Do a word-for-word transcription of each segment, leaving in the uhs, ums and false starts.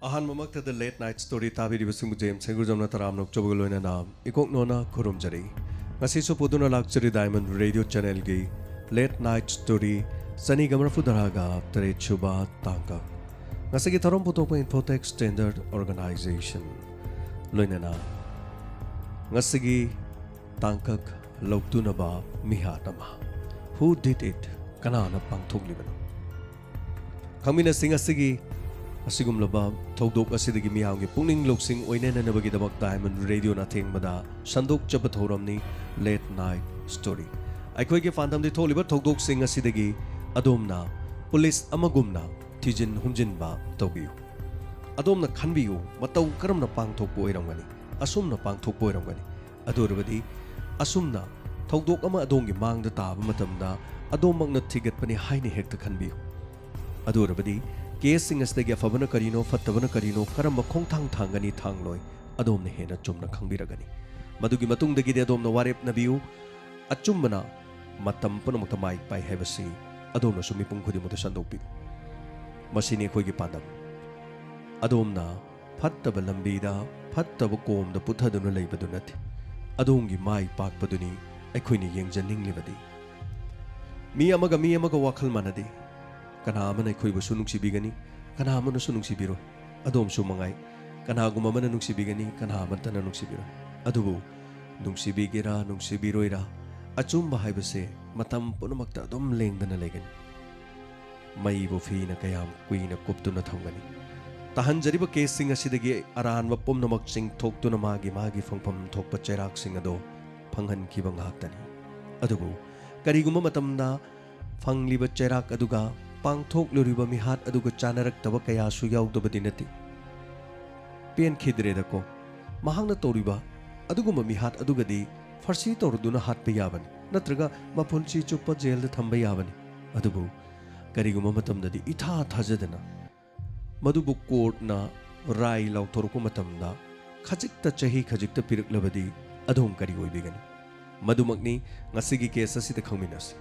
ꯑꯍꯥꯟꯕꯃꯛꯇꯗ Late Night Story ꯇꯥꯕꯤꯔꯤꯕꯁꯤꯡꯕꯨ James ꯍꯩꯒ꯭ꯔꯨꯖꯝꯅ ꯇꯔꯥꯝꯅ ꯑꯣꯛꯆꯕꯒ ꯂꯣꯏꯅꯅ ꯏꯀꯣꯛꯅꯣꯅ ꯈꯨꯔꯨꯝꯖꯔꯤ꯫ ꯉꯁꯤꯁꯨ ꯄꯨꯗꯨꯅ ꯂꯥꯛꯆꯔꯤ Diamond Radio Channelꯒꯤ Late Night Story ꯆꯅꯤꯒ ꯃꯔꯤꯐꯨ ꯇꯔꯥꯒ ꯇꯔꯦꯠ ꯁꯨꯕ ꯇꯥꯡꯀꯛ꯫ ꯉꯁꯤꯒꯤ ꯊꯧꯔꯝ ꯄꯨꯊꯣꯛꯄ Infotech Standard Organization꯫ ꯂꯣꯏꯅꯅ ꯉꯁꯤꯒꯤ ꯇꯥꯡꯀꯛ ꯂꯧꯇꯨꯅꯕ ꯃꯤꯍꯥꯠ ꯑꯃ꯫ Who did it? ꯀꯅꯥꯅ ꯄꯥꯡꯊꯣꯛꯂꯤꯕꯅꯣ? ꯈꯪꯃꯤꯟꯅꯁꯤ ꯉꯁꯤꯒꯤ ꯑꯁꯤꯒꯨꯝꯂꯕ ꯊꯧꯗꯣꯛ ꯑꯁꯤꯗꯒꯤ ꯃꯤꯌꯥꯝꯒꯤ ꯄꯨꯛꯅꯤꯡ ꯂꯧꯁꯤꯡ ꯑꯣꯏꯅꯅꯅꯕꯒꯤꯗꯃꯛ Diamond Radioꯅ ꯑꯊꯦꯡꯕꯗ ꯁꯟꯗꯣꯛꯆꯕ ꯊꯧꯔꯝꯅꯤ Late Night Story꯫ ꯑꯩꯈꯣꯏꯒꯤ ꯄꯥꯟꯗꯝꯗꯤ ꯊꯣꯛꯂꯤꯕ ꯊꯧꯗꯣꯛꯁꯤꯡ ꯑꯁꯤꯗꯒꯤ ꯑꯗꯣꯝꯅ ꯄꯨꯂꯤꯁ ꯑꯃꯒꯨꯝꯅ ꯊꯤꯖꯤꯟ ꯍꯨꯝꯖꯤꯟꯕ ꯇꯧꯕꯤꯌꯨ꯫ ꯑꯗꯣꯝꯅ ꯈꯟꯕꯤꯌꯨ, ꯃꯇꯧ ꯀꯔꯝꯅ ꯄꯥꯡꯊꯣꯛꯄ ꯑꯣꯏꯔꯝꯒꯅꯤ? ꯑꯁꯨꯝꯅ ꯄꯥꯡꯊꯣꯛꯄ ꯑꯣꯏꯔꯝꯒꯅꯤ꯫ ꯑꯗꯨ ꯑꯣꯏꯔꯕꯗꯤ ꯑꯁꯨꯝꯅ ꯊꯧꯗꯣꯛ ꯑꯃ ꯑꯗꯣꯝꯒꯤ ꯃꯥꯡꯗ ꯇꯥꯕ ꯃꯇꯝꯗ ꯑꯗꯣꯝꯃꯛꯅ ꯊꯤꯒꯠꯄꯅꯤ ꯍꯥꯏꯅ ꯍꯦꯛꯇ ꯈꯟꯕꯤꯌꯨ꯫ ꯑꯗꯨ ꯑꯣꯏꯔꯕꯗꯤ ꯀꯦꯁꯁꯤꯡ ꯑꯁꯤꯗꯒꯤ ꯑꯐꯕꯅ ꯀꯔꯤꯅꯣ, ꯐꯠꯇꯕꯅ ꯀꯔꯤꯅꯣ, ꯀꯔꯝꯕ ꯈꯣꯡꯊꯥꯡ ꯊꯥꯡꯒꯅꯤ, ꯊꯥꯡꯂꯣꯏ, ꯑꯗꯣꯝꯅ ꯍꯦꯟꯅ ꯆꯨꯝꯅ ꯈꯪꯕꯤꯔꯒꯅꯤ꯫ ꯃꯗꯨꯒꯤ ꯃꯇꯨꯡꯗꯒꯤꯗꯤ ꯑꯗꯣꯝꯅ ꯋꯥꯔꯦꯞꯅꯕꯤꯌꯨ꯫ ꯑꯆꯨꯝꯕꯅ ꯃꯇꯝ ꯄꯨꯝꯅꯃꯛꯇ ꯃꯥꯏ ꯄꯥꯛꯏ ꯍꯥꯏꯕꯁꯤ ꯑꯗꯣꯝꯅꯁꯨ ꯃꯤꯄꯨꯝ ꯈꯨꯗꯤꯡꯃꯛꯇ ꯁꯟꯗꯣꯛꯄꯤꯌꯨ꯫ ꯃꯁꯤꯅꯤ ꯑꯩꯈꯣꯏꯒꯤ ꯄꯥꯟꯗꯝ꯫ ꯑꯗꯣꯝꯅ ꯐꯠꯇꯕ ꯂꯝꯕꯤꯗ, ꯐꯠꯇꯕ ꯀꯣꯝꯗ ꯄꯨꯊꯗꯨꯅ ꯂꯩꯕꯗꯨ ꯅꯠꯇꯦ꯫ ꯑꯗꯣꯝꯒꯤ ꯃꯥꯏ ꯄꯥꯛꯄꯗꯨꯅꯤ ꯑꯩꯈꯣꯏꯅ ꯌꯦꯡꯖꯅꯤꯡꯂꯤꯕꯗꯤ꯫ ꯃꯤ ꯑꯃꯒ ꯃꯤ ꯑꯃꯒ ꯋꯥꯈꯜ ꯃꯥꯟꯅꯗꯦ꯫ ꯀꯅꯥ ꯑꯃꯅ ꯑꯩꯈꯣꯏꯕꯨꯁꯨ ꯅꯨꯡꯁꯤꯕꯤꯒꯅꯤ, ꯀꯅꯥ ꯑꯃꯅꯁꯨ ꯅꯨꯡꯁꯤꯕꯤꯔꯣꯏ꯫ ꯑꯗꯣꯝꯁꯨ ꯃꯉꯥꯏ, ꯀꯅꯥꯒꯨꯝꯕ ꯑꯃꯅ ꯅꯨꯡꯁꯤꯕꯤꯒꯅꯤ, ꯀꯅꯥ ꯑꯃꯠꯇꯅ ꯅꯨꯡꯁꯤꯕꯤꯔꯣꯏ꯫ ꯑꯗꯨꯕꯨ ꯅꯨꯡꯁꯤꯕꯤꯒꯦꯔꯥ ꯅꯨꯡꯁꯤꯕꯤꯔꯣꯏꯔꯥ, ꯑꯆꯨꯝꯕ ꯍꯥꯏꯕꯁꯦ ꯃꯇꯝ ꯄꯨꯝꯅꯃꯛꯇ ꯑꯗꯨꯝ ꯂꯦꯡꯗꯅ ꯂꯩꯒꯅꯤ꯫ ꯃꯩꯕꯨ ꯐꯤꯅ ꯀꯌꯥꯝ ꯀꯨꯏꯅ ꯀꯨꯞꯇꯨꯅ ꯊꯝꯒꯅꯤ? ꯇꯥꯍꯟꯖꯔꯤꯕ ꯀꯦꯁꯁꯤꯡ ꯑꯁꯤꯗꯒꯤ ꯑꯔꯥꯟꯕ ꯄꯨꯝꯅꯃꯛ ꯆꯤꯡꯊꯣꯛꯇꯨꯅ ꯃꯥꯒꯤ ꯃꯥꯒꯤ ꯐꯪꯐꯝ ꯊꯣꯛꯄ ꯆꯩꯔꯥꯛꯁꯤꯡ ꯑꯗꯨ ꯐꯪꯍꯟꯈꯤꯕ ꯉꯥꯛꯇꯅꯤ꯫ ꯑꯗꯨꯕꯨ ꯀꯔꯤꯒꯨꯝꯕ ꯃꯇꯝꯗ ꯐꯪꯂꯤꯕ ꯆꯩꯔꯥꯛ ꯑꯗꯨꯒ ꯄꯥꯡꯊꯣꯛꯂꯨꯔꯤꯕ ꯃꯤꯍꯥꯠ ꯑꯗꯨꯒ ꯆꯥꯅꯔꯛꯇꯕ ꯀꯌꯥꯁꯨ ꯌꯥꯎꯗꯕꯗꯤ ꯅꯠꯇꯦ꯫ ꯄꯦꯟꯈꯤꯗ꯭ꯔꯦꯗꯀꯣ꯫ ꯃꯍꯥꯛꯅ ꯇꯧꯔꯤꯕ ꯑꯗꯨꯒꯨꯝꯕ ꯃꯤꯍꯥꯠ ꯑꯗꯨꯒꯗꯤ ꯐꯥꯔꯁꯤ ꯇꯧꯔꯗꯨꯅ ꯍꯥꯠꯄ ꯌꯥꯕꯅꯤ, ꯅꯠꯇ꯭ꯔꯒ ꯃꯄꯨꯟꯁꯤ ꯆꯨꯞꯄ ꯖꯦꯜꯗ ꯊꯝꯕ ꯌꯥꯕꯅꯤ꯫ ꯑꯗꯨꯕꯨ ꯀꯔꯤꯒꯨꯝꯕ ꯃꯇꯝꯗꯗꯤ ꯏꯊꯥ ꯊꯥꯖꯗꯅ ꯃꯗꯨꯕꯨ ꯀꯣꯔꯠꯅ ꯔꯥꯏ ꯂꯥꯎꯊꯣꯔꯛꯄ ꯃꯇꯝꯗ ꯈꯖꯤꯛꯇ, ꯆꯍꯤ ꯈꯖꯤꯛꯇ ꯄꯤꯔꯛꯂꯕꯗꯤ ꯑꯗꯣꯝ ꯀꯔꯤ ꯑꯣꯏꯕꯤꯒꯅꯤ? ꯃꯗꯨꯃꯛꯅꯤ ꯉꯁꯤꯒꯤ ꯀꯦꯁ ꯑꯁꯤꯗ ꯈꯪꯃꯤꯟꯅꯁꯤ꯫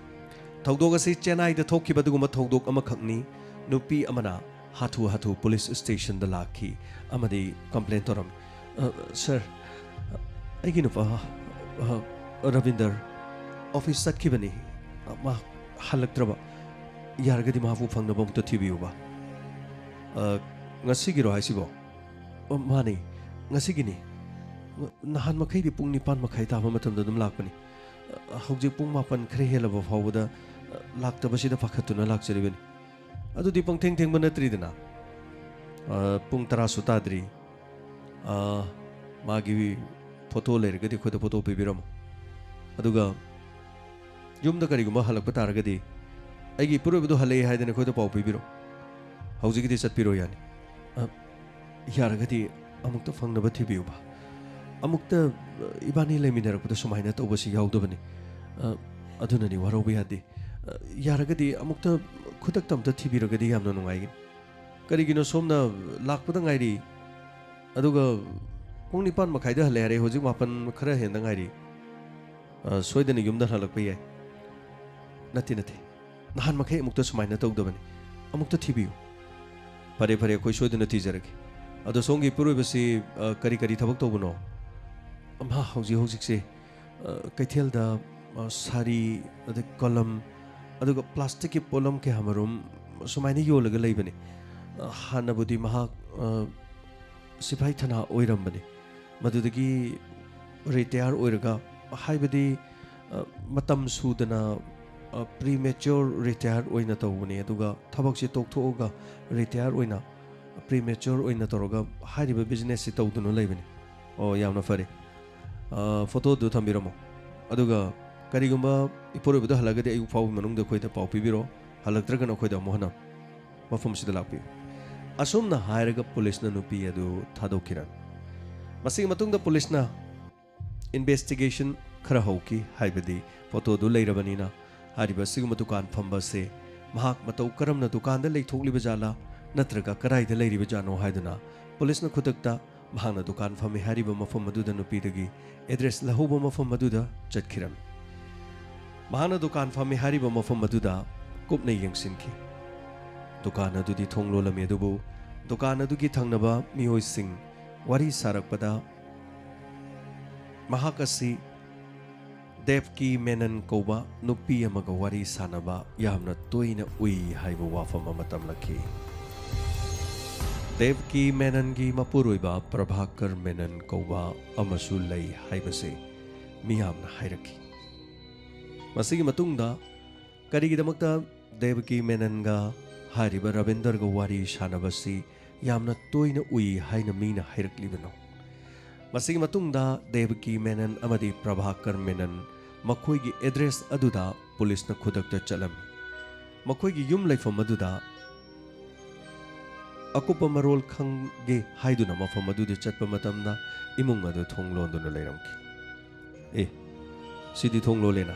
ꯊꯧꯗꯣꯛ ꯑꯁꯤ ꯆꯦꯟꯅꯥꯏꯗ ꯊꯣꯛꯈꯤꯕ ꯑꯗꯨꯒꯨꯝꯕ ꯊꯧꯗꯣꯛ ꯑꯃꯈꯛꯅꯤ꯫ ꯅꯨꯄꯤ ꯑꯃꯅ ꯍꯥꯊꯨ ꯍꯥꯊꯨ ꯄꯨꯂꯤꯁ ꯁ꯭ꯇꯦꯁꯟꯗ ꯂꯥꯛꯈꯤ ꯑꯃꯗꯤ ꯀꯝꯄ꯭ꯂꯦꯟ ꯇꯧꯔꯝꯃꯤ꯫ "ꯑ, ꯁꯔ, ꯑꯩꯒꯤ ꯅꯨꯄꯥ, ꯑ, ꯔꯕꯤꯟꯗꯔ ꯑꯣꯐꯤꯁ ꯆꯠꯈꯤꯕꯅꯤ꯫ ꯑ, ꯃꯥ ꯍꯜꯂꯛꯇ꯭ꯔꯕ꯫ ꯌꯥꯔꯒꯗꯤ ꯃꯍꯥꯛꯄꯨ ꯐꯪꯅꯕ ꯑꯃꯨꯛꯇ ꯊꯤꯕꯤꯌꯨꯕ꯫" "ꯑ, ꯉꯁꯤꯒꯤꯔꯣ ꯍꯥꯏꯁꯤꯕꯣ?" "ꯑ, ꯃꯥꯅꯤ, ꯉꯁꯤꯒꯤꯅꯤ꯫ ꯅꯍꯥꯟ ꯃꯈꯩꯗꯤ ꯄꯨꯡ ꯅꯤꯄꯥꯟ ꯃꯈꯥꯏ ꯇꯥꯕ ꯃꯇꯝꯗ ꯑꯗꯨꯝ ꯂꯥꯛꯄꯅꯤ꯫ ꯑ, ꯍꯧꯖꯤꯛ ꯄꯨꯡ ꯃꯥꯄꯟ ꯈꯔ ꯍꯦꯜꯂꯕ ꯐꯥꯎꯕꯗ, ꯑ, ꯂꯥꯛꯇꯕꯁꯤꯗ ꯄꯥꯈꯠꯇꯨꯅ ꯂꯥꯛꯆꯔꯤꯕꯅꯤ꯫" "ꯑꯗꯨꯗꯤ ꯄꯪꯊꯦꯡ ꯊꯦꯡꯕ ꯅꯠꯇ꯭ꯔꯤꯗꯅ?" "ꯑ, ꯄꯨꯡ ꯇꯔꯥꯁꯨ ꯇꯥꯗ꯭ꯔꯤ꯫ ꯑ, ꯃꯥꯒꯤ ꯐꯣꯇꯣ ꯂꯩꯔꯒꯗꯤ ꯑꯩꯈꯣꯏꯗ ꯐꯣꯇꯣ ꯄꯤꯕꯤꯔꯝꯃꯣ꯫ ꯑꯗꯨꯒ ꯌꯨꯝꯗ ꯀꯔꯤꯒꯨꯝꯕ ꯍꯜꯂꯛꯄ ꯇꯥꯔꯒꯗꯤ, ꯑꯩꯒꯤ ꯏꯄꯨꯔꯣꯏꯕꯗꯨ ꯍꯜꯂꯛꯑꯦ ꯍꯥꯏꯗꯅ ꯑꯩꯈꯣꯏꯗ ꯄꯥꯎ ꯄꯤꯕꯤꯔꯣ꯫ ꯍꯧꯖꯤꯛꯀꯤꯗꯤ ꯆꯠꯄꯤꯔꯣ ꯌꯥꯅꯤ꯫ ꯑ, ꯌꯥꯔꯒꯗꯤ ꯑꯃꯨꯛꯇ ꯐꯪꯅꯕ ꯊꯤꯕꯤꯌꯨꯕ꯫ ꯑꯃꯨꯛꯇ, ꯑ, ꯏꯕꯥꯅꯤ ꯂꯩꯃꯤꯟꯅꯔꯛꯄꯗ ꯁꯨꯃꯥꯏꯅ ꯇꯧꯕꯁꯤ ꯌꯥꯎꯗꯕꯅꯤ꯫ ꯑ, ꯑꯗꯨꯅꯅꯤ, ꯋꯥꯔꯧꯕ ꯌꯥꯗꯦ꯫ ꯑ, ꯌꯥꯔꯒꯗꯤ ꯑꯃꯨꯛꯇ ꯈꯨꯗꯛꯇ ꯑꯝꯇ ꯊꯤꯕꯤꯔꯒꯗꯤ ꯌꯥꯝꯅ ꯅꯨꯡꯉꯥꯏꯒꯅꯤ꯫ ꯀꯔꯤꯒꯤꯅꯣ ꯁꯣꯝꯅ ꯂꯥꯛꯄꯗ ꯉꯥꯏꯔꯤ, ꯑꯗꯨꯒ ꯄꯨꯡ ꯅꯤꯄꯥꯟ ꯃꯈꯥꯏꯗ ꯍꯜꯂꯦ ꯍꯥꯏꯔꯦ, ꯍꯧꯖꯤꯛ ꯃꯥꯄꯟ ꯈꯔ ꯍꯦꯟꯗ ꯉꯥꯏꯔꯤ꯫ ꯑ, ꯁꯣꯏꯗꯅ ꯌꯨꯝꯗ ꯍꯜꯂꯛꯄ ꯌꯥꯏ꯫" "ꯅꯠꯇꯦ, ꯅꯠꯇꯦ, ꯅꯍꯥꯟ ꯃꯈꯩ ꯑꯃꯨꯛꯇ ꯁꯨꯃꯥꯏꯅ ꯇꯧꯗꯕꯅꯤ꯫ ꯑꯃꯨꯛꯇ ꯊꯤꯕꯤꯌꯨ꯫" "ꯐꯔꯦ, ꯐꯔꯦ, ꯑꯩꯈꯣꯏ ꯁꯣꯏꯗꯅ ꯊꯤꯖꯔꯒꯦ꯫ ꯑꯗꯣ ꯁꯣꯝꯒꯤ ꯏꯄꯨꯔꯣꯏꯕꯁꯤ, ꯑ, ꯀꯔꯤ ꯀꯔꯤ ꯊꯕꯛ ꯇꯧꯕꯅꯣ?" "ꯃꯥ ꯍꯧꯖꯤꯛ ꯍꯧꯖꯤꯛꯁꯦ, ꯑ, ꯀꯩꯊꯦꯜꯗ, ꯑ, ꯁꯥꯔꯤ, ꯑꯗꯩ ꯀꯣꯂꯝ, ꯑꯗꯨꯒ ꯄ꯭ꯂꯥꯁꯇꯤꯛꯀꯤ ꯄꯣꯠꯂꯝ ꯀꯌꯥꯃꯔꯨꯝ ꯁꯨꯃꯥꯏꯅ ꯌꯣꯜꯂꯒ ꯂꯩꯕꯅꯤ꯫ ꯑ, ꯍꯥꯟꯅꯕꯨꯗꯤ ꯃꯍꯥꯛ, ꯑ, ꯁꯤꯐꯥꯏ ꯊꯅꯥ ꯑꯣꯏꯔꯝꯕꯅꯤ꯫ ꯃꯗꯨꯗꯒꯤ ꯔꯤꯇꯥꯌꯔ ꯑꯣꯏꯔꯒ, ꯍꯥꯏꯕꯗꯤ, ꯑ, ꯃꯇꯝ ꯁꯨꯗꯅ, ꯑ, ꯄ꯭ꯔꯤꯃꯦꯆꯣꯔ ꯔꯤꯇꯥꯌꯔ ꯑꯣꯏꯅ ꯇꯧꯕꯅꯤ, ꯑꯗꯨꯒ ꯊꯕꯛꯁꯦ ꯇꯣꯛꯊꯣꯛꯑꯒ ꯔꯤꯇꯥꯌꯔ ꯑꯣꯏꯅ, ꯄ꯭ꯔꯤꯃꯦꯆꯣꯔ ꯑꯣꯏꯅ ꯇꯧꯔꯒ ꯍꯥꯏꯔꯤꯕ ꯕꯤꯖꯤꯅꯦꯁꯁꯤ ꯇꯧꯗꯨꯅ ꯂꯩꯕꯅꯤ꯫" "ꯑꯣ, ꯌꯥꯝꯅ ꯐꯔꯦ꯫ ꯑ, ꯐꯣꯇꯣꯗꯨ ꯊꯝꯕꯤꯔꯝꯃꯣ꯫ ꯑꯗꯨꯒ ꯀꯔꯤꯒꯨꯝꯕ ꯏꯄꯨꯔꯣꯏꯕꯗꯨ ꯍꯜꯂꯛꯑꯒꯗꯤ ꯑꯌꯨꯛ ꯐꯥꯎꯕꯒꯤ ꯃꯅꯨꯡꯗ ꯑꯩꯈꯣꯏꯗ ꯄꯥꯎ ꯄꯤꯕꯤꯔꯣ꯫ ꯍꯜꯂꯛꯇ꯭ꯔꯒꯅ ꯑꯩꯈꯣꯏꯗ ꯑꯃꯨꯛ ꯍꯟꯅ ꯃꯐꯝꯁꯤꯗ ꯂꯥꯛꯄꯤꯌꯨ꯫" ꯑꯁꯨꯝꯅ ꯍꯥꯏꯔꯒ ꯄꯨꯂꯤꯁꯅ ꯅꯨꯄꯤ ꯑꯗꯨ ꯊꯥꯗꯣꯛꯈꯤꯔꯝꯃꯤ꯫ ꯃꯁꯤꯒꯤ ꯃꯇꯨꯡꯗ ꯄꯨꯂꯤꯁꯅ ꯏꯟꯚꯦꯁꯇꯤꯒꯦꯁꯟ ꯈꯔ ꯍꯧꯈꯤ, ꯍꯥꯏꯕꯗꯤ ꯐꯣꯇꯣꯗꯨ ꯂꯩꯔꯕꯅꯤꯅ ꯍꯥꯏꯔꯤꯕ ꯑꯁꯤꯒꯨꯝꯕ ꯗꯨꯀꯥꯟ ꯐꯝꯕ ꯑꯁꯦ ꯃꯍꯥꯛ ꯃꯇꯧ ꯀꯔꯝꯅ ꯗꯨꯀꯥꯟꯗ ꯂꯩꯊꯣꯛꯂꯤꯕ ꯖꯥꯠꯂꯥ, ꯅꯠꯇ꯭ꯔꯒ ꯀꯗꯥꯏꯗ ꯂꯩꯔꯤꯕ ꯖꯥꯠꯅꯣ ꯍꯥꯏꯗꯨꯅ ꯄꯨꯂꯤꯁꯅ ꯈꯨꯗꯛꯇ ꯃꯍꯥꯛꯅ ꯗꯨꯀꯥꯟ ꯐꯝꯃꯤ ꯍꯥꯏꯔꯤꯕ ꯃꯐꯝ ꯑꯗꯨꯗ ꯅꯨꯄꯤꯗꯒꯤ ꯑꯦꯗ꯭ꯔꯦꯁ ꯂꯧꯍꯧꯕ ꯃꯐꯝ ꯑꯗꯨꯗ ꯆꯠꯈꯤꯔꯝꯃꯤ꯫ ꯃꯍꯥꯛꯅ ꯗꯨꯀꯥꯟ ꯐꯝꯃꯤ ꯍꯥꯏꯔꯤꯕ ꯃꯐꯝ ꯑꯗꯨꯗ ꯀꯨꯞꯅ ꯌꯦꯡꯁꯤꯟꯈꯤ꯫ ꯗꯨꯀꯥꯟ ꯑꯗꯨꯗꯤ ꯊꯣꯡ ꯂꯣꯜꯂꯝꯃꯤ, ꯑꯗꯨꯕꯨ ꯗꯨꯀꯥꯟ ꯑꯗꯨꯒꯤ ꯊꯪꯅꯕ ꯃꯤꯑꯣꯏꯁꯤꯡ ꯋꯥꯔꯤ ꯁꯥꯔꯛꯄꯗ ꯃꯍꯥꯛ ꯑꯁꯤ ꯗꯦꯕꯀꯤ ꯃꯦꯅꯟ ꯀꯧꯕ ꯅꯨꯄꯤ ꯑꯃꯒ ꯋꯥꯔꯤ ꯁꯥꯟꯅꯕ ꯌꯥꯝꯅ ꯇꯣꯏꯅ ꯎꯏ ꯍꯥꯏꯕ ꯋꯥꯐꯝ ꯑꯃ ꯇꯝꯂꯛꯈꯤ꯫ ꯗꯦꯕꯀꯤ ꯃꯦꯅꯟꯒꯤ ꯃꯄꯨꯔꯣꯏꯕ ꯄ꯭ꯔꯚꯥꯀꯔ ꯃꯦꯅꯟ ꯀꯧꯕ ꯑꯃꯁꯨ ꯂꯩ ꯍꯥꯏꯕꯁꯦ ꯃꯤꯌꯥꯝꯅ ꯍꯥꯏꯔꯛꯈꯤ꯫ ꯃꯁꯤꯒꯤ ꯃꯇꯨꯡꯗ ꯀꯔꯤꯒꯤꯗꯃꯛꯇ ꯗꯦꯕꯀꯤ ꯃꯦꯅꯟꯒ ꯍꯥꯏꯔꯤꯕ ꯔꯕꯤꯟꯗꯔꯒ ꯋꯥꯔꯤ ꯁꯥꯟꯅꯕꯁꯤ ꯌꯥꯝꯅ ꯇꯣꯏꯅ ꯎꯏ ꯍꯥꯏꯅ ꯃꯤꯅ ꯍꯥꯏꯔꯛꯂꯤꯕꯅꯣ? ꯃꯁꯤꯒꯤ ꯃꯇꯨꯡꯗ ꯗꯦꯕꯀꯤ ꯃꯦꯅꯟ ꯑꯃꯗꯤ ꯄ꯭ꯔꯚꯥꯀꯔ ꯃꯦꯅꯟ ꯃꯈꯣꯏꯒꯤ ꯑꯦꯗ꯭ꯔꯦꯁ ꯑꯗꯨꯗ ꯄꯨꯂꯤꯁꯅ ꯈꯨꯗꯛꯇ ꯆꯠꯂꯝꯃꯤ꯫ ꯃꯈꯣꯏꯒꯤ ꯌꯨꯝ ꯂꯩꯐꯝ ꯑꯗꯨꯗ ꯑꯀꯨꯞꯄ ꯃꯔꯣꯜ ꯈꯪꯒꯦ ꯍꯥꯏꯗꯨꯅ ꯃꯐꯝ ꯑꯗꯨꯗ ꯆꯠꯄ ꯃꯇꯝꯗ ꯏꯃꯨꯡ ꯑꯗꯨ ꯊꯣꯡ ꯂꯣꯟꯗꯨꯅ ꯂꯩꯔꯝꯈꯤ꯫ "ꯑꯦ, ꯁꯤꯗꯤ ꯊꯣꯡ ꯂꯣꯜꯂꯦꯅ꯫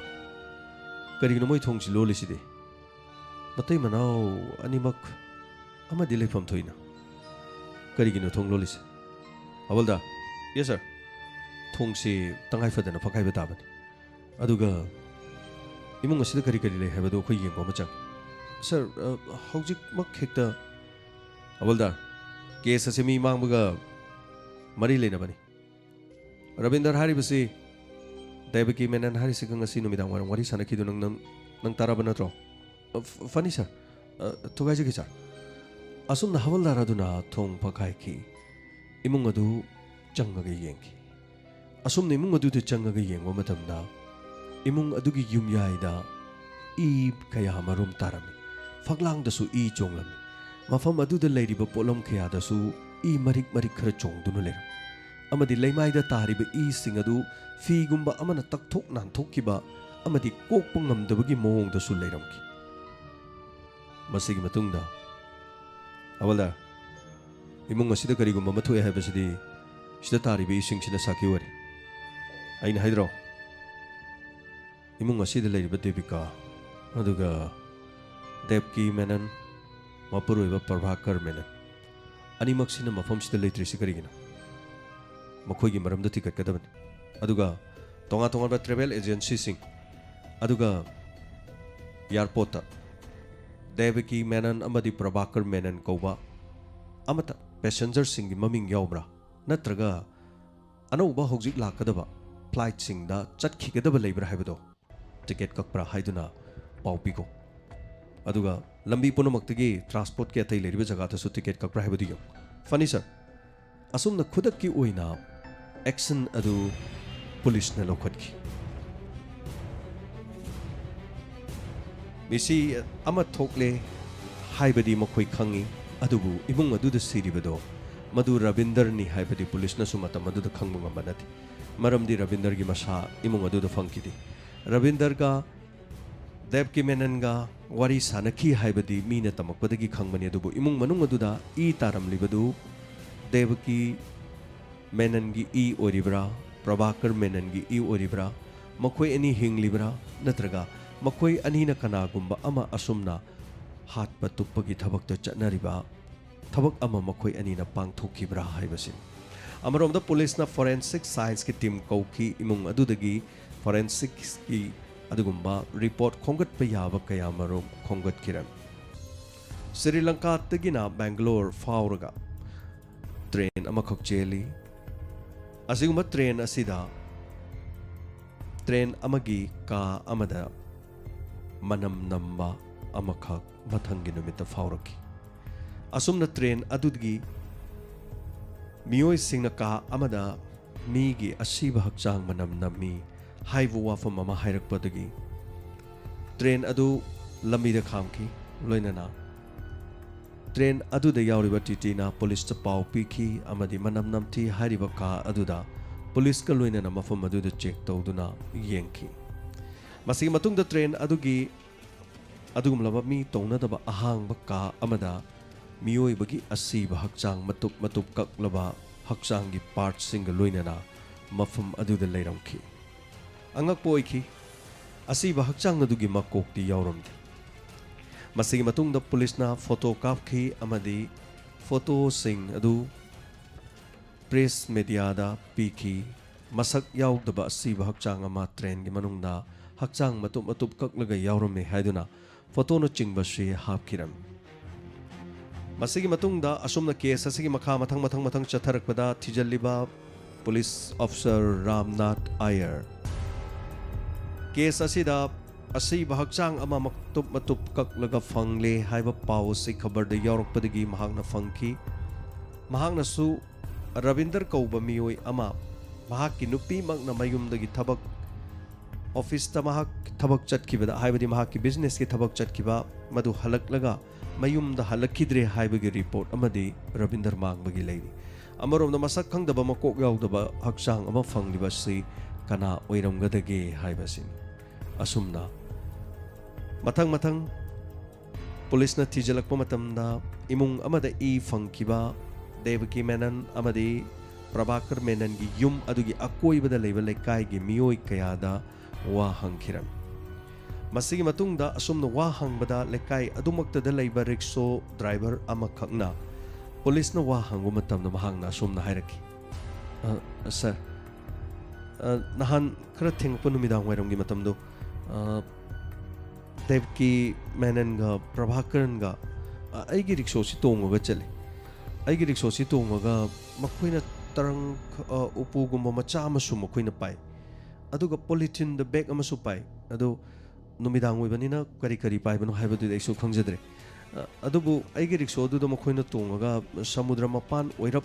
ꯀꯔꯤꯒꯤꯅꯣ ꯃꯣꯏ ꯊꯣꯡꯁꯤ ꯂꯣꯜꯂꯤꯁꯤꯗꯤ? ꯃꯇꯩ ꯃꯅꯥꯎ ꯑꯅꯤꯃꯛ ꯑꯃꯗꯤ ꯂꯩꯐꯝ ꯊꯣꯛꯏꯅ꯫ ꯀꯔꯤꯒꯤꯅꯣ ꯊꯣꯡ ꯂꯣꯜꯂꯤꯁꯦ?" "ꯍꯋꯜꯗꯥꯔ!" "ꯌꯦꯁ, ꯁꯥꯔ!" "ꯊꯣꯡꯁꯤ ꯇꯉꯥꯏ ꯐꯗꯅ ꯐꯛꯈꯥꯏꯕ ꯇꯥꯕꯅꯤ꯫ ꯑꯗꯨꯒ ꯏꯃꯨꯡ ꯑꯁꯤꯗ ꯀꯔꯤ ꯀꯔꯤ ꯂꯩ ꯍꯥꯏꯕꯗꯨ ꯑꯩꯈꯣꯏ ꯌꯦꯡꯕ ꯑꯃ ꯆꯪꯏ꯫" "ꯁꯥꯔ, ꯑ, ꯍꯧꯖꯤꯛꯃꯛ ꯍꯦꯛꯇ" "ꯍꯋꯜꯗꯥꯔ, ꯀꯦꯁ ꯑꯁꯤ ꯃꯤ ꯃꯥꯡꯕꯒ ꯃꯔꯤ ꯂꯩꯅꯕꯅꯤ꯫ ꯔꯕꯤꯟꯗꯔ ꯍꯥꯏꯔꯤꯕꯁꯤ ꯗꯦꯕꯀꯤ ꯃꯦꯅꯟ ꯍꯥꯏꯔꯤꯁꯤꯒ ꯉꯁꯤ ꯅꯨꯃꯤꯗꯥꯡ ꯋꯥꯏꯔꯝ ꯋꯥꯔꯤ ꯁꯥꯟꯅꯈꯤꯗꯨ ꯅꯪ, ꯅꯪ, ꯅꯪ ꯇꯥꯔꯕ ꯅꯠꯇ꯭ꯔꯣ?" "ꯑ, ꯐ-, ꯐꯅꯤ, ꯁꯥꯔ꯫ ꯑ, ꯊꯨꯒꯥꯏꯖꯒꯦ, ꯁꯥꯔ꯫" ꯑꯁꯨꯝꯅ ꯍꯋꯜꯗꯥꯔ ꯑꯗꯨꯅ ꯊꯣꯡ ꯐꯛꯈꯥꯏꯈꯤ꯫ ꯏꯃꯨꯡ ꯑꯗꯨ ꯆꯪꯉꯒ ꯌꯦꯡꯈꯤ꯫ ꯑꯁꯨꯝꯅ ꯏꯃꯨꯡ ꯑꯗꯨꯗ ꯆꯪꯉꯒ ꯌꯦꯡꯕ ꯃꯇꯝꯗ ꯏꯃꯨꯡ ꯑꯗꯨꯒꯤ ꯌꯨꯝꯌꯥꯏꯗ ꯏ ꯀꯌꯥ ꯑꯃꯔꯣꯝ ꯇꯥꯔꯝꯃꯤ꯫ ꯐꯛꯂꯥꯡꯗꯁꯨ ꯏ ꯆꯣꯡꯂꯝꯃꯤ꯫ ꯃꯐꯝ ꯑꯗꯨꯗ ꯂꯩꯔꯤꯕ ꯄꯣꯠꯂꯝ ꯀꯌꯥꯗꯁꯨ ꯏ ꯃꯔꯤꯛ ꯃꯔꯤꯛ ꯈꯔ ꯆꯣꯡꯗꯨꯅ ꯂꯩꯔꯝꯃꯤ꯫ ꯑꯃꯗꯤ ꯂꯩꯃꯥꯏꯗ ꯇꯥꯔꯤꯕ ꯏꯁꯤꯡ ꯑꯗꯨ ꯐꯤꯒꯨꯝꯕ ꯑꯃꯅ ꯇꯛꯊꯣꯛ ꯅꯥꯟꯊꯣꯛꯈꯤꯕ ꯑꯃꯗꯤ ꯀꯣꯛꯄ ꯉꯝꯗꯕꯒꯤ ꯃꯑꯣꯡꯗꯁꯨ ꯂꯩꯔꯝꯈꯤ꯫ ꯃꯁꯤꯒꯤ ꯃꯇꯨꯡꯗ, "ꯍꯋꯜꯗꯥꯔ, ꯏꯃꯨꯡ ꯑꯁꯤꯗ ꯀꯔꯤꯒꯨꯝꯕ ꯑꯃ ꯊꯣꯛꯑꯦ ꯍꯥꯏꯕꯁꯤꯗꯤ ꯁꯤꯗ ꯇꯥꯔꯤꯕ ꯏꯁꯤꯡꯁꯤꯅ ꯁꯥꯈꯤ ꯑꯣꯏꯔꯦ꯫ ꯑꯩꯅ ꯍꯥꯏꯗ꯭ꯔꯣ? ꯏꯃꯨꯡ ꯑꯁꯤꯗ ꯂꯩꯔꯤꯕ ꯗꯦꯕꯤꯀꯥ, ꯑꯗꯨꯒ ꯗꯦꯕꯀꯤ ꯃꯦꯅꯟ, ꯃꯄꯨꯔꯣꯏꯕ ꯄ꯭ꯔꯚꯥꯀꯔ ꯃꯦꯅꯟ, ꯑꯅꯤꯃꯛꯁꯤꯅ ꯃꯐꯝꯁꯤꯗ ꯂꯩꯇ꯭ꯔꯤꯁꯤ ꯀꯔꯤꯒꯤꯅꯣ? ꯃꯈꯣꯏꯒꯤ ꯃꯔꯝꯗ ꯊꯤꯒꯠꯀꯗꯕꯅꯤ꯫ ꯑꯗꯨꯒ ꯇꯣꯉꯥꯟ ꯇꯣꯉꯥꯟꯕ ꯇ꯭ꯔꯦꯚꯦꯜ ꯑꯦꯖꯦꯟꯁꯤꯁꯤꯡ, ꯑꯗꯨꯒ ꯑꯦꯌꯥꯔꯄꯣꯔꯠꯇ ꯗꯦꯕꯀꯤ ꯃꯦꯅꯟ ꯑꯃꯗꯤ ꯄ꯭ꯔꯚꯥꯀꯔ ꯃꯦꯅꯟ ꯀꯧꯕ ꯑꯃꯠꯇ ꯄꯦꯁꯦꯟꯖꯔꯁꯤꯡꯒꯤ ꯃꯃꯤꯡ ꯌꯥꯎꯕ꯭ꯔꯥ? ꯅꯠꯇ꯭ꯔꯒ ꯑꯅꯧꯕ ꯍꯧꯖꯤꯛ ꯂꯥꯛꯀꯗꯕ ꯐ꯭ꯂꯥꯏꯠꯁꯤꯡꯗ ꯆꯠꯈꯤꯒꯗꯕ ꯂꯩꯕ꯭ꯔꯥ ꯍꯥꯏꯕꯗꯣ ꯇꯤꯀꯦꯠ ꯀꯛꯄ꯭ꯔꯥ ꯍꯥꯏꯗꯨꯅ ꯄꯥꯎ ꯄꯤꯈꯣ꯫ ꯑꯗꯨꯒ ꯂꯝꯕꯤ ꯄꯨꯝꯅꯃꯛꯇꯒꯤ ꯇ꯭ꯔꯥꯟꯁꯄꯣꯔꯠꯀꯤ ꯑꯇꯩ ꯂꯩꯔꯤꯕ ꯖꯒꯥꯗꯁꯨ ꯇꯤꯀꯦꯠ ꯀꯛꯄ꯭ꯔꯥ ꯍꯥꯏꯕꯗꯨ ꯌꯦꯡꯉꯨ꯫ ꯐꯅꯤ ꯁꯔ꯫ ꯑꯁꯨꯝꯅ ꯈꯨꯗꯛꯀꯤ ꯑꯣꯏꯅ ꯑꯦꯛꯁꯟ ꯑꯗꯨ ꯄꯨꯂꯤꯁꯅ ꯂꯧꯈꯠꯈꯤ꯫ ꯃꯤꯁꯤ ꯑꯃ ꯊꯣꯛꯂꯦ ꯍꯥꯏꯕꯗꯤ ꯃꯈꯣꯏ ꯈꯪꯏ, ꯑꯗꯨꯕꯨ ꯏꯃꯨꯡ ꯑꯗꯨꯗ ꯁꯤꯔꯤꯕꯗꯣ ꯃꯗꯨ ꯔꯕꯤꯟꯗꯔꯅꯤ ꯍꯥꯏꯕꯗꯤ ꯄꯨꯂꯤꯁꯅꯁꯨ ꯃꯇꯝ ꯑꯗꯨꯗ ꯈꯪꯕ ꯉꯝꯕ ꯅꯠꯇꯦ꯫ ꯃꯔꯝꯗꯤ ꯔꯕꯤꯟꯗꯔꯒꯤ ꯃꯁꯥ ꯏꯃꯨꯡ ꯑꯗꯨꯗ ꯐꯪꯈꯤꯗꯦ꯫ ꯔꯕꯤꯟꯗꯔꯒ ꯗꯦꯕꯀꯤ ꯃꯦꯅꯟꯒ ꯋꯥꯔꯤ ꯁꯥꯅꯈꯤ ꯍꯥꯏꯕꯗꯤ ꯃꯤꯅ ꯇꯝꯃꯛꯄꯗꯒꯤ ꯈꯪꯕꯅꯤ, ꯑꯗꯨꯕꯨ ꯏꯃꯨꯡ ꯃꯅꯨꯡ ꯑꯗꯨꯗ ꯏ ꯇꯥꯔꯝꯂꯤꯕꯗꯨ ꯗꯦꯕꯀꯤ ꯃꯦꯅꯟꯒꯤ ꯏ ꯑꯣꯏꯔꯤꯕ꯭ꯔꯥ, ꯄ꯭ꯔꯚꯥꯀꯔ ꯃꯦꯅꯟꯒꯤ ꯏ ꯑꯣꯏꯔꯤꯕ꯭ꯔꯥ, ꯃꯈꯣꯏ ꯑꯅꯤ ꯍꯤꯡꯂꯤꯕ꯭ꯔꯥ, ꯅꯠꯇ꯭ꯔꯒ ꯃꯈꯣꯏ ꯑꯅꯤꯅ ꯀꯅꯥꯒꯨꯝꯕ ꯑꯃ ꯑꯁꯨꯝꯅ ꯍꯥꯠꯄ ꯇꯨꯞꯄꯒꯤ ꯊꯕꯛꯇ ꯆꯠꯅꯔꯤꯕ ꯊꯕꯛ ꯑꯃ ꯃꯈꯣꯏ ꯑꯅꯤꯅ ꯄꯥꯡꯊꯣꯛꯈꯤꯕ꯭ꯔꯥ ꯍꯥꯏꯕꯁꯤꯅꯤ꯫ ꯑꯃꯔꯣꯝꯗ ꯄꯨꯂꯤꯁꯅ ꯐꯣꯔꯦꯟꯁꯤꯛ ꯁꯥꯏꯟꯁꯀꯤ ꯇꯤꯝ ꯀꯧꯈꯤ, ꯏꯃꯨꯡ ꯑꯗꯨꯗꯒꯤ ꯐꯣꯔꯦꯟꯁꯤꯛꯁꯀꯤ ꯑꯗꯨꯒꯨꯝꯕ ꯔꯤꯄꯣꯔꯠ ꯈꯣꯝꯒꯠꯄ ꯌꯥꯕ ꯀꯌꯥ ꯃꯔꯨꯝ ꯈꯣꯝꯒꯠꯈꯤꯔꯝꯃꯤ꯫ ꯁ꯭ꯔꯤ ꯂꯪꯀꯥꯗꯒꯤꯅ ꯕꯦꯡꯒꯂꯣꯔ ꯐꯥꯎꯔꯒ ꯇ꯭ꯔꯦꯟ ꯑꯃꯈꯛ ꯆꯦꯜꯂꯤ꯫ ꯑꯁꯤꯒꯨꯝꯕ ꯇ꯭ꯔꯦꯟ ꯑꯁꯤꯗ ꯇ꯭ꯔꯦꯟ ꯑꯃꯒꯤ ꯀꯥ ꯑꯃꯗ ꯃꯅꯝ ꯅꯝꯕ ꯑꯃꯈꯛ ꯃꯊꯪꯒꯤ ꯅꯨꯃꯤꯠꯇ ꯐꯥꯎꯔꯛꯈꯤ꯫ ꯑꯁꯨꯝꯅ ꯇ꯭ꯔꯦꯟ ꯑꯗꯨꯒꯤ ꯃꯤꯑꯣꯏꯁꯤꯡꯅ ꯀꯥ ꯑꯃꯗ ꯃꯤꯒꯤ ꯑꯁꯤꯕ ꯍꯛꯆꯥꯡ ꯃꯅꯝ ꯅꯝꯃꯤ ꯍꯥꯏꯕ ꯋꯥꯐꯝ ꯑꯃ ꯍꯥꯏꯔꯛꯄꯗꯒꯤ ꯇ꯭ꯔꯦꯟ ꯑꯗꯨ ꯂꯝꯕꯤꯗ ꯈꯥꯝꯈꯤ꯫ ꯂꯣꯏꯅꯅ ꯇ꯭ꯔꯦꯟ ꯑꯗꯨꯗ ꯌꯥꯎꯔꯤꯕ ꯇꯤ ꯇꯤꯅ ꯄꯨꯂꯤꯁꯇ ꯄꯥꯎ ꯄꯤꯈꯤ ꯑꯃꯗꯤ ꯃꯅꯝ ꯅꯝꯊꯤ ꯍꯥꯏꯔꯤꯕ ꯀꯥ ꯑꯗꯨꯗ ꯄꯨꯂꯤꯁꯀ ꯂꯣꯏꯅꯅ ꯃꯐꯝ ꯑꯗꯨꯗ ꯆꯦꯛ ꯇꯧꯗꯨꯅ ꯌꯦꯡꯈꯤ꯫ ꯃꯁꯤꯒꯤ ꯃꯇꯨꯡꯗ ꯇ꯭ꯔꯦꯟ ꯑꯗꯨꯒꯤ ꯑꯗꯨꯒꯨꯝꯂꯕ ꯃꯤ ꯇꯣꯡꯅꯗꯕ ꯑꯍꯥꯡꯕ ꯀꯥ ꯑꯃꯗ ꯃꯤꯑꯣꯏꯕꯒꯤ ꯑꯁꯤꯕ ꯍꯛꯆꯥꯡ ꯃꯇꯨꯞ ꯃꯇꯨꯞ ꯀꯛꯂꯕ ꯍꯛꯆꯥꯡꯒꯤ ꯄꯥꯔꯠꯁꯤꯡꯒ ꯂꯣꯏꯅꯅ ꯃꯐꯝ ꯑꯗꯨꯗ ꯂꯩꯔꯝꯈꯤ꯫ ꯑꯉꯛꯄ ꯑꯣꯏꯈꯤ, ꯑꯁꯤꯕ ꯍꯛꯆꯥꯡ ꯑꯗꯨꯒꯤ ꯃꯀꯣꯛꯇꯤ ꯌꯥꯎꯔꯝꯗꯦ꯫ ꯃꯁꯤꯒꯤ ꯃꯇꯨꯡꯗ ꯄꯨꯂꯤꯁꯅ ꯐꯣꯇꯣ ꯀꯥꯞꯈꯤ ꯑꯃꯗꯤ ꯐꯣꯇꯣꯁꯤꯡ ꯑꯗꯨ ꯄ꯭ꯔꯦꯁ ꯃꯦꯗꯤꯌꯥꯗ ꯄꯤꯈꯤ꯫ ꯃꯁꯛ ꯌꯥꯎꯗꯕ ꯑꯁꯤꯕ ꯍꯛꯆꯥꯡ ꯑꯃ ꯇ꯭ꯔꯦꯟꯒꯤ ꯃꯅꯨꯡꯗ ꯍꯛꯆꯥꯡ ꯃꯇꯨꯞ ꯃꯇꯨꯞ ꯀꯛꯂꯒ ꯌꯥꯎꯔꯝꯃꯤ ꯍꯥꯏꯗꯨꯅ ꯐꯣꯇꯣꯅꯆꯤꯡꯕꯁꯤ ꯍꯥꯞꯈꯤꯔꯝꯃꯤ꯫ ꯃꯁꯤꯒꯤ ꯃꯇꯨꯡꯗ ꯑꯁꯨꯝꯅ ꯀꯦꯁ ꯑꯁꯤꯒꯤ ꯃꯈꯥ ꯃꯊꯪ ꯃꯊꯪ ꯃꯊꯪ ꯆꯠꯊꯔꯛꯄꯗ ꯊꯤꯖꯤꯜꯂꯤꯕ ꯄꯨꯂꯤꯁ ꯑꯣꯐꯤꯁꯥꯔ ꯔꯥꯝꯅꯥꯊ ꯑꯥꯌꯔ ꯀꯦꯁ ꯑꯁꯤꯗ ꯑꯁꯤꯕ ꯍꯛꯆꯥꯡ ꯑꯃ ꯃꯇꯨꯞ ꯃꯇꯨꯞ ꯀꯛꯂꯒ ꯐꯪꯂꯦ ꯍꯥꯏꯕ ꯄꯥꯎ ꯑꯁꯤ ꯈꯕꯔꯗ ꯌꯥꯎꯔꯛꯄꯗꯒꯤ ꯃꯍꯥꯛꯅ ꯐꯪꯈꯤ꯫ ꯃꯍꯥꯛꯅꯁꯨ ꯔꯕꯤꯟꯗꯔ ꯀꯧꯕ ꯃꯤꯑꯣꯏ ꯑꯃ ꯃꯍꯥꯛꯀꯤ ꯅꯨꯄꯤꯃꯛꯅ ꯃꯌꯨꯝꯗꯒꯤ ꯊꯕꯛ, ꯑꯣꯐꯤꯁꯇ ꯃꯍꯥꯛ ꯊꯕꯛ ꯆꯠꯈꯤꯕꯗ, ꯍꯥꯏꯕꯗꯤ ꯃꯍꯥꯛꯀꯤ ꯕꯤꯖꯤꯅꯦꯁꯀꯤ ꯊꯕꯛ ꯆꯠꯈꯤꯕ ꯃꯗꯨ ꯍꯜꯂꯛꯂꯒ ꯃꯌꯨꯝꯗ ꯍꯜꯂꯛꯈꯤꯗ꯭ꯔꯦ ꯍꯥꯏꯕꯒꯤ ꯔꯤꯄꯣꯔꯠ ꯑꯃꯗꯤ ꯔꯕꯤꯟꯗꯔ ꯃꯥꯡꯕꯒꯤ ꯂꯩꯔꯤ꯫ ꯑꯃꯔꯣꯝꯗ ꯃꯁꯛ ꯈꯪꯗꯕ ꯃꯀꯣꯛ ꯌꯥꯎꯗꯕ ꯍꯛꯆꯥꯡ ꯑꯃ ꯐꯪꯂꯤꯕ ꯑꯁꯤ ꯀꯅꯥ ꯑꯣꯏꯔꯝꯒꯗꯒꯦ ꯍꯥꯏꯕꯁꯤꯅꯤ꯫ ꯑꯁꯨꯝꯅ ꯃꯊꯪ ꯃꯊꯪ ꯄꯨꯂꯤꯁꯅ ꯊꯤꯖꯤꯜꯂꯛꯄ ꯃꯇꯝꯗ ꯏꯃꯨꯡ ꯑꯃꯗ ꯏ ꯐꯪꯈꯤꯕ ꯗꯦꯕꯀꯤ ꯃꯦꯅꯟ ꯑꯃꯗꯤ ꯄ꯭ꯔꯚꯥꯀꯔ ꯃꯦꯅꯟꯒꯤ ꯌꯨꯝ ꯑꯗꯨꯒꯤ ꯑꯀꯣꯏꯕꯗ ꯂꯩꯕ ꯂꯩꯀꯥꯏꯒꯤ ꯃꯤꯑꯣꯏ ꯀꯌꯥꯗ ꯋꯥ ꯍꯪꯈꯤꯔꯝꯃꯤ꯫ ꯃꯁꯤꯒꯤ ꯃꯇꯨꯡꯗ ꯑꯁꯨꯝꯅ ꯋꯥ ꯍꯪꯕꯗ ꯂꯩꯀꯥꯏ ꯑꯗꯨꯃꯛꯇꯗ ꯂꯩꯕ ꯔꯤꯛꯁꯣ ꯗ꯭ꯔꯥꯏꯚꯔ ꯑꯃꯈꯛꯅ ꯄꯨꯂꯤꯁꯅ ꯋꯥ ꯍꯪꯕ ꯃꯇꯝꯗ ꯃꯍꯥꯛꯅ ꯑꯁꯨꯝꯅ ꯍꯥꯏꯔꯛꯈꯤ, "ꯑ, ꯁꯥꯔ, ꯑ, ꯅꯍꯥꯟ ꯈꯔ ꯊꯦꯡꯂꯛꯄ ꯅꯨꯃꯤꯗꯥꯡ ꯋꯥꯏꯔꯝꯒꯤ ꯃꯇꯝꯗꯣ, ꯑ, ꯗꯦꯕꯀꯤ ꯃꯦꯅꯟꯒ ꯄ꯭ꯔꯚꯥꯀꯔꯟꯒ, ꯑ, ꯑꯩꯒꯤ ꯔꯤꯛꯁꯣꯁꯤ ꯇꯣꯡꯉꯒ ꯆꯠꯂꯤ꯫ ꯑꯩꯒꯤ ꯔꯤꯛꯁꯣꯁꯤ ꯇꯣꯡꯉꯒ ꯃꯈꯣꯏꯅ ꯇꯔꯪ, ꯑ, ꯎꯄꯨꯒꯨꯝꯕ ꯃꯆꯥ ꯑꯃꯁꯨ ꯃꯈꯣꯏꯅ ꯄꯥꯏ꯫ ꯑꯗꯨꯒ ꯄꯣꯂꯤꯊꯤꯟꯗ ꯕꯦꯒ ꯑꯃꯁꯨ ꯄꯥꯏ꯫ ꯑꯗꯨ ꯅꯨꯃꯤꯗꯥꯡ ꯑꯣꯏꯕꯅꯤꯅ ꯀꯔꯤ ꯀꯔꯤ ꯄꯥꯏꯕꯅꯣ ꯍꯥꯏꯕꯗꯨꯗꯤ ꯑꯩꯁꯨ ꯈꯪꯖꯗ꯭ꯔꯦ꯫ ꯑ, ꯑꯗꯨꯕꯨ ꯑꯩꯒꯤ ꯔꯤꯛꯁꯣ ꯑꯗꯨꯗ ꯃꯈꯣꯏꯅ ꯇꯣꯡꯉꯒ ꯁꯃꯨꯗ꯭ꯔ ꯃꯄꯥꯟ ꯑꯣꯏꯔꯞ,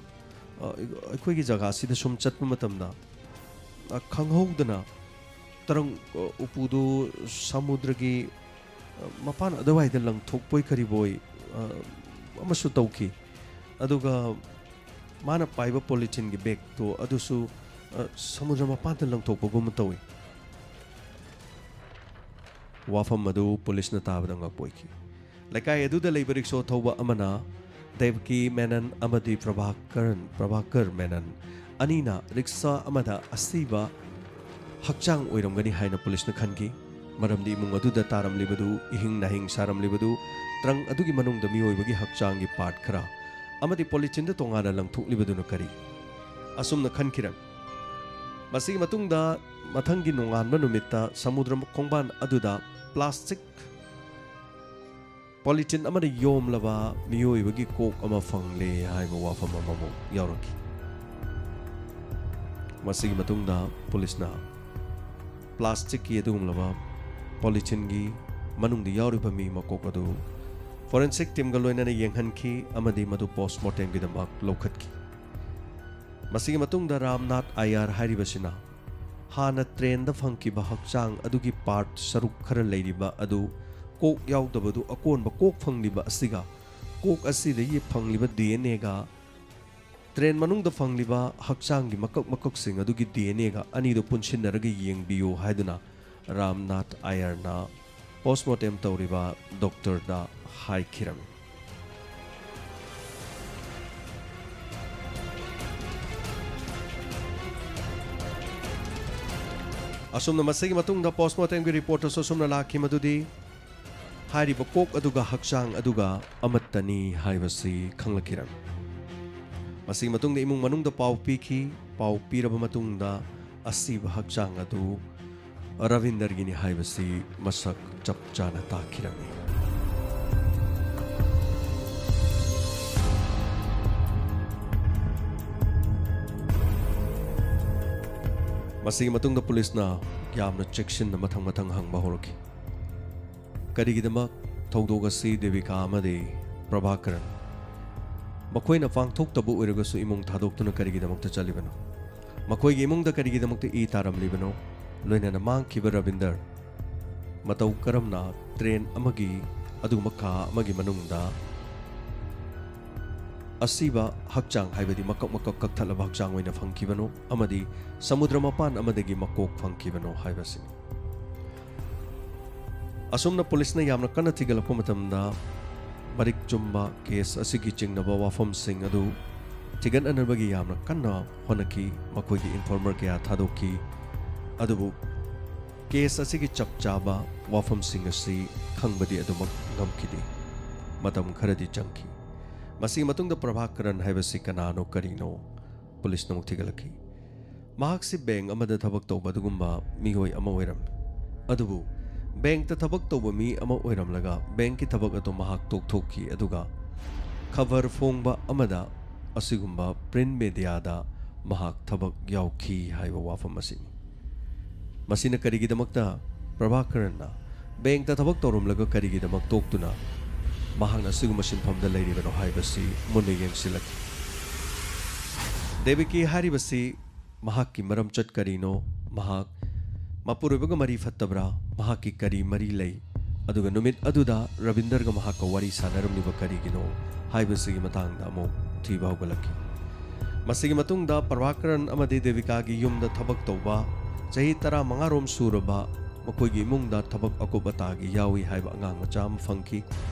ꯑ, ꯑꯩꯈꯣꯏꯒꯤ ꯖꯒꯥꯁꯤꯗ ꯁꯨꯝ ꯆꯠꯄ ꯃꯇꯝꯗ, ꯑ, ꯈꯪꯍꯧꯗꯅ ꯇꯔꯪ, ꯑ, ꯎꯄꯨꯗꯨ ꯁꯃꯨꯗ꯭ꯔꯒꯤ, ꯑ, ꯃꯄꯥꯟ ꯑꯗꯨꯋꯥꯏꯗ ꯂꯪꯊꯣꯛꯄꯣꯏ ꯀꯔꯤꯕꯣꯏ, ꯑ, ꯑꯃꯁꯨ ꯇꯧꯈꯤ꯫ ꯑꯗꯨꯒ ꯃꯥꯅ ꯄꯥꯏꯕ ꯄꯣꯂꯤꯊꯤꯟꯒꯤ ꯕꯦꯒꯇꯣ ꯑꯗꯨꯁꯨ, ꯑ, ꯁꯃꯨꯗ꯭ꯔ ꯃꯄꯥꯟꯗ ꯂꯪꯊꯣꯛꯄꯒꯨꯝ ꯇꯧꯏ꯫" ꯋꯥꯐꯝ ꯑꯗꯨ ꯄꯨꯂꯤꯁꯅ ꯇꯥꯕꯗ ꯉꯛꯄ ꯑꯣꯏꯈꯤ꯫ ꯂꯩꯀꯥꯏ ꯑꯗꯨꯗ ꯂꯩꯕ ꯔꯤꯛꯁꯣ ꯊꯧꯕ ꯑꯃꯅ ꯗꯦꯕꯀꯤ ꯃꯦꯅꯟ ꯑꯃꯗꯤ ꯄ꯭ꯔꯚꯥꯀꯔꯟ, ꯄ꯭ꯔꯚꯥꯀꯔ ꯃꯦꯅꯟ ꯑꯅꯤꯅ ꯔꯤꯛꯁꯥ ꯑꯃꯗ ꯑꯁꯤꯕ ꯍꯛꯆꯥꯡ ꯑꯣꯏꯔꯝꯒꯅꯤ ꯍꯥꯏꯅ ꯄꯨꯂꯤꯁꯅ ꯈꯟꯈꯤ꯫ ꯃꯔꯝꯗꯤ ꯏꯃꯨꯡ ꯑꯗꯨꯗ ꯇꯥꯔꯝꯂꯤꯕꯗꯨ, ꯏꯍꯤꯡ ꯅꯥꯍꯤꯡ ꯁꯥꯔꯝꯂꯤꯕꯗꯨ, ꯇ꯭ꯔꯪ ꯑꯗꯨꯒꯤ ꯃꯅꯨꯡꯗ ꯃꯤꯑꯣꯏꯕꯒꯤ ꯍꯛꯆꯥꯡꯒꯤ ꯄꯥꯔꯠ ꯈꯔ ꯑꯃꯗꯤ ꯄꯣꯂꯤꯊꯤꯟꯗ ꯇꯣꯉꯥꯟꯅ ꯂꯪꯊꯣꯛꯂꯤꯕꯗꯨꯅ ꯀꯔꯤ? ꯑꯁꯨꯝꯅ ꯈꯟꯈꯤꯔꯝꯃꯤ꯫ ꯃꯁꯤꯒꯤ ꯃꯇꯨꯡꯗ ꯃꯊꯪꯒꯤ ꯅꯣꯡꯉꯥꯟꯕ ꯅꯨꯃꯤꯠꯇ ꯁꯃꯨꯗ꯭ꯔ ꯈꯣꯡꯕꯥꯟ ꯑꯗꯨꯗ ꯄ꯭ꯂꯥꯁꯇꯤꯛ ꯄꯣꯂꯤꯊꯤꯟ ꯑꯃꯅ ꯌꯣꯝꯂꯕ ꯃꯤꯑꯣꯏꯕꯒꯤ ꯀꯣꯛ ꯑꯃ ꯐꯪꯂꯦ ꯍꯥꯏꯕ ꯋꯥꯐꯝ ꯑꯃꯃꯨꯛ ꯌꯥꯎꯔꯛꯈꯤ꯫ ꯃꯁꯤꯒꯤ ꯃꯇꯨꯡꯗ ꯄꯨꯂꯤꯁꯅ ꯄ꯭ꯂꯥꯁꯇꯤꯛꯀꯤ ꯑꯗꯨꯒꯨꯝꯂꯕ ꯄꯣꯂꯤꯊꯤꯟꯒꯤ ꯃꯅꯨꯡꯗ ꯌꯥꯎꯔꯤꯕ ꯃꯤ ꯃꯀꯣꯛ ꯑꯗꯨ ꯐꯣꯔꯦꯟꯁꯤꯛ ꯇꯤꯝꯒ ꯂꯣꯏꯅꯅ ꯌꯦꯡꯍꯟꯈꯤ ꯑꯃꯗꯤ ꯃꯗꯨ ꯄꯣꯁꯃꯣꯔꯇꯦꯝꯒꯤꯗꯃꯛ ꯂꯧꯈꯠꯈꯤ꯫ ꯃꯁꯤꯒꯤ ꯃꯇꯨꯡꯗ ꯔꯥꯝꯅꯥꯊ ꯑꯥꯌꯥꯔ ꯍꯥꯏꯔꯤꯕꯁꯤꯅ ꯍꯥꯟꯅ ꯇ꯭ꯔꯦꯟꯗ ꯐꯪꯈꯤꯕ ꯍꯛꯆꯥꯡ ꯑꯗꯨꯒꯤ ꯄꯥꯔꯠ ꯁꯔꯨꯛ ꯈꯔ ꯂꯩꯔꯤꯕ ꯑꯗꯨ ꯀꯣꯛ ꯌꯥꯎꯗꯕꯗꯨ ꯑꯀꯣꯟꯕ ꯀꯣꯛ ꯐꯪꯂꯤꯕ ꯑꯁꯤꯒ ꯀꯣꯛ ꯑꯁꯤꯗꯒꯤ ꯐꯪꯂꯤꯕ ꯗꯤ ꯑꯦꯟ ꯑꯦꯒ ꯇ꯭ꯔꯦꯟ ꯃꯅꯨꯡꯗ ꯐꯪꯂꯤꯕ ꯍꯛꯆꯥꯡꯒꯤ ꯃꯀꯛ ꯃꯀꯛꯁꯤꯡ ꯑꯗꯨꯒꯤ ꯗꯤ ꯑꯦꯟ ꯑꯦꯒ ꯑꯅꯤꯗꯨ ꯄꯨꯟꯁꯤꯟꯅꯔꯒ ꯌꯦꯡꯕꯤꯌꯨ ꯍꯥꯏꯗꯨꯅ ꯔꯥꯝꯅꯥꯊ ꯑꯥꯌꯔꯅ ꯄꯣꯁꯃꯣꯔꯇꯦꯝ ꯇꯧꯔꯤꯕ ꯗꯣꯛꯇꯔꯗ ꯍꯥꯏꯈꯤꯔꯝꯃꯤ꯫ ꯑꯁꯨꯝꯅ ꯃꯁꯤꯒꯤ ꯃꯇꯨꯡꯗ ꯄꯣꯁꯃꯣꯔꯇꯦꯝꯒꯤ ꯔꯤꯄꯣꯔꯠꯇꯁꯨ ꯑꯁꯨꯝꯅ ꯂꯥꯛꯈꯤ ꯃꯗꯨꯗꯤ ꯍꯥꯏꯔꯤꯕ ꯀꯣꯛ ꯑꯗꯨꯒ ꯍꯛꯆꯥꯡ ꯑꯗꯨꯒ ꯑꯃꯠꯇꯅꯤ ꯍꯥꯏꯕꯁꯤ ꯈꯪꯂꯛꯈꯤꯔꯝꯃꯤ꯫ ꯃꯁꯤꯒꯤ ꯃꯇꯨꯡꯗ ꯏꯃꯨꯡ ꯃꯅꯨꯡꯗ ꯄꯥꯎ ꯄꯤꯈꯤ꯫ ꯄꯥꯎ ꯄꯤꯔꯕ ꯃꯇꯨꯡꯗ ꯑꯁꯤꯕ ꯍꯛꯆꯥꯡ ꯑꯗꯨ ꯔꯕꯤꯟꯗꯔꯒꯤꯅꯤ ꯍꯥꯏꯕꯁꯤ ꯃꯁꯛ ꯆꯞ ꯆꯥꯅ ꯇꯥꯛꯈꯤꯔꯝꯃꯤ꯫ ꯃꯁꯤꯒꯤ ꯃꯇꯨꯡꯗ ꯄꯨꯂꯤꯁꯅ ꯌꯥꯝꯅ ꯆꯦꯛꯁꯤꯟꯅ ꯃꯊꯪ ꯃꯊꯪ ꯍꯪꯕ ꯍꯧꯔꯛꯈꯤ꯫ ꯀꯔꯤꯒꯤꯗꯃꯛ ꯊꯧꯗꯣꯛ ꯑꯁꯤ ꯗꯦꯕꯤꯀꯥ ꯑꯃꯗꯤ ꯄ꯭ꯔꯚꯥꯀꯔꯟ ꯃꯈꯣꯏꯅ ꯄꯥꯡꯊꯣꯛꯇꯕ ꯑꯣꯏꯔꯒꯁꯨ ꯏꯃꯨꯡ ꯊꯥꯗꯣꯛꯇꯨꯅ ꯀꯔꯤꯒꯤꯗꯃꯛꯇ ꯆꯠꯂꯤꯕꯅꯣ? ꯃꯈꯣꯏꯒꯤ ꯏꯃꯨꯡꯗ ꯀꯔꯤꯒꯤꯗꯃꯛꯇ ꯏ ꯇꯥꯔꯝꯂꯤꯕꯅꯣ? ꯂꯣꯏꯅꯅ ꯃꯥꯡꯈꯤꯕ ꯔꯕꯤꯟꯗꯔ ꯃꯇꯧ ꯀꯔꯝꯅ ꯇ꯭ꯔꯦꯟ ꯑꯃꯒꯤ ꯑꯗꯨꯒꯨꯝꯕ ꯀꯥ ꯑꯃꯒꯤ ꯃꯅꯨꯡꯗ ꯑꯁꯤꯕ ꯍꯛꯆꯥꯡ, ꯍꯥꯏꯕꯗꯤ ꯃꯀꯛ ꯃꯀꯛ ꯀꯛꯊꯠꯂꯕ ꯍꯛꯆꯥꯡ ꯑꯣꯏꯅ ꯐꯪꯈꯤꯕꯅꯣ ꯑꯃꯗꯤ ꯁꯃꯨꯗ꯭ꯔ ꯃꯄꯥꯟ ꯑꯃꯗꯒꯤ ꯃꯀꯣꯛ ꯐꯪꯈꯤꯕꯅꯣ ꯍꯥꯏꯕꯁꯤꯅꯤ꯫ ꯑꯁꯨꯝꯅ ꯄꯨꯂꯤꯁꯅ ꯌꯥꯝꯅ ꯀꯟꯅ ꯊꯤꯒꯠꯂꯛꯄ ꯃꯇꯝꯗ, ꯃꯔꯤꯛ ꯆꯨꯝꯕ ꯀꯦꯁ ꯑꯁꯤꯒꯤ ꯆꯤꯡꯅꯕ ꯋꯥꯐꯝꯁꯤꯡ ꯑꯗꯨ ꯊꯤꯒꯠꯅꯅꯕꯒꯤ ꯌꯥꯝꯅ ꯀꯟꯅ ꯍꯣꯠꯅꯈꯤ꯫ ꯃꯈꯣꯏꯒꯤ ꯏꯟꯐꯣꯔꯃꯔ ꯀꯌꯥ ꯊꯥꯗꯣꯛꯈꯤ, ꯑꯗꯨꯕꯨ ꯀꯦꯁ ꯑꯁꯤꯒꯤ ꯆꯞ ꯆꯥꯕ ꯋꯥꯐꯝꯁꯤꯡ ꯑꯁꯤ ꯈꯪꯕꯗꯤ ꯑꯗꯨꯃꯛ ꯉꯝꯈꯤꯗꯦ꯫ ꯃꯇꯝ ꯈꯔꯗꯤ ꯆꯪꯈꯤ꯫ ꯃꯁꯤꯒꯤ ꯃꯇꯨꯡꯗ ꯄ꯭ꯔꯚꯥꯀꯔꯟ ꯍꯥꯏꯕꯁꯤ ꯀꯅꯥꯅꯣ, ꯀꯔꯤꯅꯣ, ꯄꯨꯂꯤꯁꯅ ꯑꯃꯨꯛ ꯊꯤꯒꯠꯂꯛꯈꯤ꯫ ꯃꯍꯥꯛꯁꯤ ꯕꯦꯡꯛ ꯑꯃꯗ ꯊꯕꯛ ꯇꯧꯕ ꯑꯗꯨꯒꯨꯝꯕ ꯃꯤꯑꯣꯏ ꯑꯃ ꯑꯣꯏꯔꯝꯃꯤ꯫ ꯑꯗꯨꯕꯨ ꯕꯦꯡꯛꯇ ꯊꯕꯛ ꯇꯧꯕ ꯃꯤ ꯑꯃ ꯑꯣꯏꯔꯝꯂꯒ ꯕꯦꯡꯛꯀꯤ ꯊꯕꯛ ꯑꯗꯨ ꯃꯍꯥꯛ ꯇꯣꯛꯊꯣꯛꯈꯤ, ꯑꯗꯨꯒ ꯈꯕꯔ ꯐꯣꯡꯕ ꯑꯃꯗ ꯑꯁꯤꯒꯨꯝꯕ ꯄ꯭ꯔꯤꯟꯠ ꯃꯦꯗꯤꯌꯥꯗ ꯃꯍꯥꯛ ꯊꯕꯛ ꯌꯥꯎꯈꯤ ꯍꯥꯏꯕ ꯋꯥꯐꯝ ꯑꯁꯤꯅꯤ꯫ ꯃꯁꯤꯅ ꯀꯔꯤꯒꯤꯗꯃꯛꯇ ꯄ꯭ꯔꯚꯥꯀꯔꯟꯅ ꯕꯦꯡꯛꯇ ꯊꯕꯛ ꯇꯧꯔꯝꯂꯒ ꯀꯔꯤꯒꯤꯗꯃꯛ ꯇꯣꯛꯇꯨꯅ ꯃꯍꯥꯛꯅ ꯑꯁꯤꯒꯨꯝꯕ ꯁꯤꯟꯐꯝꯗ ꯂꯩꯔꯤꯕꯅꯣ ꯍꯥꯏꯕꯁꯤ ꯃꯨꯟꯅ ꯌꯦꯡꯁꯤꯜꯂꯛꯈꯤ꯫ ꯗꯦꯕꯤꯀꯤ ꯍꯥꯏꯔꯤꯕꯁꯤ ꯃꯍꯥꯛꯀꯤ ꯃꯔꯝꯆꯠ ꯀꯔꯤꯅꯣ, ꯃꯍꯥꯛ ꯃꯄꯨꯔꯣꯏꯕꯒ ꯃꯔꯤ ꯐꯠꯇꯕ꯭ꯔꯥ, ꯃꯍꯥꯛꯀꯤ ꯀꯔꯤ ꯃꯔꯤ ꯂꯩ, ꯑꯗꯨꯒ ꯅꯨꯃꯤꯠ ꯑꯗꯨꯗ ꯔꯕꯤꯟꯗꯔꯒ ꯃꯍꯥꯛꯀ ꯋꯥꯔꯤ ꯁꯥꯟꯅꯔꯝꯂꯤꯕ ꯀꯔꯤꯒꯤꯅꯣ ꯍꯥꯏꯕꯁꯤꯒꯤ ꯃꯇꯥꯡꯗ ꯑꯃꯨꯛ ꯊꯤꯕ ꯍꯧꯒꯠꯂꯛꯈꯤ꯫ ꯃꯁꯤꯒꯤ ꯃꯇꯨꯡꯗ ꯄ꯭ꯔꯚꯥꯀꯔꯟ ꯑꯃꯗꯤ ꯗꯦꯕꯤꯀꯥꯒꯤ ꯌꯨꯝꯗ ꯊꯕꯛ ꯇꯧꯕ ꯆꯍꯤ ꯇꯔꯥꯃꯉꯥ ꯔꯣꯝ ꯁꯨꯔꯕ ꯃꯈꯣꯏꯒꯤ ꯏꯃꯨꯡꯗ ꯊꯕꯛ ꯑꯀꯨꯞ ꯑꯇꯥꯒꯤ ꯌꯥꯎꯏ ꯍꯥꯏꯕ ꯑꯉꯥꯡ ꯃꯆꯥ ꯑꯃ ꯐꯪꯈꯤ꯫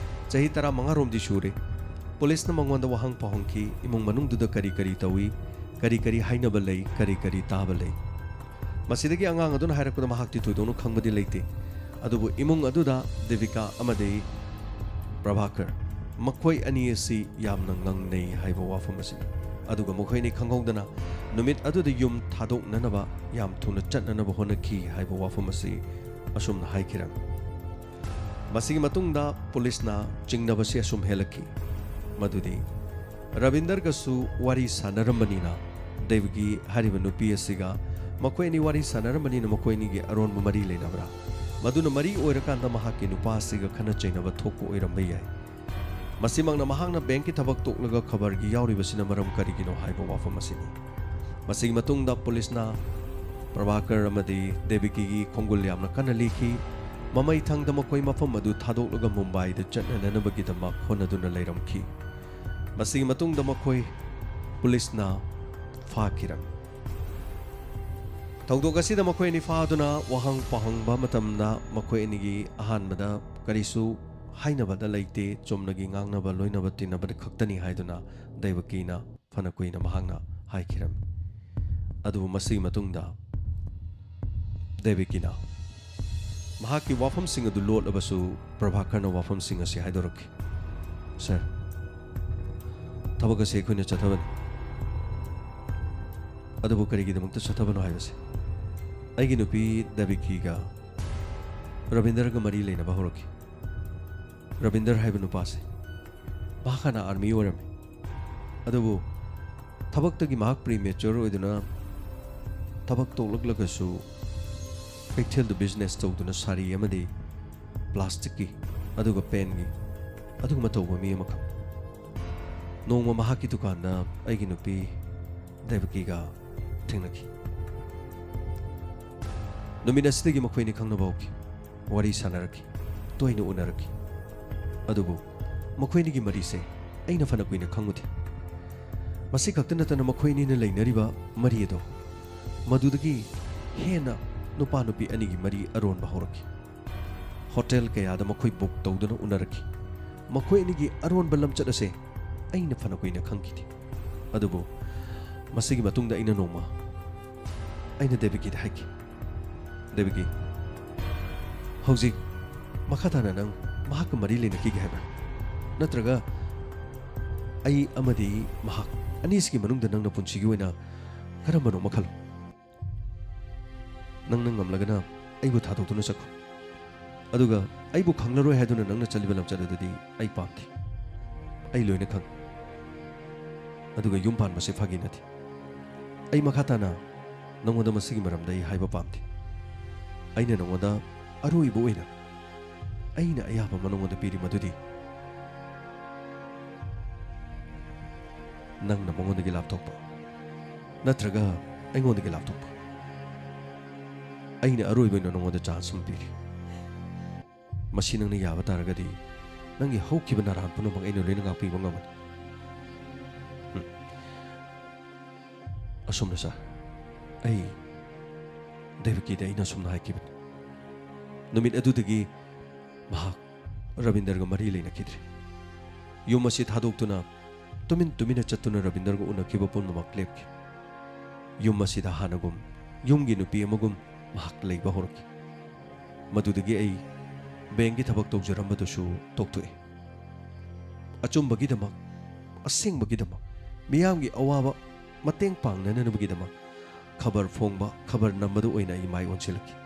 ꯆꯍꯤ ꯇꯔꯥꯃꯉꯥ ꯔꯣꯝꯗꯤ ꯁꯨꯔꯦ꯫ ꯄꯨꯂꯤꯁꯅ ꯃꯉꯣꯟꯗ ꯋꯥꯍꯪ ꯐꯥꯎꯍꯪꯈꯤ, ꯏꯃꯨꯡ ꯃꯅꯨꯡꯗꯨꯗ ꯀꯔꯤ ꯀꯔꯤ ꯇꯧꯏ, ꯀꯔꯤ ꯀꯔꯤ ꯍꯥꯏꯅꯕ ꯂꯩ, ꯀꯔꯤ ꯀꯔꯤ ꯇꯥꯕ ꯂꯩ꯫ ꯃꯁꯤꯗꯒꯤ ꯑꯉꯥꯡ ꯑꯗꯨꯅ ꯍꯥꯏꯔꯛꯄꯗ ꯃꯍꯥꯛꯇꯤ ꯊꯣꯏꯗꯣꯛꯅ ꯈꯪꯕꯗꯤ ꯂꯩꯇꯦ, ꯑꯗꯨꯕꯨ ꯏꯃꯨꯡ ꯑꯗꯨꯗ ꯗꯦꯕꯤꯀꯥ ꯑꯃꯗꯤ ꯄ꯭ꯔꯚꯥꯀꯔ ꯃꯈꯣꯏ ꯑꯅꯤ ꯑꯁꯤ ꯌꯥꯝꯅ ꯉꯪꯅꯩ ꯍꯥꯏꯕ ꯋꯥꯐꯝ ꯑꯁꯤꯅꯤ꯫ ꯑꯗꯨꯒ ꯃꯈꯣꯏ ꯑꯅꯤ ꯈꯪꯍꯧꯗꯅ ꯅꯨꯃꯤꯠ ꯑꯗꯨꯗ ꯌꯨꯝ ꯊꯥꯗꯣꯛꯅꯅꯕ ꯌꯥꯝ ꯊꯨꯅ ꯆꯠꯅꯅꯕ ꯍꯣꯠꯅꯈꯤ ꯍꯥꯏꯕ ꯋꯥꯐꯝ ꯑꯁꯤ ꯑꯁꯨꯝꯅ ꯍꯥꯏꯈꯤꯔꯝꯃꯤ꯫ ꯃꯁꯤꯒꯤ ꯃꯇꯨꯡꯗ ꯄꯨꯂꯤꯁꯅ ꯆꯤꯡꯅꯕꯁꯤ ꯑꯁꯨꯝ ꯍꯦꯜꯂꯛꯈꯤ, ꯃꯗꯨꯗꯤ ꯔꯕꯤꯟꯗꯔꯒꯁꯨ ꯋꯥꯔꯤ ꯁꯥꯟꯅꯔꯝꯕꯅꯤꯅ, ꯗꯦꯕꯤꯀꯤ ꯍꯥꯏꯔꯤꯕ ꯅꯨꯄꯤ ꯑꯁꯤꯒ ꯃꯈꯣꯏ ꯑꯅꯤ ꯋꯥꯔꯤ ꯁꯥꯟꯅꯔꯝꯕꯅꯤꯅ ꯃꯈꯣꯏ ꯑꯅꯤꯒꯤ ꯑꯔꯣꯟꯕ ꯃꯔꯤ ꯂꯩꯅꯕ꯭ꯔꯥ? ꯃꯗꯨꯅ ꯃꯔꯤ ꯑꯣꯏꯔꯀꯥꯟꯗ ꯃꯍꯥꯛꯀꯤ ꯅꯨꯄꯥ ꯑꯁꯤꯒ ꯈꯠꯅ ꯆꯩꯅꯕ ꯊꯣꯛꯄ ꯑꯣꯏꯔꯝꯕ ꯌꯥꯏ꯫ ꯃꯁꯤꯃꯛꯅ ꯃꯍꯥꯛꯅ ꯕꯦꯡꯛꯀꯤ ꯊꯕꯛ ꯇꯣꯛꯂꯒ ꯈꯕꯔꯒꯤ ꯌꯥꯎꯔꯤꯕꯁꯤꯅ ꯃꯔꯝ ꯀꯔꯤꯒꯤꯅꯣ ꯍꯥꯏꯕ ꯋꯥꯐꯝ ꯑꯁꯤꯅꯤ꯫ ꯃꯁꯤꯒꯤ ꯃꯇꯨꯡꯗ ꯄꯨꯂꯤꯁꯅ ꯄ꯭ꯔꯚꯥꯀꯔ ꯑꯃꯗꯤ ꯗꯦꯕꯤꯀꯤꯒꯤ ꯈꯣꯡꯒꯨꯜ ꯌꯥꯝꯅ ꯀꯟꯅ ꯂꯤꯈꯤ꯫ ꯃꯃꯩ ꯊꯪꯗ ꯃꯈꯣꯏ ꯃꯐꯝ ꯑꯗꯨ ꯊꯥꯗꯣꯛꯂꯒ ꯃꯨꯝꯕꯥꯏꯗ ꯆꯠꯅꯅꯅꯕꯒꯤꯗꯃꯛ ꯍꯣꯠꯅꯗꯨꯅ ꯂꯩꯔꯝꯈꯤ꯫ ꯃꯁꯤꯒꯤ ꯃꯇꯨꯡꯗ ꯃꯈꯣꯏ ꯄꯨꯂꯤꯁꯅ ꯐꯥꯈꯤꯔꯝꯃꯤ꯫ ꯊꯧꯗꯣꯛ ꯑꯁꯤꯗ ꯃꯈꯣꯏ ꯑꯅꯤ ꯐꯥꯗꯨꯅ ꯋꯥꯍꯪ ꯄꯥꯎꯍꯪꯕ ꯃꯇꯝꯗ ꯃꯈꯣꯏ ꯑꯅꯤꯒꯤ ꯑꯍꯥꯟꯕꯗ ꯀꯔꯤꯁꯨ ꯍꯥꯏꯅꯕꯗ ꯂꯩꯇꯦ, ꯆꯨꯝꯅꯒꯤ ꯉꯥꯡꯅꯕ ꯂꯣꯏꯅꯕ ꯇꯤꯟꯅꯕ ꯈꯛꯇꯅꯤ ꯍꯥꯏꯗꯨꯅ ꯗꯦꯕꯀꯤꯅ ꯐꯅ ꯀꯨꯏꯅ ꯃꯍꯥꯛꯅ ꯍꯥꯏꯈꯤꯔꯝꯃꯤ꯫ ꯑꯗꯨꯕꯨ ꯃꯁꯤꯒꯤ ꯃꯇꯨꯡꯗ ꯗꯦꯕꯀꯤꯅ ꯃꯍꯥꯛꯀꯤ ꯋꯥꯐꯝꯁꯤꯡ ꯑꯗꯨ ꯂꯣꯠꯂꯕꯁꯨ ꯄ꯭ꯔꯚꯥꯀꯔꯅ ꯋꯥꯐꯝꯁꯤꯡ ꯑꯁꯤ ꯍꯥꯏꯗꯣꯔꯛꯈꯤ꯫ "ꯁꯔ, ꯊꯕꯛ ꯑꯁꯤ ꯑꯩꯈꯣꯏꯅ ꯆꯠꯊꯕꯅꯤ꯫ ꯑꯗꯨꯕꯨ ꯀꯔꯤꯒꯤꯗꯃꯛꯇ ꯆꯠꯊꯕꯅꯣ ꯍꯥꯏꯕꯁꯤ ꯑꯩꯒꯤ ꯅꯨꯄꯤ ꯗꯦꯕꯀꯤꯒ ꯔꯕꯤꯟꯗꯔꯒ ꯃꯔꯤ ꯂꯩꯅꯕ ꯍꯧꯔꯛꯈꯤ꯫ ꯔꯕꯤꯟꯗꯔ ꯍꯥꯏꯕ ꯅꯨꯄꯥꯁꯦ, ꯃꯍꯥꯛ ꯍꯥꯟꯅ ꯑꯥꯔꯃꯤ ꯑꯣꯏꯔꯝꯃꯤ꯫ ꯑꯗꯨꯕꯨ ꯊꯕꯛꯇꯒꯤ ꯃꯍꯥꯛ ꯄ꯭ꯔꯤꯃꯦꯆꯣꯔ ꯑꯣꯏꯗꯨꯅ ꯊꯕꯛ ꯇꯣꯛꯂꯛꯂꯒꯁꯨ ꯀꯩꯊꯦꯜꯗ ꯕꯤꯖꯤꯅꯦꯁ ꯇꯧꯗꯨꯅ ꯁꯥꯔꯤ ꯑꯃꯗꯤ ꯄ꯭ꯂꯥꯁꯇꯤꯛꯀꯤ ꯑꯗꯨꯒ ꯄꯦꯟꯒꯤ ꯑꯗꯨꯒꯨꯝꯕ ꯇꯧꯕ ꯃꯤ ꯑꯃꯈꯛ꯫ ꯅꯣꯡꯃ ꯃꯍꯥꯛꯀꯤ ꯗꯨꯀꯥꯟꯗ ꯑꯩꯒꯤ ꯅꯨꯄꯤ ꯗꯦꯕꯀꯤꯒ ꯊꯦꯡꯅꯈꯤ꯫ ꯅꯨꯃꯤꯠ ꯑꯁꯤꯗꯒꯤ ꯃꯈꯣꯏꯅꯤ ꯈꯪꯅꯕ ꯍꯧꯈꯤ꯫ ꯋꯥꯔꯤ ꯁꯥꯟꯅꯔꯛꯈꯤ꯫ ꯇꯣꯏꯅ ꯎꯅꯔꯛꯈꯤ꯫ ꯑꯗꯨꯕꯨ ꯃꯈꯣꯏꯅꯤꯒꯤ ꯃꯔꯤꯁꯦ ꯑꯩꯅ ꯐꯅ ꯀꯨꯏꯅ ꯈꯪꯉꯨꯗꯦ꯫ ꯃꯁꯤ ꯈꯛꯇ ꯅꯠꯇꯅ ꯃꯈꯣꯏ ꯑꯅꯤꯅ ꯂꯩꯅꯔꯤꯕ ꯃꯔꯤ ꯑꯗꯣ, ꯃꯗꯨꯗꯒꯤ ꯍꯦꯟꯅ ꯅꯨꯄꯥ ꯅꯨꯄꯤ ꯑꯅꯤꯒꯤ ꯃꯔꯤ ꯑꯔꯣꯟꯕ ꯍꯧꯔꯛꯈꯤ꯫ ꯍꯣꯇꯦꯜ ꯀꯌꯥꯗ ꯃꯈꯣꯏ ꯕꯨꯛ ꯇꯧꯗꯨꯅ ꯎꯅꯔꯛꯈꯤ꯫ ꯃꯈꯣꯏ ꯑꯅꯤꯒꯤ ꯑꯔꯣꯟꯕ ꯂꯝꯆꯠ ꯑꯁꯦ ꯑꯩꯅ ꯐꯅ ꯀꯨꯏꯅ ꯈꯪꯈꯤꯗꯦ꯫ ꯑꯗꯨꯕꯨ ꯃꯁꯤꯒꯤ ꯃꯇꯨꯡꯗ ꯑꯩꯅ ꯅꯣꯡꯃ ꯑꯩꯅ ꯗꯦꯕꯤꯀꯤꯗ ꯍꯥꯏꯈꯤ, "ꯗꯦꯕꯤꯀꯤ, ꯍꯧꯖꯤꯛ ꯃꯈꯥ ꯇꯥꯅ ꯅꯪ ꯃꯍꯥꯛꯀ ꯃꯔꯤ ꯂꯩꯅꯈꯤꯒꯦ ꯍꯥꯏꯕ꯭ꯔꯥ? ꯅꯠꯇ꯭ꯔꯒ ꯑꯩ ꯑꯃꯗꯤ ꯃꯍꯥꯛ ꯑꯅꯤꯁꯤꯒꯤ ꯃꯅꯨꯡꯗ ꯅꯪꯅ ꯄꯨꯟꯁꯤꯒꯤ ꯑꯣꯏꯅ ꯀꯔꯝꯕꯅꯣ ꯑꯃ ꯈꯜꯂꯣ꯫ ꯅꯪꯅ ꯉꯝꯂꯒꯅ ꯑꯩꯕꯨ ꯊꯥꯗꯣꯛꯇꯨꯅ ꯆꯠꯈꯣ꯫ ꯑꯗꯨꯒ ꯑꯩꯕꯨ ꯈꯪꯂꯔꯣꯏ ꯍꯥꯏꯗꯨꯅ ꯅꯪꯅ ꯆꯠꯂꯤꯕ ꯂꯝꯆꯠ ꯑꯗꯨꯗꯤ ꯑꯩ ꯄꯥꯝꯗꯦ꯫ ꯑꯩ ꯂꯣꯏꯅ ꯈꯪ꯫ ꯑꯗꯨꯒ ꯌꯨꯝ ꯄꯥꯟꯕꯁꯦ ꯐꯥꯒꯤ ꯅꯠꯇꯦ꯫ ꯑꯩ ꯃꯈꯥ ꯇꯥꯅ ꯅꯉꯣꯟꯗ ꯃꯁꯤꯒꯤ ꯃꯔꯝꯗ ꯑꯩ ꯍꯥꯏꯕ ꯄꯥꯝꯗꯦ꯫ ꯑꯩꯅ ꯅꯉꯣꯟꯗ ꯑꯔꯣꯏꯕ ꯑꯣꯏꯅ ꯑꯩꯅ ꯑꯌꯥꯕ ꯑꯃ ꯅꯉꯣꯟꯗ ꯄꯤꯔꯤ, ꯃꯗꯨꯗꯤ ꯅꯪꯅ ꯃꯉꯣꯟꯗꯒꯤ ꯂꯥꯞꯊꯣꯛꯄ, ꯅꯠꯇ꯭ꯔꯒ ꯑꯩꯉꯣꯟꯗꯒꯤ ꯂꯥꯞꯊꯣꯛꯄ꯫ ꯑꯩꯅ ꯑꯔꯣꯏꯕ ꯑꯣꯏꯅ ꯅꯉꯣꯟꯗ ꯆꯥꯟꯁ ꯑꯃ ꯄꯤꯔꯤ꯫ ꯃꯁꯤ ꯅꯪꯅ ꯌꯥꯕ ꯇꯥꯔꯒꯗꯤ ꯅꯪꯒꯤ ꯍꯧꯈꯤꯕ ꯅꯔꯥꯟ ꯄꯨꯝꯅꯃꯛ ꯑꯩꯅ ꯂꯣꯏꯅ ꯉꯥꯛꯄꯤꯕ ꯉꯝꯒꯅꯤ꯫" ꯍꯝ꯫ ꯑꯁꯨꯝꯅ ꯁꯥꯔ, ꯑꯩ ꯗꯦꯕꯀꯤꯗ ꯑꯩꯅ ꯑꯁꯨꯝꯅ ꯍꯥꯏꯈꯤꯕꯅꯤ꯫ ꯅꯨꯃꯤꯠ ꯑꯗꯨꯗꯒꯤ ꯃꯍꯥꯛ ꯔꯕꯤꯟꯗꯔꯒ ꯃꯔꯤ ꯂꯩꯅꯈꯤꯗ꯭ꯔꯦ꯫ ꯌꯨꯝ ꯑꯁꯤ ꯊꯥꯗꯣꯛꯇꯨꯅ ꯇꯨꯃꯤꯟ ꯇꯨꯃꯤꯟꯅ ꯆꯠꯇꯨꯅ ꯔꯕꯤꯟꯗꯔꯒ ꯎꯅꯈꯤꯕ ꯄꯨꯝꯅꯃꯛ ꯂꯦꯞꯈꯤ꯫ ꯌꯨꯝ ꯑꯁꯤꯗ ꯍꯥꯟꯅꯒꯨꯝ ꯌꯨꯝꯒꯤ ꯅꯨꯄꯤ ꯑꯃꯒꯨꯝ ꯃꯍꯥꯛ ꯂꯩꯕ ꯍꯧꯔꯛꯈꯤ꯫ ꯃꯗꯨꯗꯒꯤ ꯑꯩ ꯕꯦꯡꯒꯤ ꯊꯕꯛ ꯇꯧꯖꯔꯝꯕꯗꯨꯁꯨ ꯇꯣꯛꯊꯣꯛꯏ꯫ ꯑꯆꯨꯝꯕꯒꯤꯗꯃꯛ, ꯑꯁꯦꯡꯕꯒꯤꯗꯃꯛ, ꯃꯤꯌꯥꯝꯒꯤ ꯑꯋꯥꯕ ꯃꯇꯦꯡ ꯄꯥꯡꯅꯅꯕꯒꯤꯗꯃꯛ ꯈꯕꯔ ꯐꯣꯡꯕ, ꯈꯕꯔ ꯅꯝꯕꯗ ꯑꯣꯏꯅ ꯑꯩ ꯃꯥꯏ ꯑꯣꯟꯁꯤꯜꯂꯛꯈꯤ꯫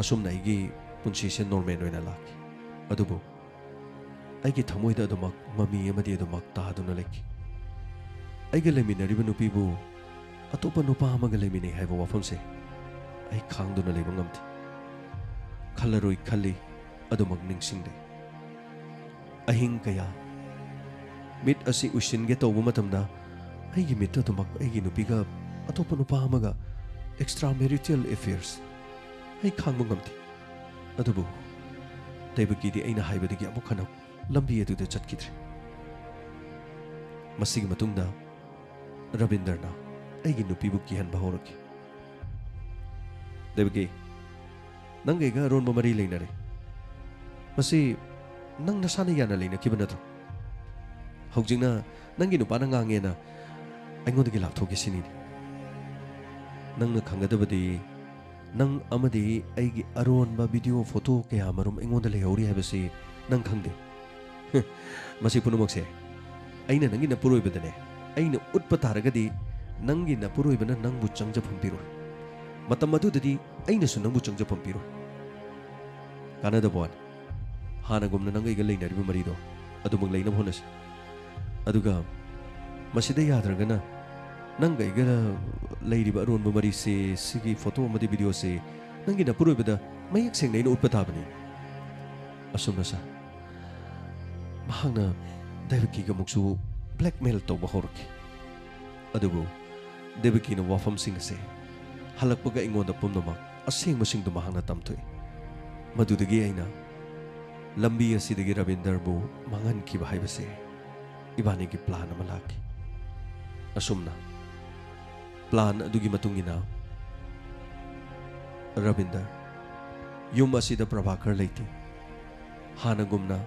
ꯑꯁꯨꯝꯅ ꯑꯩꯒꯤ ꯄꯨꯟꯁꯤꯁꯦ ꯅꯣꯔꯃꯦꯜ ꯑꯣꯏꯅ ꯂꯥꯛꯈꯤ꯫ ꯑꯗꯨꯕꯨ ꯑꯩꯒꯤ ꯊꯃꯣꯏꯗ ꯑꯗꯨꯃꯛ ꯃꯃꯤ ꯑꯃꯗꯤ ꯑꯗꯨꯃꯛ ꯇꯥꯗꯨꯅ ꯂꯩꯈꯤ꯫ ꯑꯩꯒ ꯂꯩꯃꯤꯟꯅꯔꯤꯕ ꯅꯨꯄꯤꯕꯨ ꯑꯇꯣꯞꯄ ꯅꯨꯄꯥ ꯑꯃꯒ ꯂꯩꯃꯤꯟꯅꯩ ꯍꯥꯏꯕ ꯋꯥꯐꯝꯁꯦ ꯑꯩ ꯈꯥꯡꯗꯨꯅ ꯂꯩꯕ ꯉꯝꯗꯦ꯫ ꯈꯜꯂꯔꯣꯏ ꯈꯜꯂꯤ, ꯑꯗꯨꯃꯛ ꯅꯤꯡꯁꯤꯡꯗꯦ꯫ ꯑꯍꯤꯡ ꯀꯌꯥ ꯃꯤꯠ ꯑꯁꯤ ꯎꯏꯁꯤꯟꯒꯦ ꯇꯧꯕ ꯃꯇꯝꯗ ꯑꯩꯒꯤ ꯃꯤꯠꯇ ꯑꯗꯨꯃꯛ ꯑꯩꯒꯤ ꯅꯨꯄꯤꯒ ꯑꯇꯣꯞꯄ ꯅꯨꯄꯥ ꯑꯃꯒ extra marital affairs꯫ ꯑꯩ ꯈꯥꯡꯕ ꯉꯝꯗꯦ꯫ ꯑꯗꯨꯕꯨ ꯗꯦꯕꯀꯤꯗꯤ ꯑꯩꯅ ꯍꯥꯏꯕꯗꯒꯤ ꯑꯃꯨꯛ ꯍꯟꯅ ꯂꯝꯕꯤ ꯑꯗꯨꯗ ꯆꯠꯈꯤꯗ꯭ꯔꯦ꯫ ꯃꯁꯤꯒꯤ ꯃꯇꯨꯡꯗ ꯔꯕꯤꯟꯗꯔꯅ ꯑꯩꯒꯤ ꯅꯨꯄꯤꯕꯨ ꯀꯤꯍꯟꯕ ꯍꯧꯔꯛꯈꯤ꯫ "ꯗꯦꯕꯀꯤ, ꯅꯪꯒ ꯑꯩꯒ ꯑꯔꯣꯟꯕ ꯃꯔꯤ ꯂꯩꯅꯔꯦ꯫ ꯃꯁꯤ ꯅꯪ ꯅꯁꯥꯅ ꯌꯥꯅ ꯂꯩꯅꯈꯤꯕ ꯅꯠꯇ꯭ꯔꯣ? ꯍꯧꯖꯤꯛꯅ ꯅꯪꯒꯤ ꯅꯨꯄꯥꯅ ꯉꯥꯡꯉꯦꯅ ꯑꯩꯉꯣꯟꯗꯒꯤ ꯂꯥꯞꯊꯣꯛꯀꯦ ꯁꯤꯅꯤꯅꯦ꯫ ꯅꯪꯅ ꯈꯪꯒꯗꯕꯗꯤ, ꯅꯪ ꯑꯃꯗꯤ ꯑꯩꯒꯤ ꯑꯔꯣꯟꯕ ꯚꯤꯗꯤꯑꯣ ꯐꯣꯇꯣ ꯀꯌꯥ ꯃꯔꯨꯝ ꯑꯩꯉꯣꯟꯗ ꯂꯩꯍꯧꯔꯤ ꯍꯥꯏꯕꯁꯤ ꯅꯪ ꯈꯪꯗꯦ꯫ ꯃꯁꯤ ꯄꯨꯝꯅꯃꯛꯁꯦ ꯑꯩꯅ ꯅꯪꯒꯤ ꯅꯄꯨꯔꯣꯏꯕꯗꯅꯦ, ꯑꯩꯅ ꯎꯠꯄ ꯇꯥꯔꯒꯗꯤ ꯅꯪꯒꯤ ꯅꯄꯨꯔꯣꯏꯕꯅ ꯅꯪꯕꯨ ꯆꯪꯖꯐꯝ ꯄꯤꯔꯣꯏ꯫ ꯃꯇꯝ ꯑꯗꯨꯗꯗꯤ ꯑꯩꯅꯁꯨ ꯅꯪꯕꯨ ꯆꯪꯖꯐꯝ ꯄꯤꯔꯣꯏ꯫ ꯀꯥꯟꯅꯗꯕ ꯋꯥꯅꯤ꯫ ꯍꯥꯟꯅꯒꯨꯝꯅ ꯅꯪꯒ ꯑꯩꯒ ꯂꯩꯅꯔꯤꯕ ꯃꯔꯤꯗꯣ ꯑꯗꯨꯃꯛ ꯂꯩꯅꯕ ꯍꯣꯠꯅꯁꯤ꯫ ꯑꯗꯨꯒ ꯃꯁꯤꯗ ꯌꯥꯗ꯭ꯔꯒꯅ ꯅꯪꯒ ꯑꯩꯒ ꯂꯩꯔꯤꯕ ꯑꯔꯣꯟꯕ ꯃꯔꯤꯁꯦ, ꯁꯤꯒꯤ ꯐꯣꯇꯣ ꯑꯃꯗꯤ ꯚꯤꯗꯤꯑꯣꯁꯦ ꯅꯪꯒꯤ ꯅꯄꯨꯔꯣꯏꯕꯗ ꯃꯌꯦꯛ ꯁꯦꯡꯅ ꯑꯩꯅ ꯎꯠꯄ ꯇꯥꯕꯅꯤ"꯫ ꯑꯁꯨꯝꯅ ꯁꯥꯔ, ꯃꯍꯥꯛꯅ ꯗꯦꯕꯀꯤꯒ ꯑꯃꯨꯛꯁꯨ ꯕ꯭ꯂꯦꯛꯃꯦꯜ ꯇꯧꯕ ꯍꯧꯔꯛꯈꯤ꯫ ꯑꯗꯨꯕꯨ ꯗꯦꯕꯀꯤꯅ ꯋꯥꯐꯝꯁꯤꯡ ꯑꯁꯦ ꯍꯜꯂꯛꯄꯒ ꯑꯩꯉꯣꯟꯗ ꯄꯨꯝꯅꯃꯛ ꯑꯁꯦꯡꯕꯁꯤꯡꯗꯨ ꯃꯍꯥꯛꯅ ꯇꯝꯊꯣꯛꯏ꯫ ꯃꯗꯨꯗꯒꯤ ꯑꯩꯅ ꯂꯝꯕꯤ ꯑꯁꯤꯗꯒꯤ ꯔꯕꯤꯟꯗꯔꯕꯨ ꯃꯥꯡꯍꯟꯈꯤꯕ ꯍꯥꯏꯕꯁꯦ ꯏꯕꯥꯅꯤꯒꯤ ꯄ꯭ꯂꯥꯟ ꯑꯃ ꯂꯥꯛꯈꯤ꯫ ꯑꯁꯨꯝꯅ ꯄ꯭ꯂꯥꯟ ꯑꯗꯨꯒꯤ ꯃꯇꯨꯡ ꯏꯟꯅ ꯔꯕꯤꯟꯗꯔ ꯌꯨꯝ ꯑꯁꯤꯗ ꯄ꯭ꯔꯚꯥꯀꯔ ꯂꯩꯇꯦ꯫ ꯍꯥꯟꯅꯒꯨꯝꯅ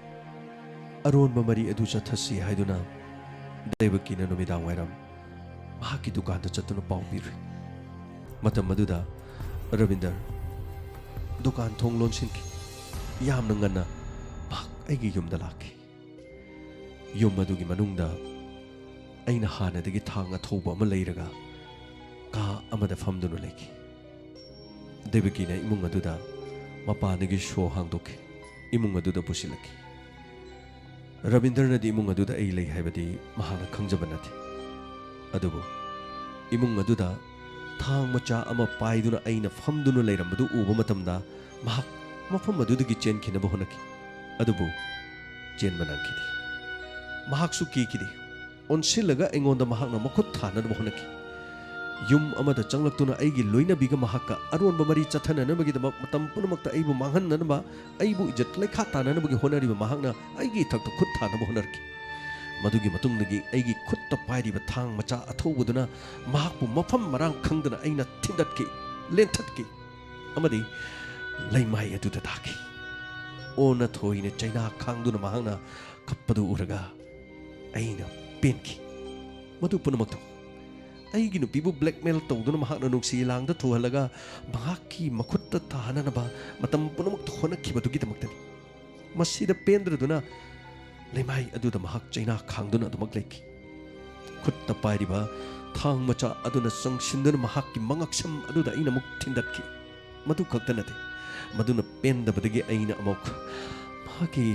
ꯑꯔꯣꯟꯕ ꯃꯔꯤ ꯑꯗꯨ ꯆꯠꯊꯁꯤ ꯍꯥꯏꯗꯨꯅ ꯗꯦꯕꯀꯤꯅ ꯅꯨꯃꯤꯗꯥꯡ ꯋꯥꯏꯔꯝ ꯃꯍꯥꯛꯀꯤ ꯗꯨꯀꯥꯟꯗ ꯆꯠꯇꯨꯅ ꯄꯥꯎ ꯄꯤꯔꯨꯏ꯫ ꯃꯇꯝ ꯑꯗꯨꯗ ꯔꯕꯤꯟꯗꯔ ꯗꯨꯀꯥꯟ ꯊꯣꯡ ꯂꯣꯟꯁꯤꯟꯈꯤ꯫ ꯌꯥꯝꯅ ꯉꯟꯅ ꯃꯍꯥꯛ ꯑꯩꯒꯤ ꯌꯨꯝꯗ ꯂꯥꯛꯈꯤ꯫ ꯌꯨꯝ ꯑꯗꯨꯒꯤ ꯃꯅꯨꯡꯗ ꯑꯩꯅ ꯍꯥꯟꯅꯗꯒꯤ ꯊꯥꯡ ꯑꯊꯧꯕ ꯑꯃ ꯂꯩꯔꯒ ꯀꯥ ꯑꯃꯗ ꯐꯝꯗꯨꯅ ꯂꯩꯈꯤ꯫ ꯗꯦꯕꯀꯤꯅ ꯏꯃꯨꯡ ꯑꯗꯨꯗ ꯃꯄꯥꯟꯗꯒꯤ ꯁꯣ ꯍꯥꯡꯗꯣꯛꯈꯤ꯫ ꯏꯃꯨꯡ ꯑꯗꯨꯗ ꯄꯨꯁꯤꯜꯂꯛꯈꯤ꯫ ꯔꯕꯤꯟꯗ꯭ꯔꯅꯗꯤ ꯏꯃꯨꯡ ꯑꯗꯨꯗ ꯑꯩ ꯂꯩ ꯍꯥꯏꯕꯗꯤ ꯃꯍꯥꯛꯅ ꯈꯪꯖꯕ ꯅꯠꯇꯦ꯫ ꯑꯗꯨꯕꯨ ꯏꯃꯨꯡ ꯑꯗꯨꯗ ꯊꯥꯡ ꯃꯆꯥ ꯑꯃ ꯄꯥꯏꯗꯨꯅ ꯑꯩꯅ ꯐꯝꯗꯨꯅ ꯂꯩꯔꯝꯕꯗꯨ ꯎꯕ ꯃꯇꯝꯗ ꯃꯍꯥꯛ ꯃꯐꯝ ꯑꯗꯨꯗꯒꯤ ꯆꯦꯟꯈꯤꯅꯕ ꯍꯣꯠꯅꯈꯤ꯫ ꯑꯗꯨꯕꯨ ꯆꯦꯟꯕ ꯅꯪꯈꯤꯗꯦ꯫ ꯃꯍꯥꯛꯁꯨ ꯀꯤꯈꯤꯗꯦ꯫ ꯑꯣꯟꯁꯤꯜꯂꯒ ꯑꯩꯉꯣꯟꯗ ꯃꯍꯥꯛꯅ ꯃꯈꯨꯠ ꯊꯥꯅꯅꯕ ꯍꯣꯠꯅꯈꯤ꯫ ꯌꯨꯝ ꯑꯃꯗ ꯆꯪꯂꯛꯇꯨꯅ ꯑꯩꯒꯤ ꯂꯣꯏꯅꯕꯤꯒ ꯃꯍꯥꯛꯀ ꯑꯔꯣꯟꯕ ꯃꯔꯤ ꯆꯠꯊꯅꯅꯕꯒꯤꯗꯃꯛ ꯃꯇꯝ ꯄꯨꯝꯅꯃꯛꯇ ꯑꯩꯕꯨ ꯃꯥꯡꯍꯟꯅꯅꯕ, ꯑꯩꯕꯨ ꯏꯖꯠ ꯂꯩꯈꯥ ꯇꯥꯅꯅꯕꯒꯤ ꯍꯣꯠꯅꯔꯤꯕ ꯃꯍꯥꯛꯅ ꯑꯩꯒꯤ ꯏꯊꯛꯇ ꯈꯨꯠ ꯊꯥꯅꯕ ꯍꯣꯠꯅꯔꯛꯈꯤ꯫ ꯃꯗꯨꯒꯤ ꯃꯇꯨꯡꯗꯒꯤ ꯑꯩꯒꯤ ꯈꯨꯠꯇ ꯄꯥꯏꯔꯤꯕ ꯊꯥꯡ ꯃꯆꯥ ꯑꯊꯧꯕꯗꯨꯅ ꯃꯍꯥꯛꯄꯨ ꯃꯐꯝ ꯃꯔꯥꯡ ꯈꯪꯗꯅ ꯑꯩꯅ ꯊꯤꯟꯗꯠꯈꯤ, ꯂꯦꯟꯊꯠꯈꯤ ꯑꯃꯗꯤ ꯂꯩꯃꯥꯏ ꯑꯗꯨꯗ ꯇꯥꯈꯤ꯫ ꯑꯣꯟꯅ ꯊꯣꯏꯅ ꯆꯩꯅꯥ ꯈꯥꯡꯗꯨꯅ ꯃꯍꯥꯛꯅ ꯀꯞꯄꯗꯨ ꯎꯔꯒ ꯑꯩꯅ ꯄꯦꯟꯈꯤ꯫ ꯃꯗꯨ ꯄꯨꯝꯅꯃꯛꯇꯣ ꯑꯩꯒꯤ ꯅꯨꯄꯤꯕꯨ blackmail ꯇꯧꯗꯨꯅ ꯃꯍꯥꯛꯅ ꯅꯨꯡꯁꯤ ꯂꯥꯡꯗ ꯊꯨꯍꯜꯂꯒ ꯃꯍꯥꯛꯀꯤ ꯃꯈꯨꯠꯇ ꯊꯥꯅꯅꯕ ꯃꯇꯝ ꯄꯨꯝꯅꯃꯛꯇ ꯍꯣꯠꯅꯈꯤꯕꯗꯨꯒꯤꯗꯃꯛꯇꯅꯤ꯫ ꯃꯁꯤꯗ ꯄꯦꯟꯗ꯭ꯔꯗꯨꯅ ꯂꯩꯃꯥꯏ ꯑꯗꯨꯗ ꯃꯍꯥꯛ ꯆꯩꯅꯥ ꯈꯥꯡꯗꯨꯅ ꯑꯗꯨꯃꯛ ꯂꯩꯈꯤ꯫ ꯈꯨꯠꯇ ꯄꯥꯏꯔꯤꯕ ꯊꯥꯡ ꯃꯆꯥ ꯑꯗꯨꯅ ꯆꯪꯁꯤꯟꯗꯨꯅ ꯃꯍꯥꯛꯀꯤ ꯃꯉꯛꯁꯝ ꯑꯗꯨꯗ ꯑꯩꯅ ꯑꯃꯨꯛ ꯊꯤꯟꯗꯠꯈꯤ꯫ ꯃꯗꯨ ꯈꯛꯇ ꯅꯠꯇꯦ, ꯃꯗꯨꯅ ꯄꯦꯟꯗꯕꯗꯒꯤ ꯑꯩꯅ ꯑꯃꯨꯛ ꯃꯍꯥꯛꯀꯤ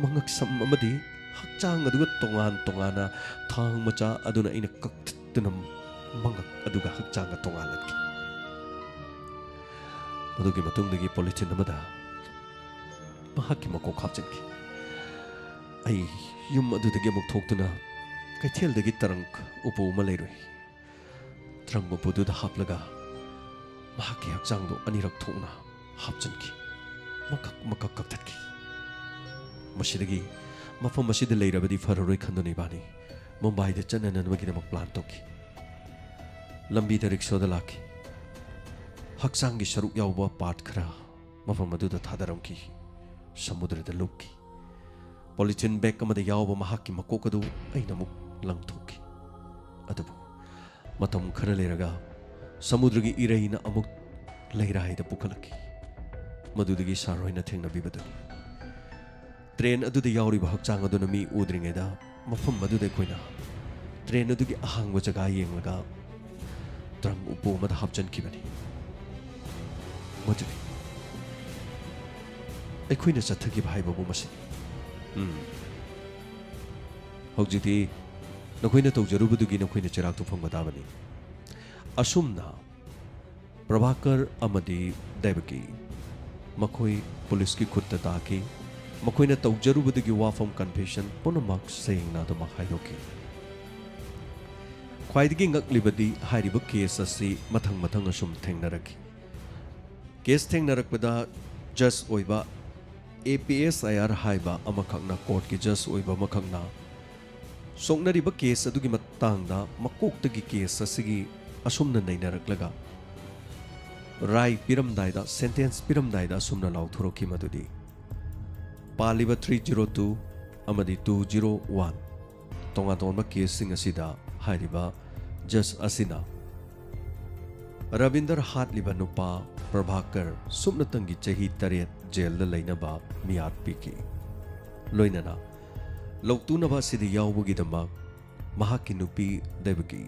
ꯃꯉꯛꯁꯝ ꯑꯃꯗꯤ ꯍꯛꯆꯥꯡ ꯑꯗꯨꯒ ꯇꯣꯉꯥꯟ ꯇꯣꯉꯥꯟꯅ ꯊꯥꯡ ꯃꯆꯥ ꯑꯗꯨꯅ ꯑꯩꯅ ꯀꯛꯊꯠꯇꯨꯅ ꯃꯉꯛ ꯑꯗꯨꯒ ꯍꯛꯆꯥꯡꯒ ꯇꯣꯉꯥꯜꯍꯟꯈꯤ꯫ ꯃꯗꯨꯒꯤ ꯃꯇꯨꯡꯗꯒꯤ polythene ꯑꯃꯗ ꯃꯍꯥꯛꯀꯤ ꯃꯀꯣꯛ ꯍꯥꯞꯆꯤꯟꯈꯤ꯫ ꯑꯩ ꯌꯨꯝ ꯑꯗꯨꯗꯒꯤ ꯑꯃꯨꯛ ꯊꯣꯛꯇꯨꯅ ꯀꯩꯊꯦꯜꯗꯒꯤ ꯇ꯭ꯔꯪꯛ ꯎꯄꯨ ꯑꯃ ꯂꯩꯔꯨꯏ꯫ ꯇ꯭ꯔꯪꯛ ꯎꯄꯨꯗꯨꯗ ꯍꯥꯞꯂꯒ ꯃꯍꯥꯛꯀꯤ ꯍꯛꯆꯥꯡꯗꯨ ꯑꯅꯤꯔꯛ ꯊꯣꯛꯅ ꯍꯥꯞꯆꯤꯟꯈꯤ꯫ ꯃꯀꯛ ꯃꯀꯛ ꯀꯛꯊꯠꯈꯤ꯫ ꯃꯁꯤꯗꯒꯤ ꯃꯐꯝ ꯑꯁꯤꯗ ꯂꯩꯔꯕꯗꯤ ꯐꯔꯔꯣꯏ ꯈꯟꯗꯨꯅ ꯏꯕꯥꯅꯤ ꯃꯨꯝꯕꯥꯏꯗ ꯆꯠꯅꯅꯕꯒꯤꯗꯃꯛ plan ꯇꯧꯈꯤ꯫ ꯂꯝꯕꯤꯗ ꯔꯤꯛꯁꯣꯗ ꯂꯥꯛꯈꯤ꯫ ꯍꯛꯆꯥꯡꯒꯤ ꯁꯔꯨꯛ ꯌꯥꯎꯕ part ꯈꯔ ꯃꯐꯝ ꯑꯗꯨꯗ ꯊꯥꯗꯔꯝꯈꯤ꯫ ꯁꯃꯨꯗ꯭ꯔꯗ ꯂꯨꯞꯈꯤ꯫ Polythene bag ꯑꯃꯗ ꯌꯥꯎꯕ ꯃꯍꯥꯛꯀꯤ ꯃꯀꯣꯛ ꯑꯗꯨ ꯑꯩꯅ ꯑꯃꯨꯛ ꯂꯪꯊꯣꯛꯈꯤ꯫ ꯑꯗꯨꯕꯨ ꯃꯇꯝ ꯈꯔ ꯂꯩꯔꯒ ꯁꯃꯨꯗ꯭ꯔꯒꯤ ꯏꯔꯩꯅ ꯑꯃꯨꯛ ꯂꯩꯔꯥꯏꯗ ꯄꯨꯈꯠꯂꯛꯈꯤ꯫ ꯃꯗꯨꯗꯒꯤ ꯁꯥꯔ ꯍꯣꯏꯅ ꯊꯦꯡꯅꯕꯤꯕꯗꯨꯅꯤ꯫ Train ꯑꯗꯨꯗ ꯌꯥꯎꯔꯤꯕ ꯍꯛꯆꯥꯡ ꯑꯗꯨꯅ ꯃꯤ ꯎꯗ꯭ꯔꯤꯉꯩꯗ ꯃꯐꯝ ꯑꯗꯨꯗ ꯑꯩꯈꯣꯏꯅ train ꯑꯗꯨꯒꯤ ꯑꯍꯥꯡꯕ ꯖꯒꯥ ꯌꯦꯡꯂꯒ ꯇ꯭ꯔꯪꯛ ꯎꯄꯨ ꯑꯃꯗ ꯍꯥꯞꯆꯤꯟꯈꯤꯕꯅꯤ꯫ ꯃꯗꯨꯗꯤ ꯑꯩꯈꯣꯏꯅ ꯆꯠꯊꯈꯤꯕ ꯍꯥꯏꯕꯕꯨ ꯃꯁꯤꯅꯤ꯫ ꯎꯝ꯫ ꯍꯧꯖꯤꯛꯇꯤ ꯅꯈꯣꯏꯅ ꯇꯧꯖꯔꯨꯕꯗꯨꯒꯤ ꯅꯈꯣꯏꯅ ꯆꯩꯔꯥꯛꯇꯨ ꯐꯪꯕ ꯇꯥꯕꯅꯤ꯫ ꯑꯁꯨꯝꯅ ꯄ꯭ꯔꯚꯥꯀꯔ ꯑꯃꯗꯤ ꯗꯦꯕꯀꯤ ꯃꯈꯣꯏ ꯄꯨꯂꯤꯁꯀꯤ ꯈꯨꯠꯇ ꯇꯥꯈꯤ꯫ ꯃꯈꯣꯏꯅ ꯇꯧꯖꯔꯨꯕꯗꯨꯒꯤ ꯋꯥꯐꯝ, ꯀꯟꯐꯦꯁꯟ ꯄꯨꯝꯅꯃꯛ ꯁꯦꯡꯅ ꯑꯗꯨꯃꯛ ꯍꯥꯏꯗꯣꯛꯈꯤ꯫ ꯈ꯭ꯋꯥꯏꯗꯒꯤ ꯉꯛꯂꯤꯕꯗꯤ ꯍꯥꯏꯔꯤꯕ ꯀꯦꯁ ꯑꯁꯤ ꯃꯊꯪ ꯃꯊꯪ ꯑꯁꯨꯝ ꯊꯦꯡꯅꯔꯛꯈꯤ꯫ ꯀꯦꯁ ꯊꯦꯡꯅꯔꯛꯄꯗ ꯖꯖ ꯑꯣꯏꯕ APSIR ꯍꯥꯏꯕ ꯑꯃꯈꯛꯅ, ꯀꯣꯔꯠꯀꯤ ꯖꯖ ꯑꯣꯏꯕ ꯑꯃꯈꯛꯅ ꯁꯣꯛꯅꯔꯤꯕ ꯀꯦꯁ ꯑꯗꯨꯒꯤ ꯃꯇꯥꯡꯗ ꯃꯀꯣꯛꯇꯒꯤ ꯀꯦꯁ ꯑꯁꯤꯒꯤ ꯑꯁꯨꯝꯅ ꯅꯩꯅꯔꯛꯂꯒ ꯔꯥꯏ ꯄꯤꯔꯝꯗꯥꯏꯗ, ꯁꯦꯟꯇꯦꯟꯁ ꯄꯤꯔꯝꯗꯥꯏꯗ ꯑꯁꯨꯝꯅ ꯂꯥꯎꯊꯣꯔꯛꯈꯤ ꯃꯗꯨꯗꯤ, ꯄꯥꯜꯂꯤꯕ three zero two ꯑꯃꯗꯤ two zero one ꯇꯣꯉꯥꯟ ꯇꯣꯉꯥꯟꯕ ꯀꯦꯁꯁꯤꯡ ꯑꯁꯤꯗ ꯍꯥꯏꯔꯤꯕ ꯖꯖ ꯑꯁꯤꯅ ꯔꯕꯤꯟꯗꯔ ꯍꯥꯠꯂꯤꯕ ꯅꯨꯄꯥ ꯄ꯭ꯔꯚꯥꯀꯔ ꯁꯨꯞꯅꯇꯪꯒꯤ ꯆꯍꯤ ꯇꯔꯦꯠ ꯖꯦꯜꯗ ꯂꯩꯅꯕ ꯃꯤꯌꯥꯠ ꯄꯤꯈꯤ꯫ ꯂꯣꯏꯅꯅ ꯂꯧꯇꯨꯅꯕ ꯑꯁꯤꯗ ꯌꯥꯎꯕꯒꯤꯗꯃꯛ ꯃꯍꯥꯛꯀꯤ ꯅꯨꯄꯤ ꯗꯦꯕꯀꯤ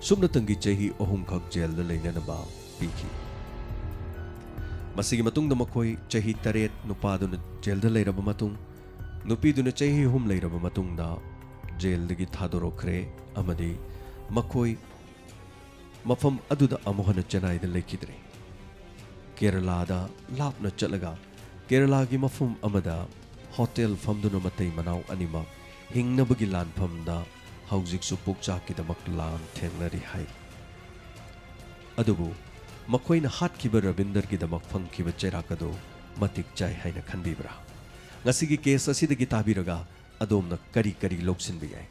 ꯁꯨꯞꯅꯇꯪꯒꯤ ꯆꯍꯤ ꯑꯍꯨꯝꯈꯛ ꯖꯦꯜꯗ ꯂꯩꯅꯅꯕ ꯄꯤꯈꯤ꯫ ꯃꯁꯤꯒꯤ ꯃꯇꯨꯡꯗ ꯃꯈꯣꯏ ꯆꯍꯤ ꯇꯔꯦꯠ ꯅꯨꯄꯥꯗꯨꯅ ꯖꯦꯜꯗ ꯂꯩꯔꯕ ꯃꯇꯨꯡ, ꯅꯨꯄꯤꯗꯨꯅ ꯆꯍꯤ ꯑꯍꯨꯝ ꯂꯩꯔꯕ ꯃꯇꯨꯡꯗ ꯖꯦꯜꯗꯒꯤ ꯊꯥꯗꯣꯔꯛꯈ꯭ꯔꯦ ꯑꯃꯗꯤ ꯃꯈꯣꯏ ꯃꯐꯝ ꯑꯗꯨꯗ ꯑꯃꯨꯛ ꯍꯟꯅ ꯆꯦꯟꯅꯥꯏꯗ ꯂꯩꯈꯤꯗ꯭ꯔꯦ꯫ ꯀꯦꯔꯂꯥꯗ ꯂꯥꯞꯅ ꯆꯠꯂꯒ ꯀꯦꯔꯂꯥꯒꯤ ꯃꯐꯝ ꯑꯃꯗ ꯍꯣꯇꯦꯜ ꯐꯝꯗꯨꯅ ꯃꯇꯩ ꯃꯅꯥꯎ ꯑꯅꯤꯃꯛ ꯍꯤꯡꯅꯕꯒꯤ ꯂꯥꯟꯐꯝꯗ ꯍꯧꯖꯤꯛꯁꯨ ꯄꯨꯛꯆꯥꯛꯀꯤꯗꯃꯛ ꯂꯥꯟ ꯊꯦꯡꯅꯔꯤ ꯍꯥꯏꯔꯤ꯫ ꯑꯗꯨꯕꯨ ꯃꯈꯣꯏꯅ ꯍꯥꯠꯈꯤꯕ ꯔꯕꯤꯟꯗꯔꯒꯤꯗꯃꯛ ꯐꯪꯈꯤꯕ ꯆꯩꯔꯥꯛ ꯑꯗꯨ ꯃꯇꯤꯛ ꯆꯥꯏ ꯍꯥꯏꯅ ꯈꯟꯕꯤꯕ꯭ꯔꯥ? ꯉꯁꯤꯒꯤ ꯀꯦꯁ ꯑꯁꯤꯗꯒꯤ ꯇꯥꯕꯤꯔꯒ ꯑꯗꯣꯝꯅ ꯀꯔꯤ ꯀꯔꯤ ꯂꯧꯁꯤꯟꯕ ꯌꯥꯏ?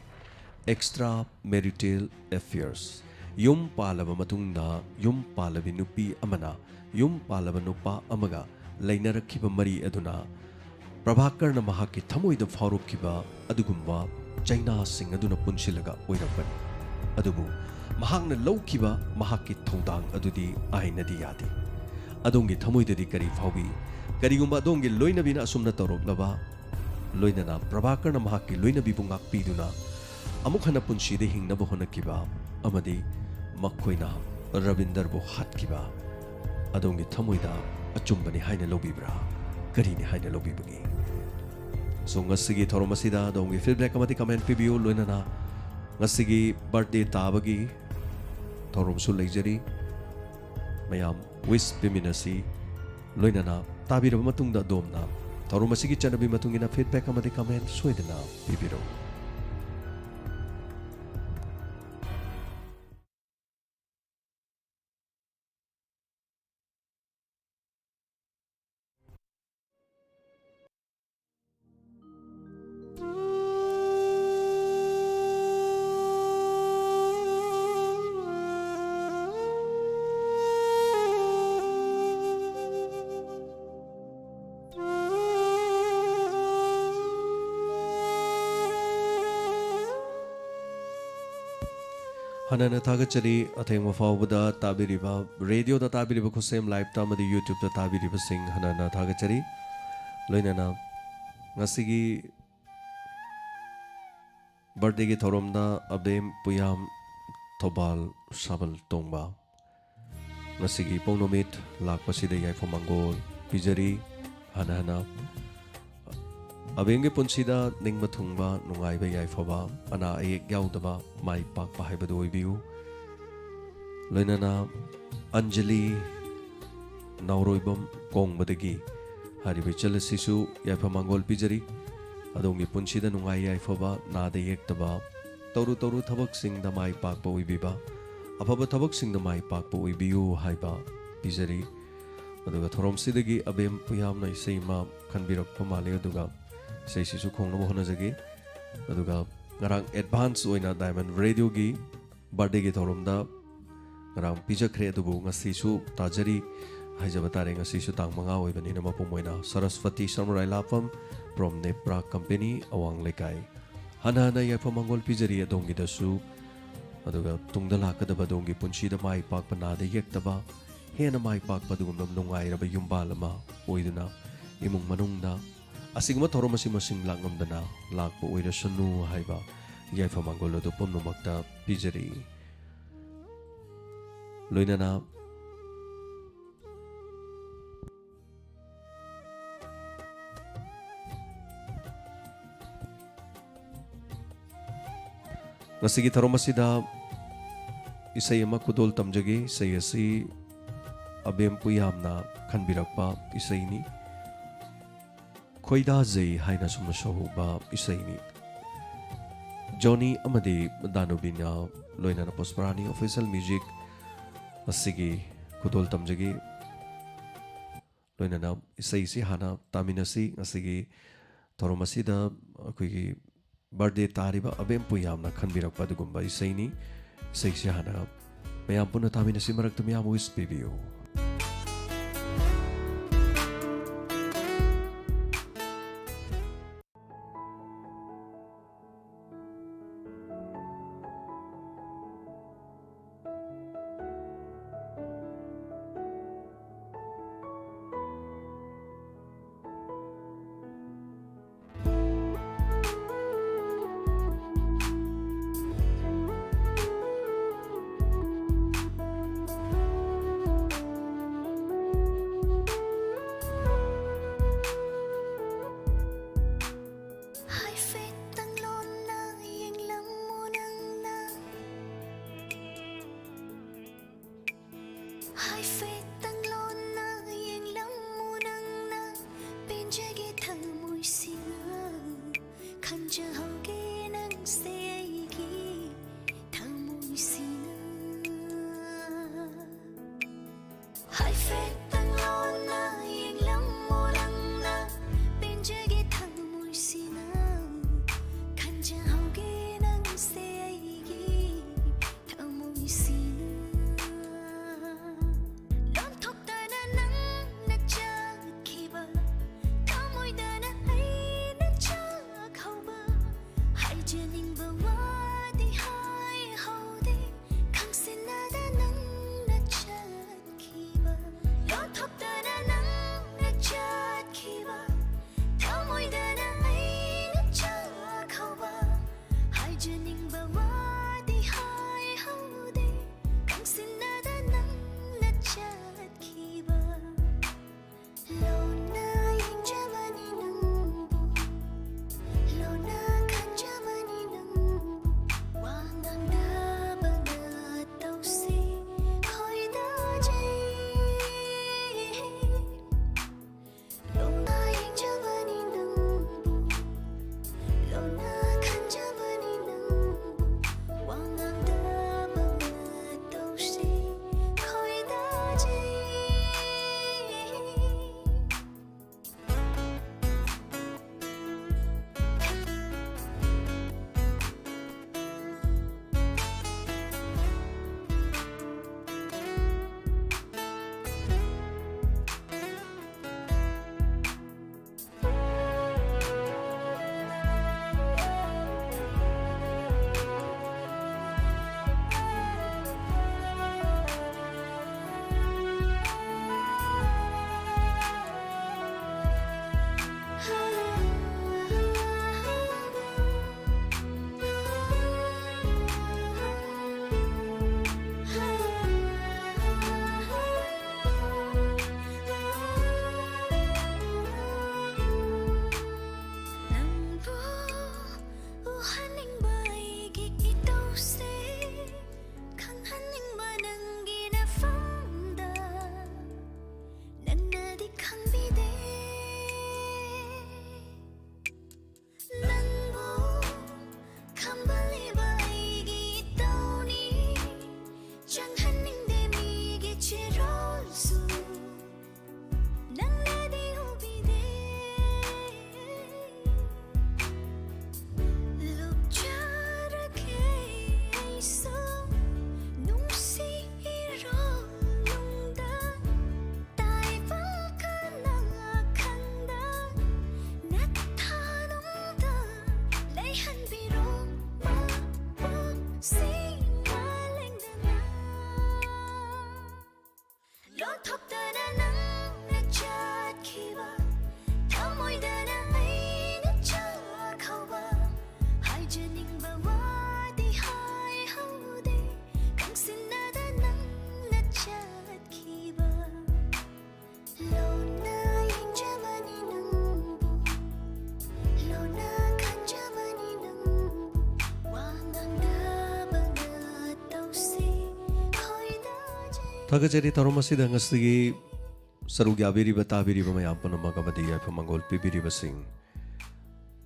Extra marital affairs, ꯌꯨꯝ ꯄꯥꯜꯂꯕ ꯃꯇꯨꯡꯗ ꯌꯨꯝ ꯄꯥꯜꯂꯕꯤ ꯅꯨꯄꯤ ꯑꯃꯅ ꯌꯨꯝ ꯄꯥꯜꯂꯕ ꯅꯨꯄꯥ ꯑꯃꯒ ꯂꯩꯅꯔꯛꯈꯤꯕ ꯃꯔꯤ ꯑꯗꯨꯅ ꯄ꯭ꯔꯚꯥꯀꯔꯅ ꯃꯍꯥꯛꯀꯤ ꯊꯃꯣꯏꯗ ꯐꯥꯎꯔꯛꯈꯤꯕ ꯑꯗꯨꯒꯨꯝꯕ ꯆꯩꯅꯥꯁꯤꯡ ꯑꯗꯨꯅ ꯄꯨꯟꯁꯤꯜꯂꯒ ꯑꯣꯏꯔꯛꯄꯅꯤ꯫ ꯑꯗꯨꯕꯨ ꯃꯍꯥꯛꯅ ꯂꯧꯈꯤꯕ ꯃꯍꯥꯛꯀꯤ ꯊꯧꯗꯥꯡ ꯑꯗꯨꯗꯤ ꯑꯥꯏꯟꯅꯗꯤ ꯌꯥꯗꯦ꯫ ꯑꯗꯣꯝꯒꯤ ꯊꯃꯣꯏꯗꯗꯤ ꯀꯔꯤ ꯐꯥꯎꯏ? ꯀꯔꯤꯒꯨꯝꯕ ꯑꯗꯣꯝꯒꯤ ꯂꯣꯏꯅꯕꯤꯅ ꯑꯁꯨꯝꯅ ꯇꯧꯔꯛꯂꯕ, ꯂꯣꯏꯅꯅ ꯄ꯭ꯔꯚꯥꯀꯔꯅ ꯃꯍꯥꯛꯀꯤ ꯂꯣꯏꯅꯕꯤꯕꯨ ꯉꯥꯛꯄꯤꯗꯨꯅ ꯑꯃꯨꯛ ꯍꯟꯅ ꯄꯨꯟꯁꯤꯗ ꯍꯤꯡꯅꯕ ꯍꯣꯠꯅꯈꯤꯕ ꯑꯃꯗꯤ ꯃꯈꯣꯏꯅ ꯔꯕꯤꯟꯗꯔꯕꯨ ꯍꯥꯠꯈꯤꯕ ꯑꯗꯣꯝꯒꯤ ꯊꯃꯣꯏꯗ ꯑꯆꯨꯝꯕꯅꯤ ꯍꯥꯏꯅ ꯂꯧꯕꯤꯕ꯭ꯔꯥ? ꯀꯔꯤꯅꯤ ꯍꯥꯏꯅ ꯂꯧꯕꯤꯕꯒꯦ? So, ꯉꯁꯤꯒꯤ ꯊꯧꯔꯝ ꯑꯁꯤꯗ ꯑꯗꯣꯝꯒꯤ feedback ꯑꯃꯗꯤ comment ꯄꯤꯕꯤꯌꯨ꯫ ꯂꯣꯏꯅꯅ ꯉꯁꯤꯒꯤ birthday ꯇꯥꯕꯒꯤ ꯊꯧꯔꯝꯁꯨ ꯂꯩꯖꯔꯤ꯫ ꯃꯌꯥꯝ wish ꯄꯤꯃꯤꯟꯅꯁꯤ꯫ ꯂꯣꯏꯅꯅ ꯇꯥꯕꯤꯔꯕ ꯃꯇꯨꯡꯗ ꯑꯗꯣꯝꯅ ꯊꯧꯔꯝ ꯑꯁꯤꯒꯤ ꯆꯠꯅꯕꯤ ꯃꯇꯨꯡ ꯏꯟꯅ feedback ꯑꯃꯗꯤ comment ꯁꯣꯏꯗꯅ ꯄꯤꯕꯤꯔꯛꯎ꯫ ꯍꯟꯅ ꯍꯟꯅ ꯊꯥꯒꯠꯆꯔꯤ꯫ ꯑꯊꯦꯡꯕ ꯐꯥꯎꯕꯗ ꯇꯥꯕꯤꯔꯤꯕ, radioꯗ ꯇꯥꯕꯤꯔꯤꯕ ꯈꯨꯠꯁꯦꯝ liveꯇ ꯑꯃꯗꯤ YouTubeꯇ ꯇꯥꯕꯤꯔꯤꯕꯁꯤꯡ ꯍꯟꯅ ꯍꯟꯅ ꯊꯥꯒꯠꯆꯔꯤ꯫ ꯂꯣꯏꯅꯅ ꯉꯁꯤꯒꯤ birthdayꯒꯤ ꯊꯧꯔꯝꯗ ꯑꯕꯦꯝ ꯄꯨꯌꯥꯝ ꯊꯧꯕꯥꯜ ꯁꯥꯕꯜ ꯇꯣꯡꯕ ꯉꯁꯤꯒꯤ ꯏꯄꯣꯛ ꯅꯨꯃꯤꯠ ꯂꯥꯛꯄꯁꯤꯗ ꯌꯥꯏꯐ ꯃꯪꯒꯣꯜ ꯄꯤꯖꯔꯤ꯫ ꯍꯟꯅ ꯍꯟꯅ ꯑꯕꯦꯝꯒꯤ ꯄꯨꯟꯁꯤꯗ ꯅꯤꯡꯕ ꯊꯨꯡꯕ, ꯅꯨꯡꯉꯥꯏꯕ, ꯌꯥꯏꯐꯕ, ꯑꯅꯥ ꯑꯌꯦꯛ ꯌꯥꯎꯗꯕ, ꯃꯥꯏ ꯄꯥꯛꯄ ꯍꯥꯏꯕꯗꯨ ꯑꯣꯏꯕꯤꯌꯨ꯫ ꯂꯣꯏꯅꯅ ꯑꯟꯖꯂꯤ ꯅꯥꯎꯔꯣꯏꯕꯝ ꯀꯣꯡꯕꯗꯒꯤ ꯍꯥꯏꯔꯤꯕ ꯏꯆꯜ ꯑꯁꯤꯁꯨ ꯌꯥꯏꯐ ꯃꯪꯒꯣꯜ ꯄꯤꯖꯔꯤ꯫ ꯑꯗꯣꯝꯒꯤ ꯄꯨꯟꯁꯤꯗ ꯅꯨꯡꯉꯥꯏ ꯌꯥꯏꯐꯕ, ꯅꯥꯗ ꯌꯦꯛꯇꯕ, ꯇꯧꯔꯨ ꯇꯧꯔꯨ ꯊꯕꯛꯁꯤꯡꯗ ꯃꯥꯏ ꯄꯥꯛꯄ ꯑꯣꯏꯕꯤꯕ, ꯑꯐꯕ ꯊꯕꯛꯁꯤꯡꯗ ꯃꯥꯏ ꯄꯥꯛꯄ ꯑꯣꯏꯕꯤꯌꯨ ꯍꯥꯏꯕ ꯄꯤꯖꯔꯤ꯫ ꯑꯗꯨꯒ ꯊꯧꯔꯝꯁꯤꯗꯒꯤ ꯑꯕꯦꯝ ꯄꯨꯌꯥꯝꯅ ꯏꯁꯩ ꯑꯃ ꯈꯟꯕꯤꯔꯛꯄ ꯃꯥꯜꯂꯤ, ꯑꯗꯨꯒ ꯏꯁꯩꯁꯤꯁꯨ ꯈꯣꯡꯅꯕ ꯍꯣꯠꯅꯖꯒꯦ꯫ ꯑꯗꯨꯒ ꯉꯔꯥꯡ advance ꯑꯣꯏꯅ Diamond Radioꯒꯤ birthdayꯒꯤ ꯊꯧꯔꯝꯗ ꯉꯔꯥꯡ ꯄꯤꯖꯈ꯭ꯔꯦ, ꯑꯗꯨꯕꯨ ꯉꯁꯤꯁꯨ ꯇꯥꯖꯔꯤ ꯍꯥꯏꯖꯕ ꯇꯥꯔꯦ꯫ ꯉꯁꯤꯁꯨ ꯇꯥꯡ ꯃꯉꯥ ꯑꯣꯏꯕꯅꯤꯅ ꯃꯄꯨꯡ ꯑꯣꯏꯅ ꯁꯔꯁꯋꯇꯤ ꯁꯃꯨꯔꯥꯏ ꯂꯥꯐꯝ from Nepra Company, ꯑꯋꯥꯡ ꯂꯩꯀꯥꯏ꯫ ꯍꯟꯅ ꯍꯟꯅ ꯌꯥꯏꯐ ꯃꯪꯒꯣꯜ ꯄꯤꯖꯔꯤ ꯑꯗꯣꯝꯒꯤꯗꯁꯨ꯫ ꯑꯗꯨꯒ ꯇꯨꯡꯗ ꯂꯥꯛꯀꯗꯕ ꯑꯗꯣꯝꯒꯤ ꯄꯨꯟꯁꯤꯗ ꯃꯥꯏ ꯄꯥꯛꯄ, ꯅꯥꯗ ꯌꯦꯛꯇꯕ, ꯍꯦꯟꯅ ꯃꯥꯏ ꯄꯥꯛꯄ ꯑꯗꯨꯒꯨꯝꯕ ꯅꯨꯡꯉꯥꯏꯔꯕ ꯌꯨꯝꯕꯥꯜ ꯑꯃ ꯑꯣꯏꯗꯨꯅ ꯏꯃꯨꯡ ꯃꯅꯨꯡꯗ ꯑꯁꯤꯒꯨꯝꯕ ꯊꯧꯔꯝ ꯑꯁꯤ ꯃꯁꯤꯡ ꯂꯥꯛꯉꯝꯗꯅ ꯂꯥꯛꯄ ꯑꯣꯏꯔꯁꯅꯨ ꯍꯥꯏꯕ ꯌꯥꯏꯐ ꯃꯪꯒꯣꯜ ꯑꯗꯨ ꯄꯨꯝꯅꯃꯛꯇ ꯄꯤꯖꯔꯤ꯫ ꯂꯣꯏꯅꯅ ꯉꯁꯤꯒꯤ ꯊꯧꯔꯝ ꯑꯁꯤꯗ ꯏꯁꯩ ꯑꯃ ꯈꯨꯗꯣꯜ ꯇꯝꯖꯒꯦ꯫ ꯏꯁꯩ ꯑꯁꯤ ꯑꯕꯦꯝ ꯄꯨꯌꯥꯝꯅ ꯈꯟꯕꯤꯔꯛꯄ ꯏꯁꯩꯅꯤ꯫ ꯈꯣꯏꯗꯥꯖꯩ ꯍꯥꯏꯅ ꯁꯨꯝꯅ ꯁꯧꯍꯧꯕ ꯏꯁꯩꯅꯤ꯫ ꯖꯣꯅꯤ ꯑꯃꯗꯤ ꯗꯥꯅꯨꯕꯤꯅ ꯂꯣꯏꯅꯅ ꯄꯨꯁꯄꯔꯥꯅꯤ ꯑꯣꯐꯤꯁꯤꯌꯦꯜ ꯃ꯭ꯌꯨꯖꯤꯛ ꯑꯁꯤꯒꯤ ꯈꯨꯗꯣꯜ ꯇꯝꯖꯒꯦ꯫ ꯂꯣꯏꯅꯅ ꯏꯁꯩꯁꯤ ꯍꯥꯟꯅ ꯇꯥꯃꯤꯟꯅꯁꯤ꯫ ꯉꯁꯤꯒꯤ ꯊꯧꯔꯝ ꯑꯁꯤꯗ ꯑꯩꯈꯣꯏꯒꯤ ꯕꯥꯔꯗꯦ ꯇꯥꯔꯤꯕ ꯑꯕꯦꯝ ꯄꯨꯌꯥꯝꯅ ꯈꯟꯕꯤꯔꯛꯄ ꯑꯗꯨꯒꯨꯝꯕ ꯏꯁꯩꯅꯤ꯫ ꯏꯁꯩꯁꯤ ꯍꯥꯟꯅ ꯃꯌꯥꯝ ꯄꯨꯟꯅ ꯇꯥꯃꯤꯟꯅꯁꯤ꯫ ꯃꯔꯛꯇ ꯃꯌꯥꯝ ꯋꯤꯁ ꯄꯤꯕꯤꯌꯨ꯫ ꯍꯥꯏꯐꯦꯠꯇꯪ ꯂꯣꯟꯅ ꯌꯦꯡꯂꯝꯃꯨ ꯅꯪꯅ꯫ ꯍꯥꯏꯐꯦꯠꯇꯪ ꯂꯣꯟꯅ ꯌꯦꯡꯂꯝꯃꯨ ꯅꯪꯅ꯫ ꯄꯦꯟꯖꯒꯦ ꯊꯃꯣꯏꯁꯤꯅ꯫ ꯈꯟꯖꯍꯧꯒꯦ ꯅꯪꯁꯦ ꯑꯩꯒꯤ ꯊꯃꯣꯏꯁꯤꯅ꯫ ꯍꯥꯏꯐꯦꯠꯇꯪ ꯂꯣꯟꯅ ꯌꯦꯡꯂꯝꯃꯣ ꯅꯪꯅ꯫ ꯄꯦꯟꯖꯒꯦ ꯊꯃꯣꯏꯁꯤꯅ꯫ ꯈꯟꯖꯍꯧꯒꯦ ꯅꯪꯁꯦ ꯑꯩꯒꯤ ꯊꯃꯣꯏꯁꯤꯅ꯫ ꯂꯣꯟꯊꯣꯛꯇꯅ ꯅꯪꯅ ꯆꯠꯈꯤꯕ꯫ ꯊꯃꯣꯏꯗꯅ ꯑꯩꯅ ꯆꯥꯛꯍꯧꯕ꯫ ꯍꯥꯏꯖꯅꯤꯡꯕ ꯋꯥꯗꯤ ꯍꯥꯏꯍꯧꯗꯦ꯫ ꯈꯪꯁꯤꯟꯅꯗ ꯅꯪꯅ ꯆꯠꯈꯤꯕ꯫ ꯊꯥꯒꯠꯆꯔꯤ ꯊꯧꯔꯝ ꯑꯁꯤꯗ ꯉꯁꯤꯒꯤ ꯁꯔꯨꯛ ꯌꯥꯕꯤꯔꯤꯕ, ꯇꯥꯕꯤꯔꯤꯕ ꯃꯌꯥꯝ ꯄꯨꯝꯅꯃꯛ ꯑꯃꯗꯤ ꯌꯥꯏꯐ ꯃꯪꯒꯣꯜ ꯄꯤꯕꯤꯔꯤꯕꯁꯤꯡ꯫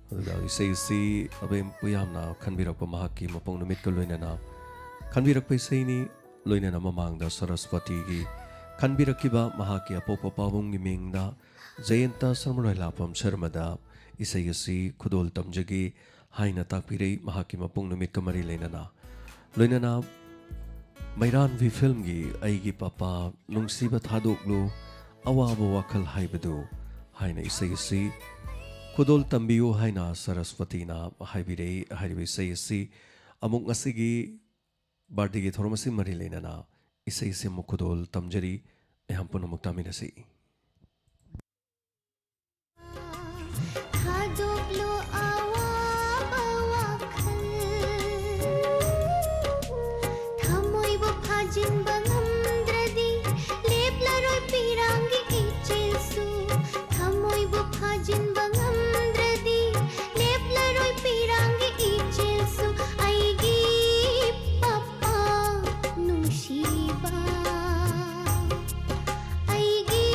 ꯑꯗꯨꯒ ꯏꯁꯩ ꯑꯁꯤ ꯑꯕꯦꯝ ꯄꯨꯌꯥꯝꯅ ꯈꯟꯕꯤꯔꯛꯄ ꯃꯍꯥꯛꯀꯤ ꯃꯄꯣꯛ ꯅꯨꯃꯤꯠꯀ ꯂꯣꯏꯅꯅ ꯈꯟꯕꯤꯔꯛꯄ ꯏꯁꯩꯅꯤ꯫ ꯂꯣꯏꯅꯅ ꯃꯃꯥꯡꯗ ꯁꯔꯁꯄꯇꯤꯒꯤ ꯈꯟꯕꯤꯔꯛꯈꯤꯕ ꯃꯍꯥꯛꯀꯤ ꯑꯄꯣꯛꯄ ꯄꯥꯕꯨꯡꯒꯤ ꯃꯤꯡꯗ ꯖꯌꯟꯇ ꯁꯔꯃꯔꯣꯏꯂꯥꯐꯝ ꯁꯔꯃꯗ ꯏꯁꯩ ꯑꯁꯤ ꯈꯨꯗꯣꯜ ꯇꯝꯖꯒꯦ ꯍꯥꯏꯅ ꯇꯥꯛꯄꯤꯔꯛꯏ, ꯃꯍꯥꯛꯀꯤ ꯃꯄꯣꯛ ꯅꯨꯃꯤꯠꯀ ꯃꯔꯤ ꯂꯩꯅꯅ꯫ ꯂꯣꯏꯅꯅ ꯃꯩꯔꯥꯟꯕꯤ ꯐꯤꯜꯝꯒꯤ "ꯑꯩꯒꯤ ꯄꯄꯥ ꯅꯨꯡꯁꯤꯕ ꯊꯥꯗꯣꯛꯂꯨ, ꯑꯋꯥꯕ ꯋꯥꯈꯜ ꯍꯥꯏꯕꯗꯨ" ꯍꯥꯏꯅ ꯏꯁꯩ ꯑꯁꯤ ꯈꯨꯗꯣꯜ ꯇꯝꯕꯤꯌꯨ ꯍꯥꯏꯅ ꯁꯔꯁꯄꯇꯤꯅ ꯍꯥꯏꯕꯤꯔꯛꯏ꯫ ꯍꯥꯏꯔꯤꯕ ꯏꯁꯩ ꯑꯁꯤ ꯑꯃꯨꯛ ꯉꯁꯤꯒꯤ ꯕꯥꯔꯗꯦꯒꯤ ꯊꯧꯔꯝ ꯑꯁꯤ ꯃꯔꯤ ꯂꯩꯅꯅ ꯏꯁꯩ ꯑꯁꯤ ꯑꯃꯨꯛ ꯈꯨꯗꯣꯜ ꯇꯝꯖꯔꯤ꯫ ꯃꯌꯥꯝ ꯄꯨꯝꯅꯃꯛ ꯇꯥꯃꯤꯟꯅꯁꯤ꯫ ꯊꯥꯗꯣꯛꯂꯣ ꯑꯋꯥꯕ ꯋꯥꯈꯜ, ꯊꯃꯣꯏꯕꯨ ꯐꯥꯖꯤꯟꯕ ꯉꯝꯗ꯭ꯔꯗꯤ, ꯂꯦꯞꯂꯔꯣꯏ ꯄꯤꯔꯥꯡꯒꯤ ꯏꯆꯦꯜꯁꯨ꯫ ꯊꯃꯣꯏꯕꯨ ꯐꯥꯖꯤꯟꯕ ꯉꯝꯗ꯭ꯔꯗꯤ, ꯂꯦꯞꯂꯔꯣꯏ ꯄꯤꯔꯥꯡꯒꯤ ꯏꯆꯦꯜꯁꯨ꯫ ꯑꯩꯒꯤ ꯄꯄꯥ ꯅꯨꯡꯁꯤꯕ, ꯑꯩꯒꯤ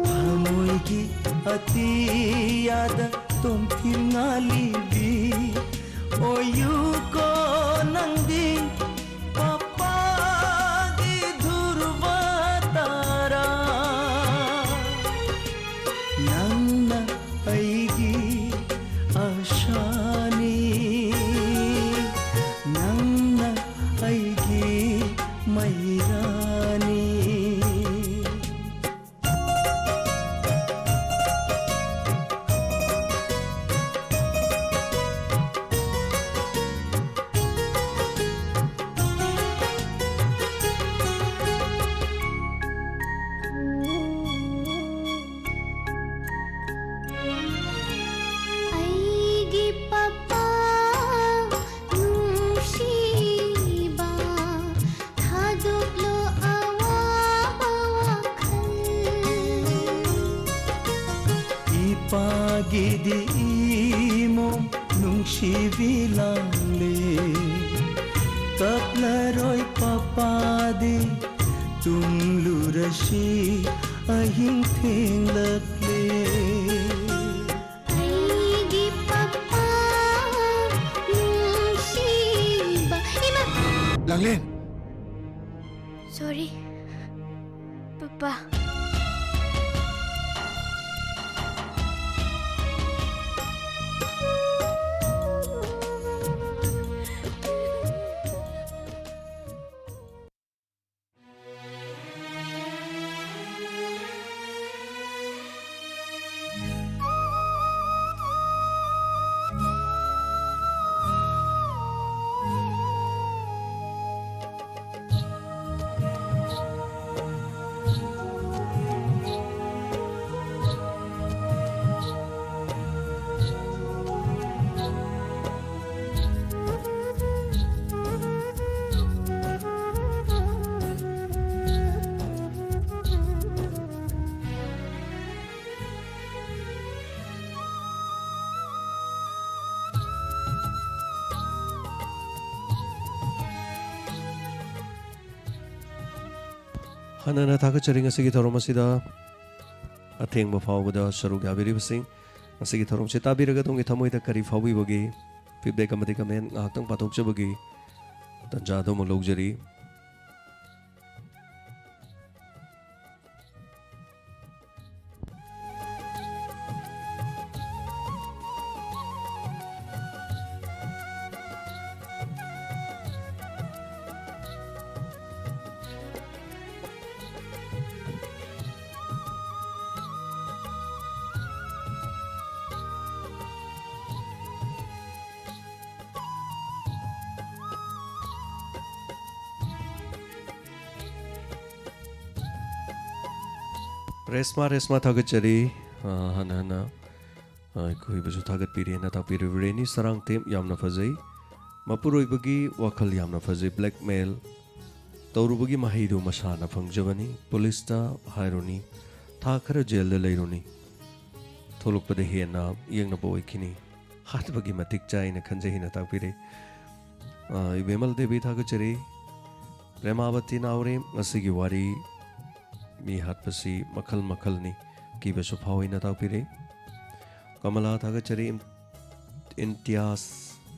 ꯊꯃꯣꯏꯒꯤ ꯑꯇꯤꯌꯥꯗ ꯇꯣꯝꯊꯤꯜ ꯉꯥꯜꯂꯤꯕꯤ ꯑꯣꯏꯌꯨꯀꯣ ꯅꯪꯗꯤ ꯄꯄꯥꯒꯤ ꯙ꯭ꯔꯨꯕ ꯇꯥꯔꯥ꯫ ꯅꯪꯅ ꯑꯩꯒꯤ ꯑꯁꯥꯅꯤ, ꯅꯪꯅ ꯑꯩꯒꯤ ꯃꯩꯔꯥꯅꯤ꯫ ꯑꯩꯒꯤ ꯄꯄꯥ ꯅꯨꯡꯁꯤꯕ, ꯊꯥꯗꯣꯛꯂꯣ ꯑꯋꯥꯕ ꯋꯥꯈꯜ꯫ ꯏꯄꯥꯒꯤꯗꯤ ꯏꯃꯣꯝ ꯅꯨꯡꯁꯤꯕꯤ ꯂꯥꯡꯂꯦ꯫ ꯀꯞꯂꯔꯣꯏ ꯄꯄꯥꯗꯤ ꯇꯨꯝꯂꯨꯔꯁꯤ ꯑꯍꯤꯡ ꯊꯦꯡꯂꯛꯂꯦ꯫ ꯑꯩꯒꯤ ꯄꯄꯥ ꯅꯨꯡꯁꯤꯕ꯫ ꯏꯃꯥ! ꯂꯥꯡꯂꯦꯟ! ꯁꯣꯔꯤ, ꯄꯄꯥ꯫ ꯍꯟꯅ ꯍꯟꯅ ꯊꯥꯒꯠꯆꯔꯤ ꯉꯁꯤꯒꯤ ꯊꯧꯔꯝ ꯑꯁꯤꯗ ꯑꯊꯦꯡꯕ ꯐꯥꯎꯕꯗ ꯁꯔꯨꯛ ꯌꯥꯕꯤꯔꯤꯕꯁꯤꯡ꯫ ꯉꯁꯤꯒꯤ ꯊꯧꯔꯝꯁꯤ ꯇꯥꯕꯤꯔꯒ ꯑꯗꯣꯝꯒꯤ ꯊꯃꯣꯏꯗ ꯀꯔꯤ ꯐꯥꯎꯕꯤꯕꯒꯦ? Feedback ꯑꯃꯗꯤ comment ꯉꯥꯏꯍꯥꯛꯇꯪ ꯄꯥꯊꯣꯛꯆꯕꯒꯤ ꯇꯥꯟꯖꯥ ꯑꯗꯨꯃꯛ ꯂꯧꯖꯔꯤ꯫ ꯔꯦꯁꯃꯥ, ꯔꯦꯁꯃꯥ, ꯊꯥꯒꯠꯆꯔꯤ꯫ ꯑ, ꯍꯟꯅ ꯍꯟꯅ, ꯑ, ꯑꯩꯈꯣꯏꯕꯨꯁꯨ ꯊꯥꯒꯠꯄꯤꯔꯦꯅ ꯇꯥꯛꯄꯤꯔꯤꯕ ꯔꯦꯅꯤ ꯁꯔꯥꯡꯇꯦꯝ, ꯌꯥꯝꯅ ꯐꯖꯩ꯫ ꯃꯄꯨꯔꯣꯏꯕꯒꯤ ꯋꯥꯈꯜ ꯌꯥꯝꯅ ꯐꯖꯩ꯫ Blackmail ꯇꯧꯔꯨꯕꯒꯤ ꯃꯍꯩꯗꯨ ꯃꯁꯥꯅ ꯐꯪꯖꯕꯅꯤ꯫ ꯄꯨꯂꯤꯁꯇ ꯍꯥꯏꯔꯨꯅꯤ, ꯊꯥ ꯈꯔ ꯖꯦꯜꯗ ꯂꯩꯔꯨꯅꯤ, ꯊꯣꯛꯂꯛꯄꯗ ꯍꯦꯟꯅ ꯌꯦꯡꯅꯕ ꯑꯣꯏꯈꯤꯅꯤ꯫ ꯍꯥꯠꯄꯒꯤ ꯃꯇꯤꯛ ꯆꯥꯏꯅ ꯈꯟꯖꯩꯅ ꯇꯥꯛꯄꯤꯔꯦ꯫ ꯑ, ꯏꯕꯦꯃꯜ ꯗꯦꯕꯤ, ꯊꯥꯒꯠꯆꯔꯤ꯫ ꯄ꯭ꯔꯦꯃꯥꯕꯇꯤ ꯅꯥꯎꯔꯦꯝ, ꯉꯁꯤꯒꯤ ꯋꯥꯔꯤ, ꯃꯤ ꯍꯥꯠꯄꯁꯤ ꯃꯈꯜ ꯃꯈꯜꯅꯤ, ꯀꯤꯕꯁꯨ ꯐꯥꯎꯏꯅ ꯇꯥꯛꯄꯤꯔꯦ꯫ ꯀꯃꯂꯥ, ꯊꯥꯒꯠꯆꯔꯤ꯫ ꯏꯝ-, ꯏꯝꯇꯤꯌꯥꯖ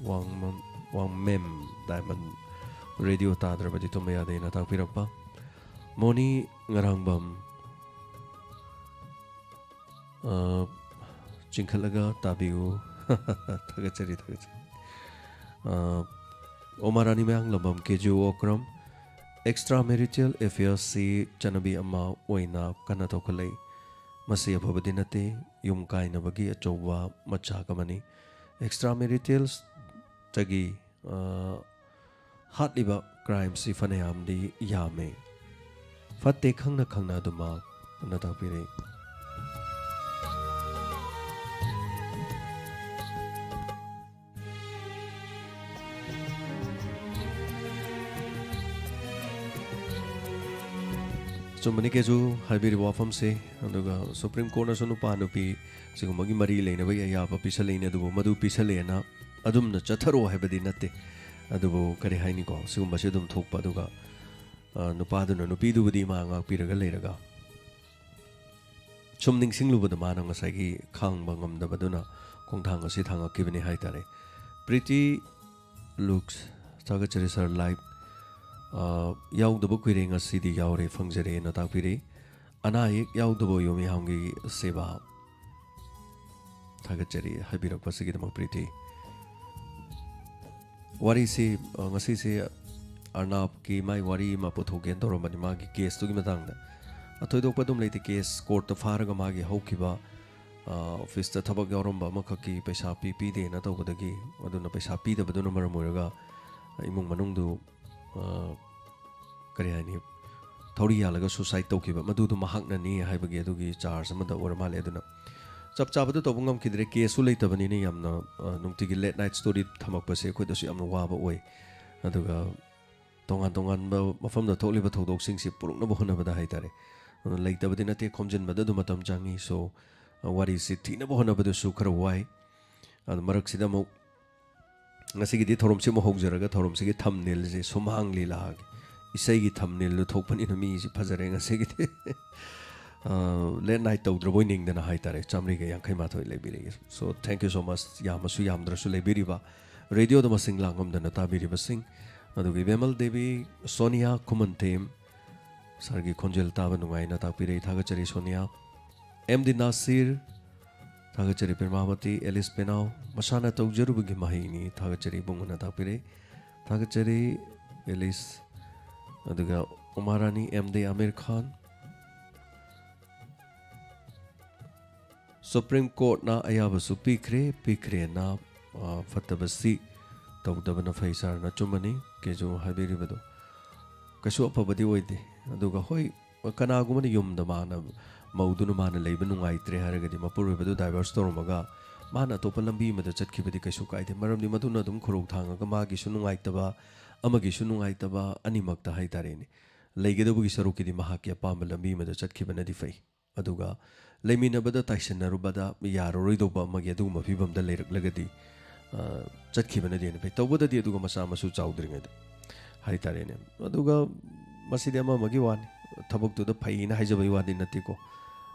ꯋꯥꯡꯃꯝ-, ꯋꯥꯡꯃꯦꯝ, Diamond Radio ꯇꯥꯗ꯭ꯔꯕꯗꯤ ꯇꯨꯝꯕ ꯌꯥꯗꯦꯅ ꯇꯥꯛꯄꯤꯔꯛꯄ꯫ ꯃꯣꯅꯤ ꯉꯔꯥꯡꯕꯝ, ꯑ, ꯆꯤꯡꯈꯠꯂꯒ ꯇꯥꯕꯤꯌꯨ꯫ ꯊꯥꯒꯠꯆꯔꯤ, ꯊꯥꯒꯠꯆꯔꯤ꯫ ꯑ, ꯑꯣꯃꯥ ꯔꯥꯅꯤ ꯃꯌꯥꯡꯂꯝꯕꯝ, ꯀꯦꯖꯨ ꯑꯣꯀ꯭ꯔꯝ, extramarital affairꯁꯤ ꯆꯠꯅꯕꯤ ꯑꯃ ꯑꯣꯏꯅ ꯀꯟꯅ ꯇꯧꯈꯠꯂꯛꯏ꯫ ꯃꯁꯤ ꯑꯐꯕꯗꯤ ꯅꯠꯇꯦ, ꯌꯨꯝ ꯀꯥꯏꯅꯕꯒꯤ ꯑꯆꯧꯕ ꯃꯆꯥꯛ ꯑꯃꯅꯤ꯫ Extramaritalꯇꯒꯤ, ꯑ, ꯍꯥꯠꯂꯤꯕ crimeꯁꯤ ꯐꯅꯌꯥꯝꯗꯤ ꯌꯥꯝꯃꯦ꯫ ꯐꯠꯇꯦ ꯈꯪꯅ ꯈꯪꯅ ꯑꯗꯨꯃꯛ ꯑꯅ ꯇꯥꯛꯄꯤꯔꯦ꯫ ꯑꯆꯨꯝꯕꯅꯤ ꯀꯦꯖꯨ ꯍꯥꯏꯕꯤꯔꯤꯕ ꯋꯥꯐꯝꯁꯦ꯫ ꯑꯗꯨꯒ Supreme Courtꯅꯁꯨ ꯅꯨꯄꯥ ꯅꯨꯄꯤ ꯁꯤꯒꯨꯝꯕꯒꯤ ꯃꯔꯤ ꯂꯩꯅꯕꯒꯤ ꯑꯌꯥꯕ ꯄꯤꯁꯜꯂꯛꯏꯅꯦ, ꯑꯗꯨꯕꯨ ꯃꯗꯨ ꯄꯤꯁꯜꯂꯛꯑꯦꯅ ꯑꯗꯨꯝꯅ ꯆꯠꯊꯔꯣ ꯍꯥꯏꯕꯗꯤ ꯅꯠꯇꯦ꯫ ꯑꯗꯨꯕꯨ ꯀꯔꯤ ꯍꯥꯏꯅꯤꯀꯣ, ꯁꯤꯒꯨꯝꯕꯁꯦ ꯑꯗꯨꯝ ꯊꯣꯛꯄ꯫ ꯑꯗꯨꯒ ꯑ, ꯅꯨꯄꯥꯗꯨꯅ ꯅꯨꯄꯤꯗꯨꯕꯨꯗꯤ ꯃꯥ ꯉꯥꯛꯄꯤꯔꯒ ꯂꯩꯔꯒ, ꯁꯨꯝ ꯅꯤꯡꯁꯤꯡꯂꯨꯕꯗ ꯃꯥꯅ ꯉꯁꯥꯏꯒꯤ ꯈꯥꯡꯕ ꯉꯝꯗꯕꯗꯨꯅ ꯈꯣꯡꯊꯥꯡ ꯑꯁꯤ ꯊꯥꯡꯉꯛꯈꯤꯕꯅꯤ ꯍꯥꯏꯇꯥꯔꯦ꯫ ꯄ꯭ꯔꯤꯇꯤ ꯂꯨꯛꯁ, ꯊꯥꯒꯠꯆꯔꯤ ꯁꯥꯔ꯫ ꯂꯥꯏꯚ, ꯑ, ꯌꯥꯎꯗꯕ ꯀꯨꯏꯔꯦ, ꯉꯁꯤꯗꯤ ꯌꯥꯎꯔꯦ, ꯐꯪꯖꯔꯦꯅ ꯇꯥꯛꯄꯤꯔꯤ꯫ ꯑꯅꯥ ꯑꯌꯦꯛ ꯌꯥꯎꯗꯕ ꯑꯣꯏꯌꯣ ꯃꯤꯌꯥꯝꯒꯤ ꯁꯦꯕꯥ꯫ ꯊꯥꯒꯠꯆꯔꯤ ꯍꯥꯏꯕꯤꯔꯛꯄꯁꯤꯒꯤꯗꯃꯛ, ꯄ꯭ꯔꯤꯇꯤ꯫ ꯋꯥꯔꯤꯁꯤ, ꯑ, ꯉꯁꯤꯁꯦ ꯑꯔꯅꯥꯕꯀꯤ ꯃꯥꯏ ꯋꯥꯔꯤ ꯑꯃ ꯄꯨꯊꯣꯛꯀꯦꯅ ꯇꯧꯔꯝꯕꯅꯤ, ꯃꯥꯒꯤ ꯀꯦꯁꯇꯨꯒꯤ ꯃꯇꯥꯡꯗ꯫ ꯑ, ꯊꯣꯏꯗꯣꯛꯄ ꯑꯗꯨꯝ ꯂꯩꯇꯦ꯫ ꯀꯦꯁ ꯀꯣꯔꯠꯇ ꯐꯥꯔꯒ ꯃꯥꯒꯤ ꯍꯧꯈꯤꯕ, ꯑ, ꯑꯣꯐꯤꯁꯇ ꯊꯕꯛ ꯌꯥꯎꯔꯝꯕ ꯑꯃꯈꯛꯀꯤ ꯄꯩꯁꯥ ꯄꯤ ꯄꯤꯗꯦꯅ ꯇꯧꯕꯗꯒꯤ, ꯑꯗꯨꯅ ꯄꯩꯁꯥ ꯄꯤꯗꯕꯗꯨꯅ ꯃꯔꯝ ꯑꯣꯏꯔꯒ ꯏꯃꯨꯡ ꯃꯅꯨꯡꯗꯨ, ꯑ, ꯀꯔꯤ ꯍꯥꯏꯅꯤ, ꯊꯧꯔꯤ ꯌꯥꯜꯂꯒ ꯁꯨꯁꯥꯏꯠ ꯇꯧꯈꯤꯕ, ꯃꯗꯨꯗꯣ ꯃꯍꯥꯛꯅꯅꯤ ꯍꯥꯏꯕꯒꯤ ꯑꯗꯨꯒꯤ ꯆꯥꯔꯖ ꯑꯃꯗ ꯑꯣꯏꯔ ꯃꯥꯜꯂꯦ꯫ ꯑꯗꯨꯅ ꯆꯞ ꯆꯥꯕꯗ ꯇꯧꯕ ꯉꯝꯈꯤꯗ꯭ꯔꯦ꯫ ꯀꯦꯁꯁꯨ ꯂꯩꯇꯕꯅꯤꯅ ꯌꯥꯝꯅ, ꯑ, ꯅꯨꯡꯇꯤꯒꯤ ꯂꯦꯠ ꯅꯥꯏꯠ ꯁ꯭ꯇꯣꯔꯤ ꯊꯝꯃꯛꯄꯁꯦ ꯑꯩꯈꯣꯏꯗꯁꯨ ꯌꯥꯝꯅ ꯋꯥꯕ ꯑꯣꯏ꯫ ꯑꯗꯨꯒ ꯇꯣꯉꯥꯟ ꯇꯣꯉꯥꯟꯕ ꯃꯐꯝꯗ ꯊꯣꯛꯂꯤꯕ ꯊꯧꯗꯣꯛꯁꯤꯡꯁꯤ ꯄꯨꯔꯛꯅꯕ ꯍꯣꯠꯅꯕꯗ ꯍꯥꯏꯇꯥꯔꯦ꯫ ꯑꯗꯨꯅ ꯂꯩꯇꯕꯗꯤ ꯅꯠꯇꯦ, ꯈꯣꯝꯖꯤꯟꯕꯗ ꯑꯗꯨꯝ ꯃꯇꯝ ꯆꯪꯉꯤ꯫ ꯁꯣ, ꯑ, ꯋꯥꯔꯤꯁꯤ ꯊꯤꯅꯕ ꯍꯣꯠꯅꯕꯗꯁꯨ ꯈꯔ ꯋꯥꯏ꯫ ꯑꯗꯨ ꯃꯔꯛꯁꯤꯗ ꯑꯃꯨꯛ ꯉꯁꯤꯒꯤꯗꯤ ꯊꯧꯔꯝꯁꯤ ꯑꯃꯨꯛ ꯍꯧꯖꯔꯒ ꯊꯧꯔꯝꯁꯤꯒꯤ ꯊꯝꯅꯦꯜꯁꯦ ꯁꯨꯃꯥꯡ ꯂꯤꯂꯥꯒꯤ ꯏꯁꯩꯒꯤ ꯊꯝꯅꯦꯜꯗꯨ ꯊꯣꯛꯄꯅꯤꯅ ꯃꯤꯁꯤ ꯐꯖꯔꯦ ꯉꯁꯤꯒꯤꯗꯤ꯫ ꯂꯦꯠ ꯅꯥꯏꯠ ꯇꯧꯗ꯭ꯔꯕꯣꯏ ꯅꯤꯡꯗꯅ ꯍꯥꯏꯇꯥꯔꯦ, ꯆꯥꯃꯔꯤꯒ ꯌꯥꯡꯈꯩ ꯃꯥꯊꯣꯏ ꯂꯩꯕꯤꯔꯛꯏ꯫ So, thank you so much, ꯌꯥꯝꯃꯁꯨ ꯌꯥꯝꯗ꯭ꯔꯁꯨ ꯂꯩꯕꯤꯔꯤꯕ, ꯔꯦꯗꯤꯑꯣꯗ ꯃꯁꯤꯡ ꯂꯥꯡꯉꯝꯗꯅ ꯇꯥꯕꯤꯔꯤꯕꯁꯤꯡ, ꯑꯗꯨꯒ ꯏꯕꯦꯝꯃꯜ ꯗꯦꯕꯤ, ꯁꯣꯅꯤꯌꯥ ꯈꯨꯃꯟꯊꯦꯝ, ꯁꯥꯔꯒꯤ ꯈꯣꯟꯖꯦꯜ ꯇꯥꯕ ꯅꯨꯡꯉꯥꯏꯅ ꯇꯥꯛꯄꯤꯔꯛꯏ, ꯊꯥꯒꯠꯆꯔꯤ ꯁꯣꯅꯤꯌꯥ꯫ ꯑꯦꯝ ꯗꯤ ꯅꯥꯁꯤꯔ, ꯊꯥꯒꯠꯆꯔꯤ ꯄ꯭ꯔꯦꯃꯥꯕꯇꯤ꯫ ꯑꯦꯂꯤꯁ ꯄꯦꯅꯥꯎ, ꯃꯁꯥꯅ ꯇꯧꯖꯔꯨꯕꯒꯤ ꯃꯍꯩꯅꯤ, ꯊꯥꯒꯠꯆꯔꯤ ꯏꯕꯨꯡꯉꯣꯅ ꯇꯥꯛꯄꯤꯔꯛꯏ, ꯊꯥꯒꯠꯆꯔꯤ ꯑꯦꯂꯤꯁ꯫ ꯑꯗꯨꯒ ꯎꯃꯥꯔꯥꯅꯤ ꯑꯦꯝ ꯗꯦ ꯑꯃꯤꯔ ꯈꯥꯟ, ꯁꯨꯄ꯭ꯔꯤꯝ ꯀꯣꯔꯠꯅ ꯑꯌꯥꯕꯁꯨ ꯄꯤꯈ꯭ꯔꯦ, ꯄꯤꯈ꯭ꯔꯦꯅ, ꯑ, ꯐꯠꯇꯕꯁꯤ ꯇꯧꯗꯕꯅ ꯐꯩ ꯁꯥꯔꯅ꯫ ꯑꯆꯨꯝꯕꯅꯤ, ꯀꯦꯖꯨ ꯍꯥꯏꯕꯤꯔꯤꯕꯗꯣ ꯀꯩꯁꯨ ꯑꯐꯕꯗꯤ ꯑꯣꯏꯗꯦ꯫ ꯑꯗꯨꯒ ꯍꯣꯏ, ꯀꯅꯥꯒꯨꯝꯕꯅ ꯌꯨꯝꯗ ꯃꯥꯅ, ꯃꯧꯗꯨꯅ ꯃꯥꯅ ꯂꯩꯕ ꯅꯨꯡꯉꯥꯏꯇ꯭ꯔꯦ ꯍꯥꯏꯔꯒꯗꯤ ꯃꯄꯨꯔꯣꯏꯕꯗꯨ ꯗꯥꯏꯚꯣꯔꯁ ꯇꯧꯔꯝꯃꯒ ꯃꯥꯅ ꯑꯇꯣꯞꯄ ꯂꯝꯕꯤ ꯑꯃꯗ ꯆꯠꯈꯤꯕꯗꯤ ꯀꯩꯁꯨ ꯀꯥꯏꯗꯦ, ꯃꯔꯝꯗꯤ ꯃꯗꯨꯅ ꯑꯗꯨꯝ ꯈꯨꯔꯧ ꯊꯥꯡꯉꯒ ꯃꯥꯒꯤꯁꯨ ꯅꯨꯡꯉꯥꯏꯇꯕ, ꯑꯃꯒꯤꯁꯨ ꯅꯨꯡꯉꯥꯏꯇꯕ, ꯑꯅꯤꯃꯛꯇ ꯍꯥꯏꯇꯥꯔꯦꯅꯦ꯫ ꯂꯩꯒꯗꯧꯕꯒꯤ ꯁꯔꯨꯛꯀꯤꯗꯤ ꯃꯍꯥꯛꯀꯤ ꯑꯄꯥꯝꯕ ꯂꯝꯕꯤ ꯑꯃꯗ ꯆꯠꯈꯤꯕꯅꯗꯤ ꯐꯩ꯫ ꯑꯗꯨꯒ ꯂꯩꯃꯤꯟꯅꯕꯗ ꯇꯥꯏꯁꯤꯟꯅꯔꯨꯕꯗ ꯌꯥꯔꯔꯣꯏꯗꯧꯕ ꯑꯃꯒꯤ ꯑꯗꯨꯒꯨꯝꯕ ꯐꯤꯕꯝꯗ ꯂꯩꯔꯛꯂꯒꯗꯤ, ꯑ, ꯆꯠꯈꯤꯕꯅꯗꯤ ꯍꯦꯟꯅ ꯐꯩ꯫ ꯇꯧꯕꯗꯗꯤ ꯑꯗꯨꯒ ꯃꯆꯥ ꯃꯁꯨ ꯆꯥꯎꯗ꯭ꯔꯤꯉꯩꯗ ꯍꯥꯏꯇꯥꯔꯦꯅꯦ꯫ ꯑꯗꯨꯒ ꯃꯁꯤꯗꯤ ꯑꯃ ꯑꯃꯒꯤ ꯋꯥꯅꯤ, ꯊꯕꯛꯇꯨꯗ ꯐꯩꯅ ꯍꯥꯏꯖꯕꯒꯤ ꯋꯥꯗꯤ ꯅꯠꯇꯦꯀꯣ꯫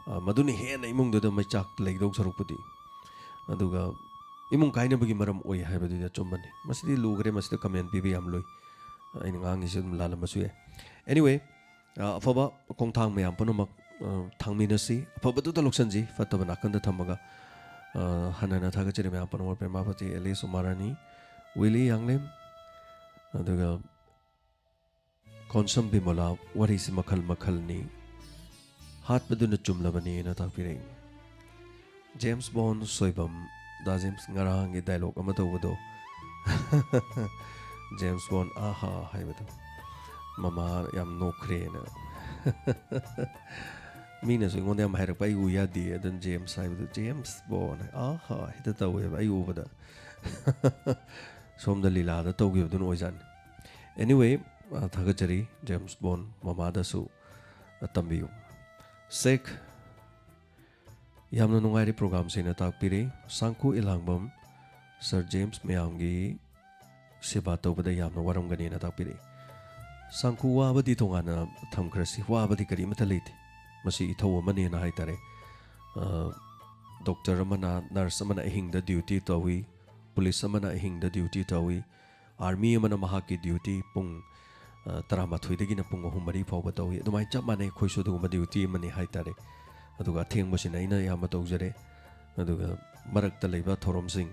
ꯑ, ꯃꯗꯨꯅ ꯍꯦꯟꯅ ꯏꯃꯨꯡꯗꯨꯗ ꯃꯩꯆꯥꯛ ꯂꯩꯗꯧ ꯁꯔꯨꯛꯄꯨꯗꯤ꯫ ꯑꯗꯨꯒ ꯏꯃꯨꯡ ꯀꯥꯏꯅꯕꯒꯤ ꯃꯔꯝ ꯑꯣꯏ ꯍꯥꯏꯕꯗꯨꯗꯤ ꯑꯆꯨꯝꯕꯅꯤ꯫ ꯃꯁꯤꯗꯤ ꯂꯨꯈ꯭ꯔꯦ, ꯃꯁꯤꯗ comment ꯄꯤꯕ ꯌꯥꯝ ꯂꯨꯏ꯫ ꯑꯩꯅ ꯉꯥꯡꯉꯤꯁꯤ ꯑꯗꯨꯝ ꯂꯥꯜꯂꯝꯕꯁꯨ ꯌꯥꯏ꯫ Anyway, ꯑ, ꯑꯐꯕ ꯈꯣꯡꯊꯥꯡ ꯃꯌꯥꯝ ꯄꯨꯝꯅꯃꯛ, ꯑ, ꯊꯥꯡꯃꯤꯟꯅꯁꯤ, ꯐꯠꯇꯕ ꯅꯥꯀꯟꯗ ꯊꯝꯃꯒ꯫ ꯑ, ꯍꯟꯅ ꯍꯟꯅ ꯊꯥꯒꯠꯆꯔꯤ ꯃꯌꯥꯝ ꯄꯨꯝꯅꯃꯛ, ꯄ꯭ꯔꯦꯃꯥꯄꯇꯤ, ꯑꯦꯂꯤꯁ ꯎꯃꯥꯔꯥꯅꯤ, ꯋꯤꯂꯤ ꯌꯥꯡꯂꯦꯝ, ꯑꯗꯨꯒ ꯈꯣꯟꯁꯝ ꯕꯤꯃꯣꯂꯥ, ꯋꯥꯔꯤꯁꯤ ꯃꯈꯜ ꯃꯈꯜꯅꯤ, ꯍꯥꯠꯄꯗꯨꯅ ꯆꯨꯝꯂꯕꯅꯤꯅ ꯇꯥꯛꯄꯤꯔꯛꯏ꯫ ꯖꯦꯝꯁ ꯕꯣꯟ ꯁꯣꯏꯕꯝ, ꯗꯥ ꯖꯦꯝꯁ ꯉꯔꯥꯡꯒꯤ dialogue ꯑꯃ ꯇꯧꯕꯗꯣ, ꯖꯦꯝꯁ ꯕꯣꯟ "ꯑꯍꯥ" ꯍꯥꯏꯕꯗꯣ, ꯃꯃꯥ ꯌꯥꯝ ꯅꯣꯛꯈ꯭ꯔꯦꯅ꯫ ꯃꯤꯅꯁꯨ ꯑꯩꯉꯣꯟꯗ ꯌꯥꯝ ꯍꯥꯏꯔꯛꯄ, ꯑꯩ ꯎ ꯌꯥꯗꯦ, ꯑꯗꯨꯅ ꯖꯦꯝꯁ ꯍꯥꯏꯕꯗꯣ, "ꯖꯦꯝꯁ ꯕꯣꯟ" ꯍꯥꯏ, "ꯑꯍꯥ" ꯍꯦꯛꯇ ꯇꯧꯋꯦꯕ ꯑꯩ ꯎꯕꯗ꯫ ꯁꯣꯝꯗ ꯂꯤꯂꯥꯗ ꯇꯧꯈꯤꯕꯗꯨꯅ ꯑꯣꯏꯖꯥꯠꯅꯤ꯫ Anyway, ꯑ, ꯊꯥꯒꯠꯆꯔꯤ ꯖꯦꯝꯁ ꯕꯣꯟ ꯃꯃꯥꯗꯁꯨ, ꯑ, ꯇꯝꯕꯤꯌꯨ꯫ ꯁꯦꯛ, ꯌꯥꯝꯅ ꯅꯨꯡꯉꯥꯏꯔꯦ program ꯁꯦꯅ ꯇꯥꯛꯄꯤꯔꯦ꯫ ꯁꯥꯡꯈꯨ ꯏꯂꯥꯡꯕꯝ, ꯁꯔ ꯖꯦꯝꯁ ꯃꯌꯥꯝꯒꯤ ꯁꯦꯕꯥ ꯇꯧꯕꯗ ꯌꯥꯝꯅ ꯋꯥꯔꯝꯒꯅꯤꯅ ꯇꯥꯛꯄꯤꯔꯛꯏ꯫ ꯁꯥꯡꯈꯨ ꯋꯥꯕꯗꯤ ꯇꯣꯉꯥꯟꯅ ꯊꯝꯈ꯭ꯔꯁꯤ, ꯋꯥꯕꯗꯤ ꯀꯔꯤꯃꯠꯇ ꯂꯩꯇꯦ꯫ ꯃꯁꯤ ꯏꯊꯧ ꯑꯃꯅꯦꯅ ꯍꯥꯏꯇꯥꯔꯦ꯫ ꯑ, doctor ꯑꯃꯅ, nurse ꯑꯃꯅ ꯑꯍꯤꯡꯗ duty ꯇꯧꯏ, police ꯑꯃꯅ ꯑꯍꯤꯡꯗ duty ꯇꯧꯏ, army ꯑꯃꯅ ꯃꯍꯥꯛꯀꯤ duty ꯄꯨꯡ, ꯑ, ꯇꯔꯥꯃꯥꯊꯣꯏꯗꯒꯤꯅ ꯄꯨꯡ ꯑꯍꯨꯝ ꯃꯔꯤ ꯐꯥꯎꯕ ꯇꯧꯏ꯫ ꯑꯗꯨꯃꯥꯏꯅ ꯆꯞ ꯃꯥꯟꯅꯩ, ꯑꯩꯈꯣꯏꯁꯨ ꯑꯗꯨꯒꯨꯝꯕ duty ꯑꯃꯅꯤ ꯍꯥꯏꯇꯥꯔꯦ꯫ ꯑꯗꯨꯒ ꯑꯊꯦꯡꯕꯁꯤꯅ ꯑꯩꯅ ꯑꯌꯥꯝꯕ ꯇꯧꯖꯔꯦ꯫ ꯑꯗꯨꯒ ꯃꯔꯛꯇ ꯂꯩꯕ ꯊꯧꯔꯝꯁꯤꯡ,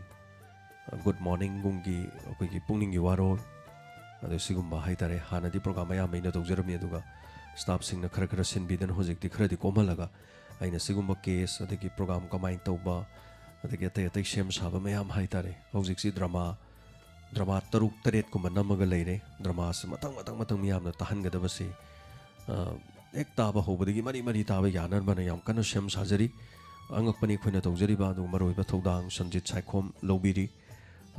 ꯑ, good morningꯒꯨꯝꯒꯤ ꯑꯩꯈꯣꯏꯒꯤ ꯄꯨꯛꯅꯤꯡꯒꯤ ꯋꯥꯔꯣꯜ, ꯑꯗꯨ ꯁꯤꯒꯨꯝꯕ ꯍꯥꯏꯇꯥꯔꯦ꯫ ꯍꯥꯟꯅꯗꯤ program ꯑꯌꯥꯝꯕ ꯑꯩꯅ ꯇꯧꯖꯔꯝꯃꯤ, ꯑꯗꯨꯒ staffꯁꯤꯡꯅ ꯈꯔ ꯈꯔ ꯁꯤꯟꯕꯤꯗꯅ ꯍꯧꯖꯤꯛꯇꯤ ꯈꯔꯗꯤ ꯀꯣꯝꯍꯜꯂꯒ ꯑꯩꯅ ꯁꯤꯒꯨꯝꯕ case, ꯑꯗꯒꯤ program ꯀꯃꯥꯏꯅ ꯇꯧꯕ, ꯑꯗꯒꯤ ꯑꯇꯩ ꯑꯇꯩ ꯁꯦꯝ ꯁꯥꯕ ꯃꯌꯥꯝ ꯍꯥꯏꯇꯥꯔꯦ꯫ ꯍꯧꯖꯤꯛꯁꯤ drama, drama ꯇꯔꯨꯛ ꯇꯔꯦꯠꯀꯨꯝꯕ ꯅꯝꯃꯒ ꯂꯩꯔꯦ꯫ Dramaꯁꯤ ꯃꯊꯪ ꯃꯊꯪ ꯃꯊꯪ ꯃꯤꯌꯥꯝꯅ ꯇꯥꯍꯟꯒꯗꯕꯁꯤ, ꯑ, ꯍꯦꯛ ꯇꯥꯕ ꯍꯧꯕꯗꯒꯤ ꯃꯔꯤ ꯃꯔꯤ ꯇꯥꯕ ꯌꯥꯅꯅꯕꯅ ꯌꯥꯝ ꯀꯟꯅ ꯁꯦꯝ ꯁꯥꯖꯔꯤ꯫ ꯑꯉꯛꯄꯅꯤ ꯑꯩꯈꯣꯏꯅ ꯇꯧꯖꯔꯤꯕ꯫ ꯑꯗꯨꯒ ꯃꯔꯨꯑꯣꯏꯕ ꯊꯧꯗꯥꯡ ꯁꯟꯖꯤꯠ ꯁꯥꯏꯈꯣꯝ ꯂꯧꯕꯤꯔꯤ꯫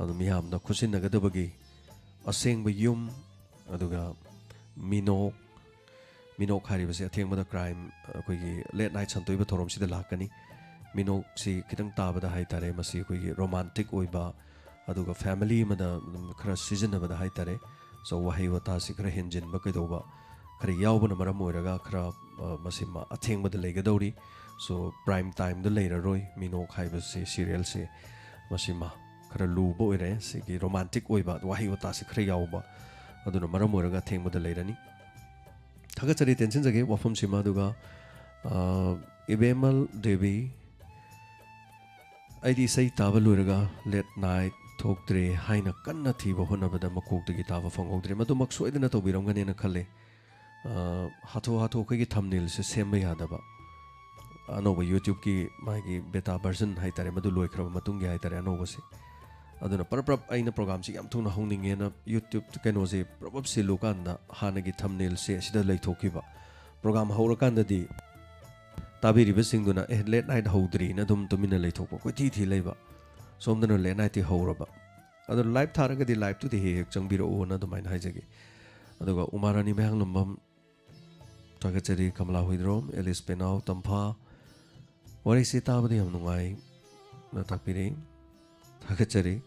ꯑꯗꯨ ꯃꯤꯌꯥꯝꯅ ꯈꯨꯠꯁꯤꯟꯅꯒꯗꯕꯒꯤ ꯑꯁꯦꯡꯕ ꯌꯨꯝ, ꯑꯗꯨꯒ ꯃꯤꯅꯣꯛ, ꯃꯤꯅꯣꯛ ꯍꯥꯏꯔꯤꯕꯁꯤ ꯑꯊꯦꯡꯕꯗ crime, ꯑꯩꯈꯣꯏꯒꯤ late night ꯁꯟꯇꯣꯛꯏꯕ ꯊꯧꯔꯝꯁꯤꯗ ꯂꯥꯛꯀꯅꯤ꯫ ꯃꯤꯅꯣꯛꯁꯤ ꯈꯤꯇꯪ ꯇꯥꯕꯗ ꯍꯥꯏꯇꯥꯔꯦ, ꯃꯁꯤ ꯑꯩꯈꯣꯏꯒꯤ romantic ꯑꯣꯏꯕ, ꯑꯗꯨꯒ family ꯑꯃꯗ ꯑꯗꯨꯝ ꯈꯔ ꯁꯤꯖꯤꯟꯅꯕꯗ ꯍꯥꯏꯇꯥꯔꯦ, so ꯋꯥꯍꯩ ꯋꯥꯇꯥꯁꯤ ꯈꯔ ꯍꯦꯟꯖꯤꯟꯕ ꯀꯩꯗꯧꯕ, ꯈꯔ ꯌꯥꯎꯕꯅ ꯃꯔꯝ ꯑꯣꯏꯔꯒ ꯈꯔ, ꯑ, ꯃꯁꯤꯃ ꯑꯊꯦꯡꯕꯗ ꯂꯩꯒꯗꯧꯔꯤ꯫ So, prime timeꯗ ꯂꯩꯔꯔꯣꯏ ꯃꯤꯅꯣꯛ ꯍꯥꯏꯕꯁꯤ serialꯁꯦ꯫ ꯃꯁꯤꯃ ꯈꯔ ꯂꯨꯕ ꯑꯣꯏꯔꯦ꯫ ꯁꯤꯒꯤ romantic ꯑꯣꯏꯕ ꯋꯥꯍꯩ ꯋꯥꯇꯥꯁꯤ ꯈꯔ ꯌꯥꯎꯕ, ꯑꯗꯨꯅ ꯃꯔꯝ ꯑꯣꯏꯔꯒ ꯑꯊꯦꯡꯕꯗ ꯂꯩꯔꯅꯤ꯫ ꯊꯥꯒꯠꯆꯔꯤ ꯇꯦꯟꯁꯤꯟꯖꯒꯦ ꯋꯥꯐꯝꯁꯤꯃ꯫ ꯑꯗꯨꯒ, ꯑ, ꯏꯕꯦꯝꯃ ꯗꯦꯕꯤ, "ꯑꯩꯗꯤ ꯏꯁꯩ ꯇꯥꯕ ꯂꯣꯏꯔꯒ late night ꯊꯣꯛꯇ꯭ꯔꯦ ꯍꯥꯏꯅ ꯀꯟꯅ ꯊꯤꯕ ꯍꯣꯠꯅꯕꯗ ꯃꯀꯣꯛꯇꯒꯤ ꯇꯥꯕ ꯐꯪꯍꯧꯗ꯭ꯔꯦ꯫ ꯃꯗꯨꯃꯛ ꯁꯣꯏꯗꯅ ꯇꯧꯕꯤꯔꯝꯒꯅꯦꯅ ꯈꯜꯂꯦ꯫ ꯑ, ꯍꯥꯊꯨ ꯍꯥꯊꯨ ꯑꯩꯈꯣꯏꯒꯤ thumbnailꯁꯦ ꯁꯦꯝꯕ ꯌꯥꯗꯕ꯫ ꯑꯅꯧꯕ YouTubeꯀꯤ ꯃꯥꯒꯤ beta version ꯍꯥꯏꯇꯥꯔꯦ, ꯃꯗꯨ ꯂꯣꯏꯈ꯭ꯔꯕ ꯃꯇꯨꯡꯒꯤ ꯍꯥꯏꯇꯥꯔꯦ, ꯑꯅꯧꯕꯁꯦ꯫ ꯑꯗꯨꯅ ꯄꯔꯞ ꯄꯔꯞ ꯑꯩꯅ programꯁꯤ ꯌꯥꯝ ꯊꯨꯅ ꯍꯧꯅꯤꯡꯉꯦꯅ YouTube ꯀꯩꯅꯣꯁꯦ ꯄꯔꯞ ꯄꯔꯞ ꯁꯤꯜꯂꯨꯀꯥꯟꯗ ꯍꯥꯟꯅꯒꯤ thumbnailꯁꯦ ꯑꯁꯤꯗ ꯂꯩꯊꯣꯛꯈꯤꯕ꯫ Program ꯍꯧꯔꯀꯥꯟꯗꯗꯤ ꯇꯥꯕꯤꯔꯤꯕꯁꯤꯡꯗꯨꯅ, "ꯑꯦ, late night ꯍꯧꯗ꯭ꯔꯤꯅ" ꯑꯗꯨꯝ ꯇꯨꯃꯤꯟꯅ ꯂꯩꯊꯣꯛꯄ, ꯀꯣꯏꯊꯤ ꯊꯤ ꯂꯩꯕ꯫ ꯁꯣꯝꯗꯅ late nightꯇꯤ ꯍꯧꯔꯕ꯫ ꯑꯗꯣ live ꯊꯥꯔꯒꯗꯤ liveꯇꯨꯗꯤ ꯍꯦꯛ ꯍꯦꯛ ꯆꯪꯕꯤꯔꯛꯎꯅ ꯑꯗꯨꯃꯥꯏꯅ ꯍꯥꯏꯖꯒꯦ꯫ ꯑꯗꯨꯒ ꯎꯃꯥ ꯔꯥꯅꯤ ꯃꯌꯥꯡꯂꯝꯕꯝ, ꯊꯥꯒꯠꯆꯔꯤ꯫ ꯀꯃꯂꯥ ꯍꯨꯏꯗ꯭ꯔꯣꯝ, ꯑꯦꯂꯤꯁ ꯄꯦꯅꯥꯎ, ꯇꯝꯐꯥ, "ꯋꯥꯔꯤꯁꯤ ꯇꯥꯕꯗ ꯌꯥꯝ ꯅꯨꯡꯉꯥꯏꯅ ꯇꯥꯛꯄꯤꯔꯛꯏ꯫ ꯊꯥꯒꯠꯆꯔꯤ"꯫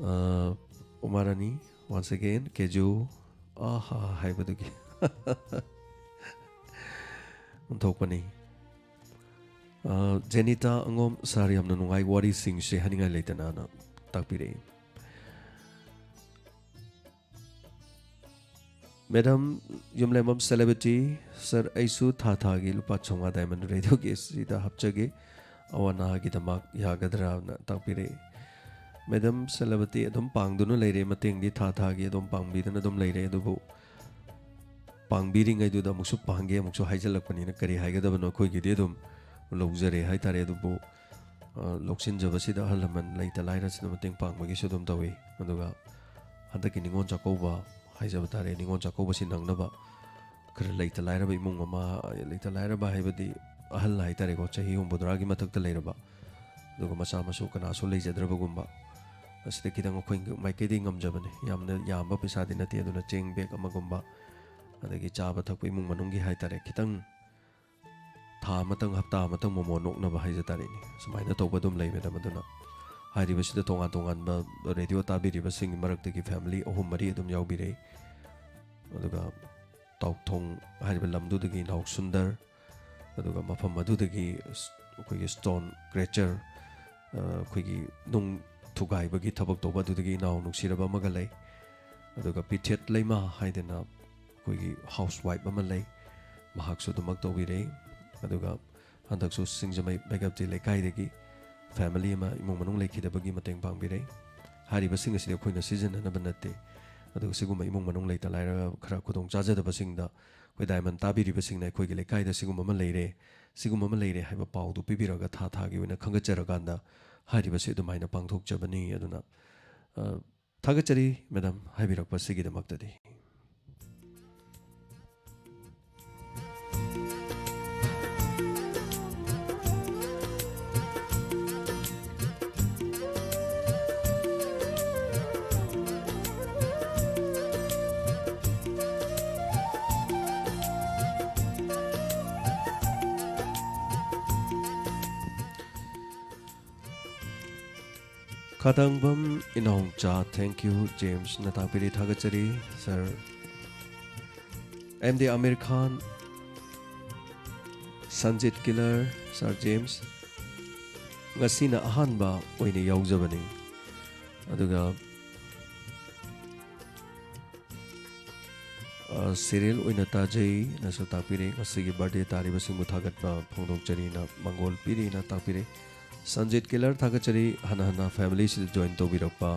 ꯑ, ꯎꯃꯥ ꯔꯥꯅꯤ, once again, ꯀꯦꯖꯨ, "ꯑꯥꯍꯥ" ꯍꯥꯏꯕꯗꯨꯒꯤ ꯑꯣꯟꯊꯣꯛꯄꯅꯤ꯫ ꯑ, ꯖꯦꯅꯤꯇꯥ ꯑꯉꯣꯝ, "ꯁꯥꯔ, ꯌꯥꯝꯅ ꯅꯨꯡꯉꯥꯏ ꯋꯥꯔꯤꯁꯤꯡꯁꯦ, ꯍꯥꯏꯅꯤꯡꯉꯥꯏ ꯂꯩꯇꯅ"ꯅ ꯇꯥꯛꯄꯤꯔꯛꯏ꯫ Madam ꯌꯨꯝꯂꯦꯝꯕꯝ Celebrity, "ꯁꯥꯔ, ꯑꯩꯁꯨ ꯊꯥ ꯊꯥꯒꯤ ꯂꯨꯄꯥ ꯆꯥꯝꯃꯉꯥ Diamond Radioꯒꯤ ꯑꯁꯤꯗ ꯍꯥꯞꯆꯒꯦ, ꯑꯋꯥ ꯑꯅꯥꯒꯤꯗꯃꯛ ꯌꯥꯒꯗ꯭ꯔꯥꯅ" ꯇꯥꯛꯄꯤꯔꯛꯏ꯫ Madam Celebrity ꯑꯗꯨꯝ ꯄꯥꯡꯗꯨꯅ ꯂꯩꯔꯦ, ꯃꯇꯦꯡꯗꯤ ꯊꯥ ꯊꯥꯒꯤ ꯑꯗꯨꯝ ꯄꯥꯡꯕꯤꯗꯨꯅ ꯑꯗꯨꯝ ꯂꯩꯔꯦ, ꯑꯗꯨꯕꯨ ꯄꯥꯡꯕꯤꯔꯤꯉꯩꯗꯨꯗ ꯑꯃꯨꯛꯁꯨ ꯄꯥꯡꯒꯦ ꯑꯃꯨꯛꯁꯨ ꯍꯥꯏꯖꯤꯜꯂꯛꯄꯅꯤꯅ ꯀꯔꯤ ꯍꯥꯏꯒꯗꯕꯅꯣ, ꯑꯩꯈꯣꯏꯒꯤꯗꯤ ꯑꯗꯨꯝ ꯂꯧꯖꯔꯦ ꯍꯥꯏꯇꯥꯔꯦ꯫ ꯑꯗꯨꯕꯨ, ꯑ, ꯂꯧꯁꯤꯟꯖꯕꯁꯤꯗ ꯑꯍꯜ ꯂꯃꯟ ꯂꯩꯇ ꯂꯥꯏꯔꯁꯤꯅ ꯃꯇꯦꯡ ꯄꯥꯡꯕꯒꯤꯁꯨ ꯑꯗꯨꯝ ꯇꯧꯏ꯫ ꯑꯗꯨꯒ ꯍꯟꯗꯛꯀꯤ ꯅꯤꯉꯣꯜ ꯆꯥꯛꯀꯧꯕ ꯍꯥꯏꯖꯕ ꯇꯥꯔꯦ, ꯅꯤꯉꯣꯜ ꯆꯥꯛꯀꯧꯕꯁꯤ ꯅꯪꯅꯕ ꯈꯔ ꯂꯩꯇ ꯂꯥꯏꯔꯕ ꯏꯃꯨꯡ ꯑꯃ, ꯂꯩꯇ ꯂꯥꯏꯔꯕ ꯍꯥꯏꯕꯗꯤ ꯑꯍꯜ ꯍꯥꯏꯇꯥꯔꯦꯀꯣ, ꯆꯍꯤ ꯍꯨꯝꯐꯨꯇꯔꯥꯒꯤ ꯃꯊꯛꯇ ꯂꯩꯔꯕ, ꯑꯗꯨꯒ ꯃꯆꯥ ꯃꯁꯨ ꯀꯅꯥꯁꯨ ꯂꯩꯖꯗ꯭ꯔꯕꯒꯨꯝꯕ, ꯑꯁꯤꯗ ꯈꯤꯇꯪ ꯑꯩꯈꯣꯏ ꯃꯥꯏꯀꯩꯗꯒꯤ ꯉꯝꯖꯕꯅꯤ꯫ ꯌꯥꯝꯅ ꯌꯥꯝꯕ ꯄꯩꯁꯥꯗꯤ ꯅꯠꯇꯦ, ꯑꯗꯨꯅ ꯆꯦꯡ bag ꯑꯃꯒꯨꯝꯕ, ꯑꯗꯒꯤ ꯆꯥꯕ ꯊꯛꯄ ꯏꯃꯨꯡ ꯃꯅꯨꯡꯒꯤ ꯍꯥꯏꯇꯥꯔꯦ, ꯈꯤꯇꯪ ꯊꯥ ꯑꯃꯇꯪ, ꯍꯞꯇꯥ ꯑꯃꯇꯪ ꯃꯣꯃꯣꯟ ꯅꯣꯛꯅꯕ ꯍꯥꯏꯖ ꯇꯥꯔꯦꯅꯦ, ꯁꯨꯃꯥꯏꯅ ꯇꯧꯕ ꯑꯗꯨꯝ ꯂꯩ, ꯃꯦꯗꯥꯝ꯫ ꯑꯗꯨꯅ ꯍꯥꯏꯔꯤꯕꯁꯤꯗ ꯇꯣꯉꯥꯟ ꯇꯣꯉꯥꯟꯕ radio ꯇꯥꯕꯤꯔꯤꯕꯁꯤꯡꯒꯤ ꯃꯔꯛꯇꯒꯤ family ꯑꯍꯨꯝ ꯃꯔꯤ ꯑꯗꯨꯝ ꯌꯥꯎꯕꯤꯔꯛꯏ꯫ ꯑꯗꯨꯒ ꯇꯥꯎꯊꯣꯡ ꯍꯥꯏꯔꯤꯕ ꯂꯝꯗꯨꯗꯒꯤ ꯏꯅꯥꯎ ꯁꯨꯟꯗꯔ, ꯑꯗꯨꯒ ꯃꯐꯝ ꯑꯗꯨꯗꯒꯤ ꯑꯩꯈꯣꯏꯒꯤ stone crusher, ꯑꯩꯈꯣꯏꯒꯤ ꯅꯨꯡ ꯊꯨꯒꯥꯏꯕꯒꯤ ꯊꯕꯛ ꯇꯧꯕ ꯑꯗꯨꯗꯒꯤ ꯏꯅꯥꯎ ꯅꯨꯡꯁꯤꯔꯕ ꯑꯃꯒ ꯂꯩ꯫ ꯑꯗꯨꯒ ꯄꯤꯊꯦꯠ ꯂꯩꯃꯥ ꯍꯥꯏꯗꯅ ꯑꯩꯈꯣꯏꯒꯤ housewife ꯑꯃ ꯂꯩ, ꯃꯍꯥꯛꯁꯨ ꯑꯗꯨꯃꯛ ꯇꯧꯕꯤꯔꯦ꯫ ꯑꯗꯨꯒ ꯍꯟꯗꯛꯁꯨ ꯁꯤꯡꯖꯃꯩ ꯕꯦꯒꯞꯇꯤ ꯂꯩꯀꯥꯏꯗꯒꯤ family ꯑꯃ ꯏꯃꯨꯡ ꯃꯅꯨꯡ ꯂꯩꯈꯤꯗꯕꯒꯤ ꯃꯇꯦꯡ ꯄꯥꯡꯕꯤꯔꯦ꯫ ꯍꯥꯏꯔꯤꯕꯁꯤꯡ ꯑꯁꯤꯗꯤ ꯑꯩꯈꯣꯏꯅ ꯁꯤꯖꯤꯟꯅꯅꯕ ꯅꯠꯇꯦ, ꯑꯗꯨꯒ ꯁꯤꯒꯨꯝꯕ ꯏꯃꯨꯡ ꯃꯅꯨꯡ ꯂꯩꯇ ꯂꯥꯏꯔ ꯈꯔ ꯈꯨꯗꯣꯡ ꯆꯥꯖꯗꯕꯁꯤꯡꯗ ꯑꯩꯈꯣꯏ diamond ꯇꯥꯕꯤꯔꯤꯕꯁꯤꯡꯅ ꯑꯩꯈꯣꯏꯒꯤ ꯂꯩꯀꯥꯏꯗ ꯁꯤꯒꯨꯝꯕ ꯑꯃ ꯂꯩꯔꯦ, ꯁꯤꯒꯨꯝꯕ ꯑꯃ ꯂꯩꯔꯦ ꯍꯥꯏꯕ ꯄꯥꯎꯗꯨ ꯄꯤꯕꯤꯔꯒ ꯊꯥ ꯊꯥꯒꯤ ꯑꯣꯏꯅ ꯈꯪꯒꯠꯆꯔꯀꯥꯟꯗ ꯍꯥꯏꯔꯤꯕꯁꯤ ꯑꯗꯨꯃꯥꯏꯅ ꯄꯥꯡꯊꯣꯛꯆꯕꯅꯤ꯫ ꯑꯗꯨꯅ, ꯑ, ꯊꯥꯒꯠꯆꯔꯤ madam ꯍꯥꯏꯕꯤꯔꯛꯄꯁꯤꯒꯤꯗꯃꯛꯇꯗꯤ꯫ ꯈꯥꯇꯪꯕꯝ ꯏꯅꯥꯎꯆꯥ, thank you, ꯖꯦꯝꯁꯅ ꯇꯥꯛꯄꯤꯔꯤ, ꯊꯥꯒꯠꯆꯔꯤ sir꯫ ꯑꯦꯝ ꯗꯤ ꯑꯃꯤꯔ ꯈꯥꯟ, ꯁꯟꯖꯤꯠ ꯀꯤꯂꯔ, sir ꯖꯦꯝꯁ, ꯉꯁꯤꯅ ꯑꯍꯥꯟꯕ ꯑꯣꯏꯅ ꯌꯥꯎꯖꯕꯅꯤ꯫ ꯑꯗꯨꯒ ꯑ, serial ꯑꯣꯏꯅ ꯇꯥꯖꯩꯅꯁꯨ ꯇꯥꯛꯄꯤꯔꯦ꯫ ꯉꯁꯤꯒꯤ birthday ꯇꯥꯔꯤꯕꯁꯤꯡꯕꯨ ꯊꯥꯒꯠꯄ ꯐꯣꯡꯗꯣꯛꯆꯔꯤꯅ ꯃꯪꯒꯣꯜ ꯄꯤꯔꯤꯅ ꯇꯥꯛꯄꯤꯔꯦ꯫ ꯁꯟꯖꯤꯠ ꯀꯤꯂꯔ ꯊꯥꯒꯠꯆꯔꯤ, ꯍꯟꯅ ꯍꯟꯅ family ꯁꯤꯗ join ꯇꯧꯕꯤꯔꯛꯄ,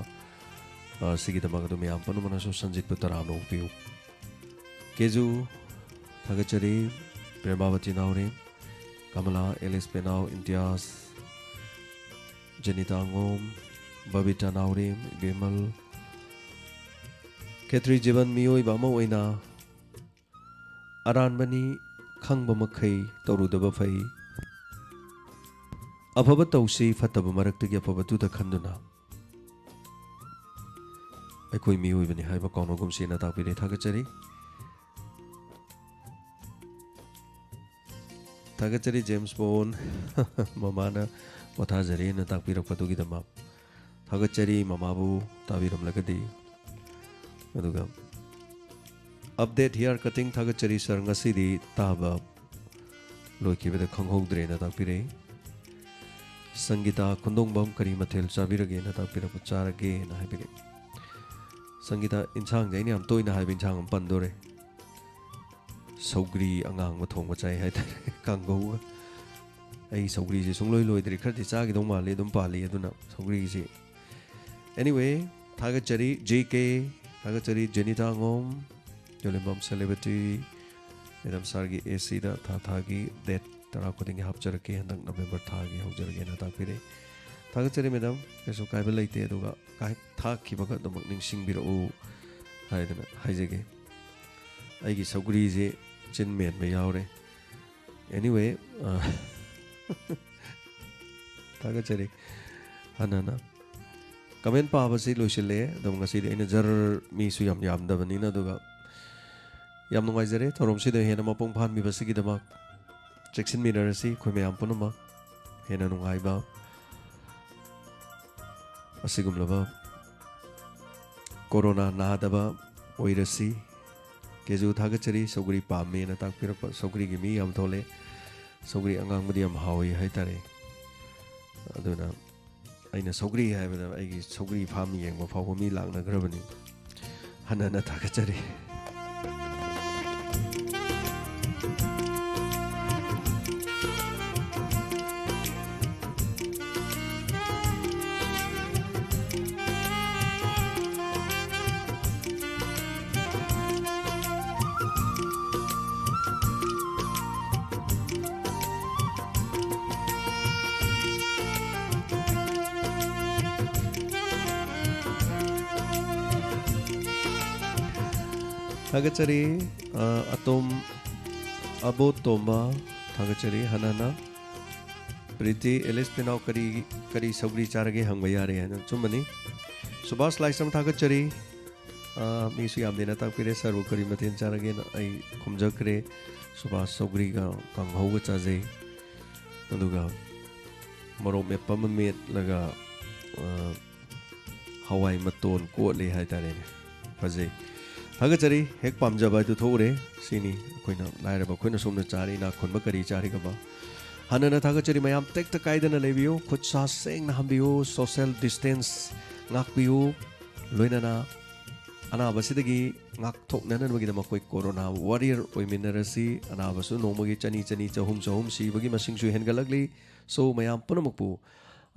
ꯑ, ꯁꯤꯒꯤꯗꯃꯛ ꯑꯗꯨ ꯃꯌꯥꯝ ꯄꯨꯝꯅꯃꯛꯅꯁꯨ ꯁꯟꯖꯤꯠꯄꯨ ꯇꯔꯥꯝꯅ ꯑꯣꯛꯄꯤꯌꯨ꯫ ꯀꯦꯖꯨ ꯊꯥꯒꯠꯆꯔꯤ, ꯄ꯭ꯔꯦꯃꯥꯕꯇꯤ ꯅꯥꯎꯔꯦꯝ, ꯀꯃꯂꯥ, ꯑꯦꯂꯤꯁ ꯄꯦꯅꯥꯎ, ꯏꯝꯇꯤꯌꯥꯖ, ꯖꯦꯅꯤꯇꯥ ꯑꯉꯣꯝ, ꯕꯕꯤꯇꯥ ꯅꯥꯎꯔꯦꯝ, ꯏꯕꯦꯝꯃꯜ, ꯈꯦꯇ꯭ꯔꯤ ꯖꯤꯕꯟ ꯃꯤꯑꯣꯏꯕ ꯑꯃ ꯑꯣꯏꯅ ꯑꯔꯥꯟꯕꯅꯤ ꯈꯪꯕ ꯃꯈꯩ ꯇꯧꯔꯨꯗꯕ ꯐꯩ꯫ ꯑꯐꯕ ꯇꯧꯁꯤ, ꯐꯠꯇꯕ ꯃꯔꯛꯇꯒꯤ ꯑꯐꯕꯗꯨꯗ ꯈꯟꯗꯨꯅ꯫ ꯑꯩꯈꯣꯏ ꯃꯤꯑꯣꯏꯕꯅꯤ ꯍꯥꯏꯕ ꯀꯥꯎꯅꯒꯨꯝꯁꯦꯅ ꯇꯥꯛꯄꯤꯔꯦ, ꯊꯥꯒꯠꯆꯔꯤ꯫ ꯊꯥꯒꯠꯆꯔꯤ ꯖꯦꯝꯁ ꯕꯣꯟ꯫ ꯃꯃꯥꯅ ꯄꯣꯊꯥꯖꯔꯦꯅ ꯇꯥꯛꯄꯤꯔꯛꯄꯗꯨꯒꯤꯗꯃꯛ ꯊꯥꯒꯠꯆꯔꯤ, ꯃꯃꯥꯕꯨ ꯇꯥꯕꯤꯔꯝꯂꯒꯗꯤ꯫ ꯑꯗꯨꯒ Update hair cutting ꯊꯥꯒꯠꯆꯔꯤ sir, ꯉꯁꯤꯗꯤ ꯇꯥꯕ ꯂꯣꯏꯈꯤꯕꯗ ꯈꯪꯍꯧꯗ꯭ꯔꯦꯅ ꯇꯥꯛꯄꯤꯔꯛꯏ꯫ ꯁꯪꯒꯤꯇꯥ ꯈꯨꯟꯗꯣꯡꯕꯝ ꯀꯔꯤ ꯃꯊꯦꯜ ꯆꯥꯕꯤꯔꯒꯦꯅ ꯇꯥꯛꯄꯤꯔꯛꯄ, ꯆꯥꯔꯒꯦꯅ ꯍꯥꯏꯕꯤꯔꯛꯏ꯫ ꯁꯪꯒꯤꯇꯥ, ꯏꯟꯁꯥꯡꯁꯦ ꯑꯩꯅ ꯌꯥꯝ ꯇꯣꯏꯅ ꯍꯥꯏꯕ ꯏꯟꯁꯥꯡ ꯑꯃ ꯄꯟꯗꯣꯔꯦ꯫ ꯁꯧꯒ꯭ꯔꯤ ꯑꯉꯥꯡꯕ ꯊꯣꯡꯕ ꯆꯥꯏ ꯍꯥꯏꯇꯥꯔꯦ, ꯀꯥꯡꯒꯧꯒ꯫ ꯑꯩ ꯁꯧꯒ꯭ꯔꯤꯁꯦ ꯁꯨꯡꯂꯣꯏ ꯂꯣꯏꯗ꯭ꯔꯤ, ꯈꯔꯗꯤ ꯆꯥꯈꯤꯗꯧ ꯃꯥꯜꯂꯤ, ꯑꯗꯨꯝ ꯄꯥꯜꯂꯤ꯫ ꯑꯗꯨꯅ ꯁꯧꯒ꯭ꯔꯤꯁꯤ, anyway, ꯊꯥꯒꯠꯆꯔꯤ ꯖꯦ ꯀꯦ, ꯊꯥꯒꯠꯆꯔꯤ ꯖꯦꯅꯤꯇꯥ ꯑꯉꯣꯝ, ꯖꯣꯂꯦꯝꯕꯝ celebrity꯫ Madam sirꯒꯤ ꯑꯦ ꯁꯤꯗ ꯊꯥ ꯊꯥꯒꯤ date ꯇꯔꯥ ꯈꯨꯗꯤꯡꯒꯤ ꯍꯥꯞꯆꯔꯛꯀꯦ, ꯍꯟꯗꯛ November ꯊꯥꯒꯤ ꯍꯧꯖꯔꯒꯦꯅ ꯇꯥꯛꯄꯤꯔꯦ꯫ ꯊꯥꯒꯠꯆꯔꯤ madam, ꯀꯩꯁꯨ ꯀꯥꯏꯕ ꯂꯩꯇꯦ꯫ ꯑꯗꯨꯒ ꯀꯥꯏ-, ꯊꯥꯈꯤꯕꯒ ꯑꯗꯨꯃꯛ ꯅꯤꯡꯁꯤꯡꯕꯤꯔꯛꯎ ꯍꯥꯏꯗꯅ ꯍꯥꯏꯖꯒꯦ꯫ ꯑꯩꯒꯤ ꯁꯧꯒ꯭ꯔꯤꯁꯦ ꯆꯤꯟ ꯃꯦꯟꯕ ꯌꯥꯎꯔꯦ꯫ Anyway, ꯑ, ꯊꯥꯒꯠꯆꯔꯤ꯫ ꯍꯟꯅ ꯍꯟꯅ comment ꯄꯥꯕꯁꯤ ꯂꯣꯏꯁꯤꯜꯂꯛꯑꯦ꯫ ꯑꯗꯨꯝ ꯉꯁꯤꯗꯤ ꯑꯩꯅ ꯖꯔ, ꯃꯤꯁꯨ ꯌꯥꯝ ꯌꯥꯝꯗꯕꯅꯤꯅ, ꯑꯗꯨꯒ ꯌꯥꯝ ꯅꯨꯡꯉꯥꯏꯖꯔꯦ ꯊꯧꯔꯝꯁꯤꯗ ꯍꯦꯟꯅ ꯃꯄꯨꯡ ꯐꯥꯍꯟꯕꯤꯕꯁꯤꯒꯤꯗꯃꯛ꯫ ꯆꯦꯛꯁꯤꯟꯃꯤꯟꯅꯔꯁꯤ ꯑꯩꯈꯣꯏ ꯃꯌꯥꯝ ꯄꯨꯝꯅꯃꯛ꯫ ꯍꯦꯟꯅ ꯅꯨꯡꯉꯥꯏꯕ ꯑꯁꯤꯒꯨꯝꯂꯕ ꯀꯣꯔꯣꯅꯥ ꯅꯥꯗꯕ ꯑꯣꯏꯔꯁꯤ꯫ ꯀꯦꯖꯨ ꯊꯥꯒꯠꯆꯔꯤ, ꯁꯧꯒ꯭ꯔꯤ ꯄꯥꯝꯃꯦꯅ ꯇꯥꯛꯄꯤꯔꯛꯄ꯫ ꯁꯧꯒ꯭ꯔꯤꯒꯤ ꯃꯤ ꯌꯥꯝ ꯊꯣꯛꯂꯦ꯫ ꯁꯧꯒ꯭ꯔꯤ ꯑꯉꯥꯡꯕꯗꯤ ꯌꯥꯝ ꯍꯥꯎꯏ ꯍꯥꯏꯇꯥꯔꯦ꯫ ꯑꯗꯨꯅ ꯑꯩꯅ ꯁꯧꯒ꯭ꯔꯤ ꯍꯥꯏꯕꯗ ꯑꯩꯒꯤ ꯁꯧꯒ꯭ꯔꯤ farm ꯌꯦꯡꯕ ꯐꯥꯎꯕ ꯃꯤ ꯂꯥꯛꯅꯈ꯭ꯔꯕꯅꯤ꯫ ꯍꯟꯅ ꯍꯟꯅ ꯊꯥꯒꯠꯆꯔꯤ꯫ ꯊꯥꯒꯠꯆꯔꯤ꯫ ꯑ, ꯑꯇꯣꯝ, ꯑꯕꯣ ꯇꯣꯝꯕ, ꯊꯥꯒꯠꯆꯔꯤ꯫ ꯍꯟꯅ ꯍꯟꯅ꯫ ꯄ꯭ꯔꯤꯇꯤ, ꯑꯦꯂꯤꯁ ꯄꯤꯅꯥꯎ ꯀꯔꯤ, ꯀꯔꯤ ꯁꯧꯒ꯭ꯔꯤ ꯆꯥꯔꯒꯦ ꯍꯪꯕ ꯌꯥꯔꯦ ꯍꯥꯏꯅ꯫ ꯑꯆꯨꯝꯕꯅꯤ꯫ ꯁꯨꯕꯥꯁ ꯂꯥꯏꯁ꯭ꯔꯝ ꯊꯥꯒꯠꯆꯔꯤ꯫ ꯑ, ꯃꯤꯁꯨ ꯌꯥꯝꯗꯦꯅ ꯇꯥꯛꯄꯤꯔꯦ꯫ ꯁꯥꯔꯕꯨ ꯀꯔꯤ ꯃꯊꯦꯜ ꯆꯥꯔꯒꯦꯅ ꯑꯩ ꯈꯨꯝꯖꯈ꯭ꯔꯦ꯫ ꯁꯨꯕꯥꯁ ꯁꯧꯒ꯭ꯔꯤꯒ ꯀꯥꯡꯍꯧꯒ ꯆꯥꯖꯩ꯫ ꯑꯗꯨꯒ ꯃꯣꯔꯣꯛ ꯃꯦꯠꯄ ꯑꯃ ꯃꯦꯠꯂꯒ, ꯑ, ꯍꯋꯥꯏ ꯃꯇꯣꯟ ꯀꯣꯠꯂꯤ ꯍꯥꯏꯇꯥꯔꯦꯅꯦ꯫ ꯐꯖꯩ꯫ ꯊꯥꯒꯠꯆꯔꯤ꯫ ꯍꯦꯛ ꯄꯥꯝꯖꯕ ꯍꯥꯏꯗꯨ ꯊꯣꯛꯎꯔꯦ꯫ ꯁꯤꯅꯤ ꯑꯩꯈꯣꯏꯅ ꯂꯥꯏꯔꯕ ꯑꯩꯈꯣꯏꯅ ꯁꯣꯝꯗ ꯆꯥꯔꯤ ꯏꯅꯥꯛ ꯈꯨꯟꯕ ꯀꯔꯤ ꯆꯥꯔꯤꯒꯕ꯫ ꯍꯥꯟꯅꯅ ꯊꯥꯒꯠꯆꯔꯤ ꯃꯌꯥꯝ, ꯇꯦꯛꯇ ꯀꯥꯏꯗꯅ ꯂꯩꯕꯤꯌꯨ, ꯈꯨꯠ ꯁꯥ ꯁꯦꯡꯅ ꯍꯥꯝꯕꯤꯌꯨ, social distance ꯉꯥꯛꯄꯤꯌꯨ, ꯂꯣꯏꯅꯅ ꯑꯅꯥꯕꯁꯤꯗꯒꯤ ꯉꯥꯛꯊꯣꯛꯅꯅꯕꯒꯤꯗꯃꯛ ꯑꯩꯈꯣꯏ corona warrior ꯑꯣꯏꯃꯤꯟꯅꯔꯁꯤ꯫ ꯑꯅꯥꯕꯁꯨ ꯅꯣꯡꯃꯒꯤ ꯆꯅꯤ, ꯆꯅꯤ, ꯆꯍꯨꯝ, ꯆꯍꯨꯝ ꯁꯤꯕꯒꯤ ꯃꯁꯤꯡꯁꯨ ꯍꯦꯟꯒꯠꯂꯛꯂꯤ꯫ So, ꯃꯌꯥꯝ ꯄꯨꯝꯅꯃꯛꯄꯨ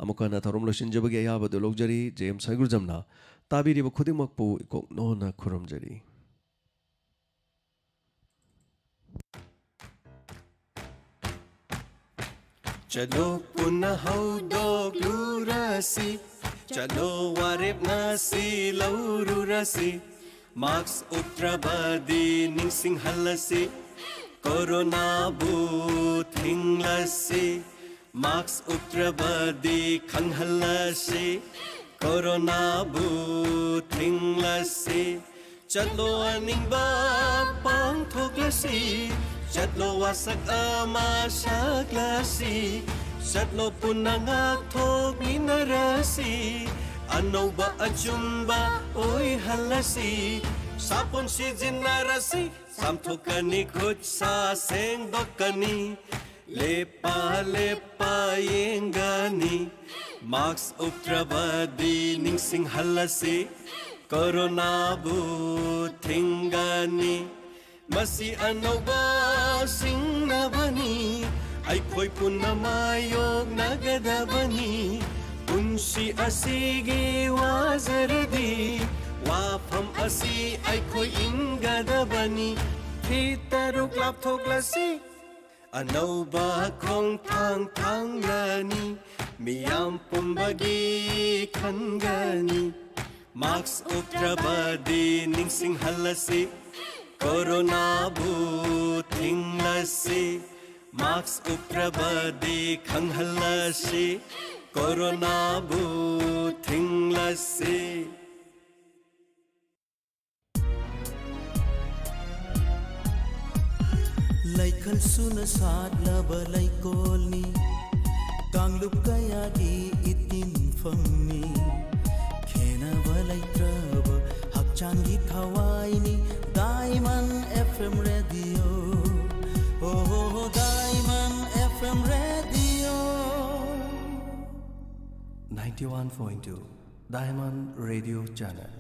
ꯑꯃꯨꯛ ꯍꯟꯅ ꯊꯧꯔꯝ ꯂꯣꯏꯁꯤꯟꯖꯕꯒꯤ ꯑꯌꯥꯕꯗꯨ ꯂꯧꯖꯔꯤ꯫ ꯖꯦ ꯑꯦꯝ ꯁꯥꯏꯒꯨꯖꯝꯅ ꯇꯥꯕꯤꯔꯤꯕ ꯈꯨꯗꯤꯡꯃꯛꯄꯨ ꯏꯀꯣꯛꯅꯣꯅ ꯈꯨꯔꯨꯝꯖꯔꯤ꯫ ꯆꯠꯂꯣ ꯄꯨꯟꯅ ꯍꯧꯗꯣꯛꯂꯨꯔꯁꯤ, ꯆꯠꯂꯣ ꯋꯥꯔꯦꯞ ꯉꯁꯤ ꯂꯧꯔꯨꯔꯁꯤ, mask ꯎꯞꯇ꯭ꯔꯕꯗꯤ ꯅꯤꯡꯁꯤꯡꯍꯜꯂꯁꯤ, coronaꯕꯨ ꯊꯤꯡꯂꯁꯤ, mask ꯎꯞꯇ꯭ꯔꯕꯗꯤ ꯈꯪꯍꯜꯂꯁꯤ, coronaꯕꯨ ꯊꯤꯡꯂꯁꯤ꯫ ꯆꯠꯂꯣ ꯑꯅꯤꯡꯕ ꯄꯥꯡꯊꯣꯛꯂꯁꯤ, ꯆꯠꯂꯣ ꯋꯥꯁꯛ ꯑꯃ ꯁꯛꯂꯁꯤ, ꯆꯠꯂꯣ ꯄꯨꯟꯅ ꯉꯥꯛꯊꯣꯛꯃꯤꯟꯅꯔꯁꯤ, ꯑꯅꯧꯕ ꯑꯆꯨꯝꯕ ꯑꯣꯏꯍꯜꯂꯁꯤ꯫ ꯁꯥꯄꯣꯟ ꯁꯤꯖꯤꯟꯅꯔꯁꯤ, ꯆꯥꯝꯊꯣꯛꯀꯅꯤ, ꯈꯨꯠ ꯁꯥ ꯁꯦꯡꯗꯣꯛꯀꯅꯤ, ꯂꯦꯞꯄ ꯂꯦꯞꯄ ꯌꯦꯡꯒꯅꯤ, mask ꯎꯞꯇ꯭ꯔꯕꯗꯤ ꯅꯤꯡꯁꯤꯡꯍꯜꯂꯁꯤ, coronaꯕꯨ ꯊꯤꯡꯒꯅꯤ꯫ ꯃꯁꯤ ꯑꯅꯧꯕ ꯁꯤꯡꯅꯕꯅꯤ, ꯑꯩꯈꯣꯏ ꯄꯨꯟꯅ ꯃꯥꯌꯣꯛꯅꯒꯗꯕꯅꯤ꯫ ꯄꯨꯟꯁꯤ ꯑꯁꯤꯒꯤ ꯋꯥꯖꯔꯗꯤ, ꯋꯥꯐꯝ ꯑꯁꯤ ꯑꯩꯈꯣꯏ ꯏꯟꯒꯗꯕꯅꯤ꯫ ꯐꯤꯠ ꯇꯔꯨꯛ ꯂꯥꯞꯊꯣꯛꯂꯁꯤ, ꯑꯅꯧꯕ ꯈꯣꯡꯊꯥꯡ ꯊꯥꯡꯂꯅꯤ, ꯃꯤꯌꯥꯝ ꯄꯨꯝꯕꯒꯤ ꯈꯟꯒꯅꯤ꯫ Mask ꯎꯞꯇ꯭ꯔꯕꯗꯤ ꯅꯤꯡꯁꯤꯡꯍꯜꯂꯁꯤ, coronaꯕꯨ ꯊꯤꯡꯂꯁꯤ꯫ Mask ꯎꯞꯇ꯭ꯔꯕꯗꯤ ꯈꯪꯍꯜꯂꯁꯤ, coronaꯕꯨ ꯊꯤꯡꯂꯁꯤ꯫ ꯂꯩꯈꯜ ꯁꯨꯅ ꯁꯥꯠꯂꯕ ꯂꯩꯀꯣꯜꯅꯤ, ꯀꯥꯡꯂꯨꯞ ꯀꯌꯥꯒꯤ ꯏꯇꯤꯟꯐꯝꯅꯤ꯫ ꯈꯦꯅꯕ ꯂꯩꯇ꯭ꯔꯕ ꯍꯛꯆꯥꯡ ꯍꯛꯆꯥꯡꯒꯤ ꯊꯋꯥꯏꯅꯤ Diamond F M Radio. Oh, Diamond F M Radio. Ninety one point two Diamond Radio Channel.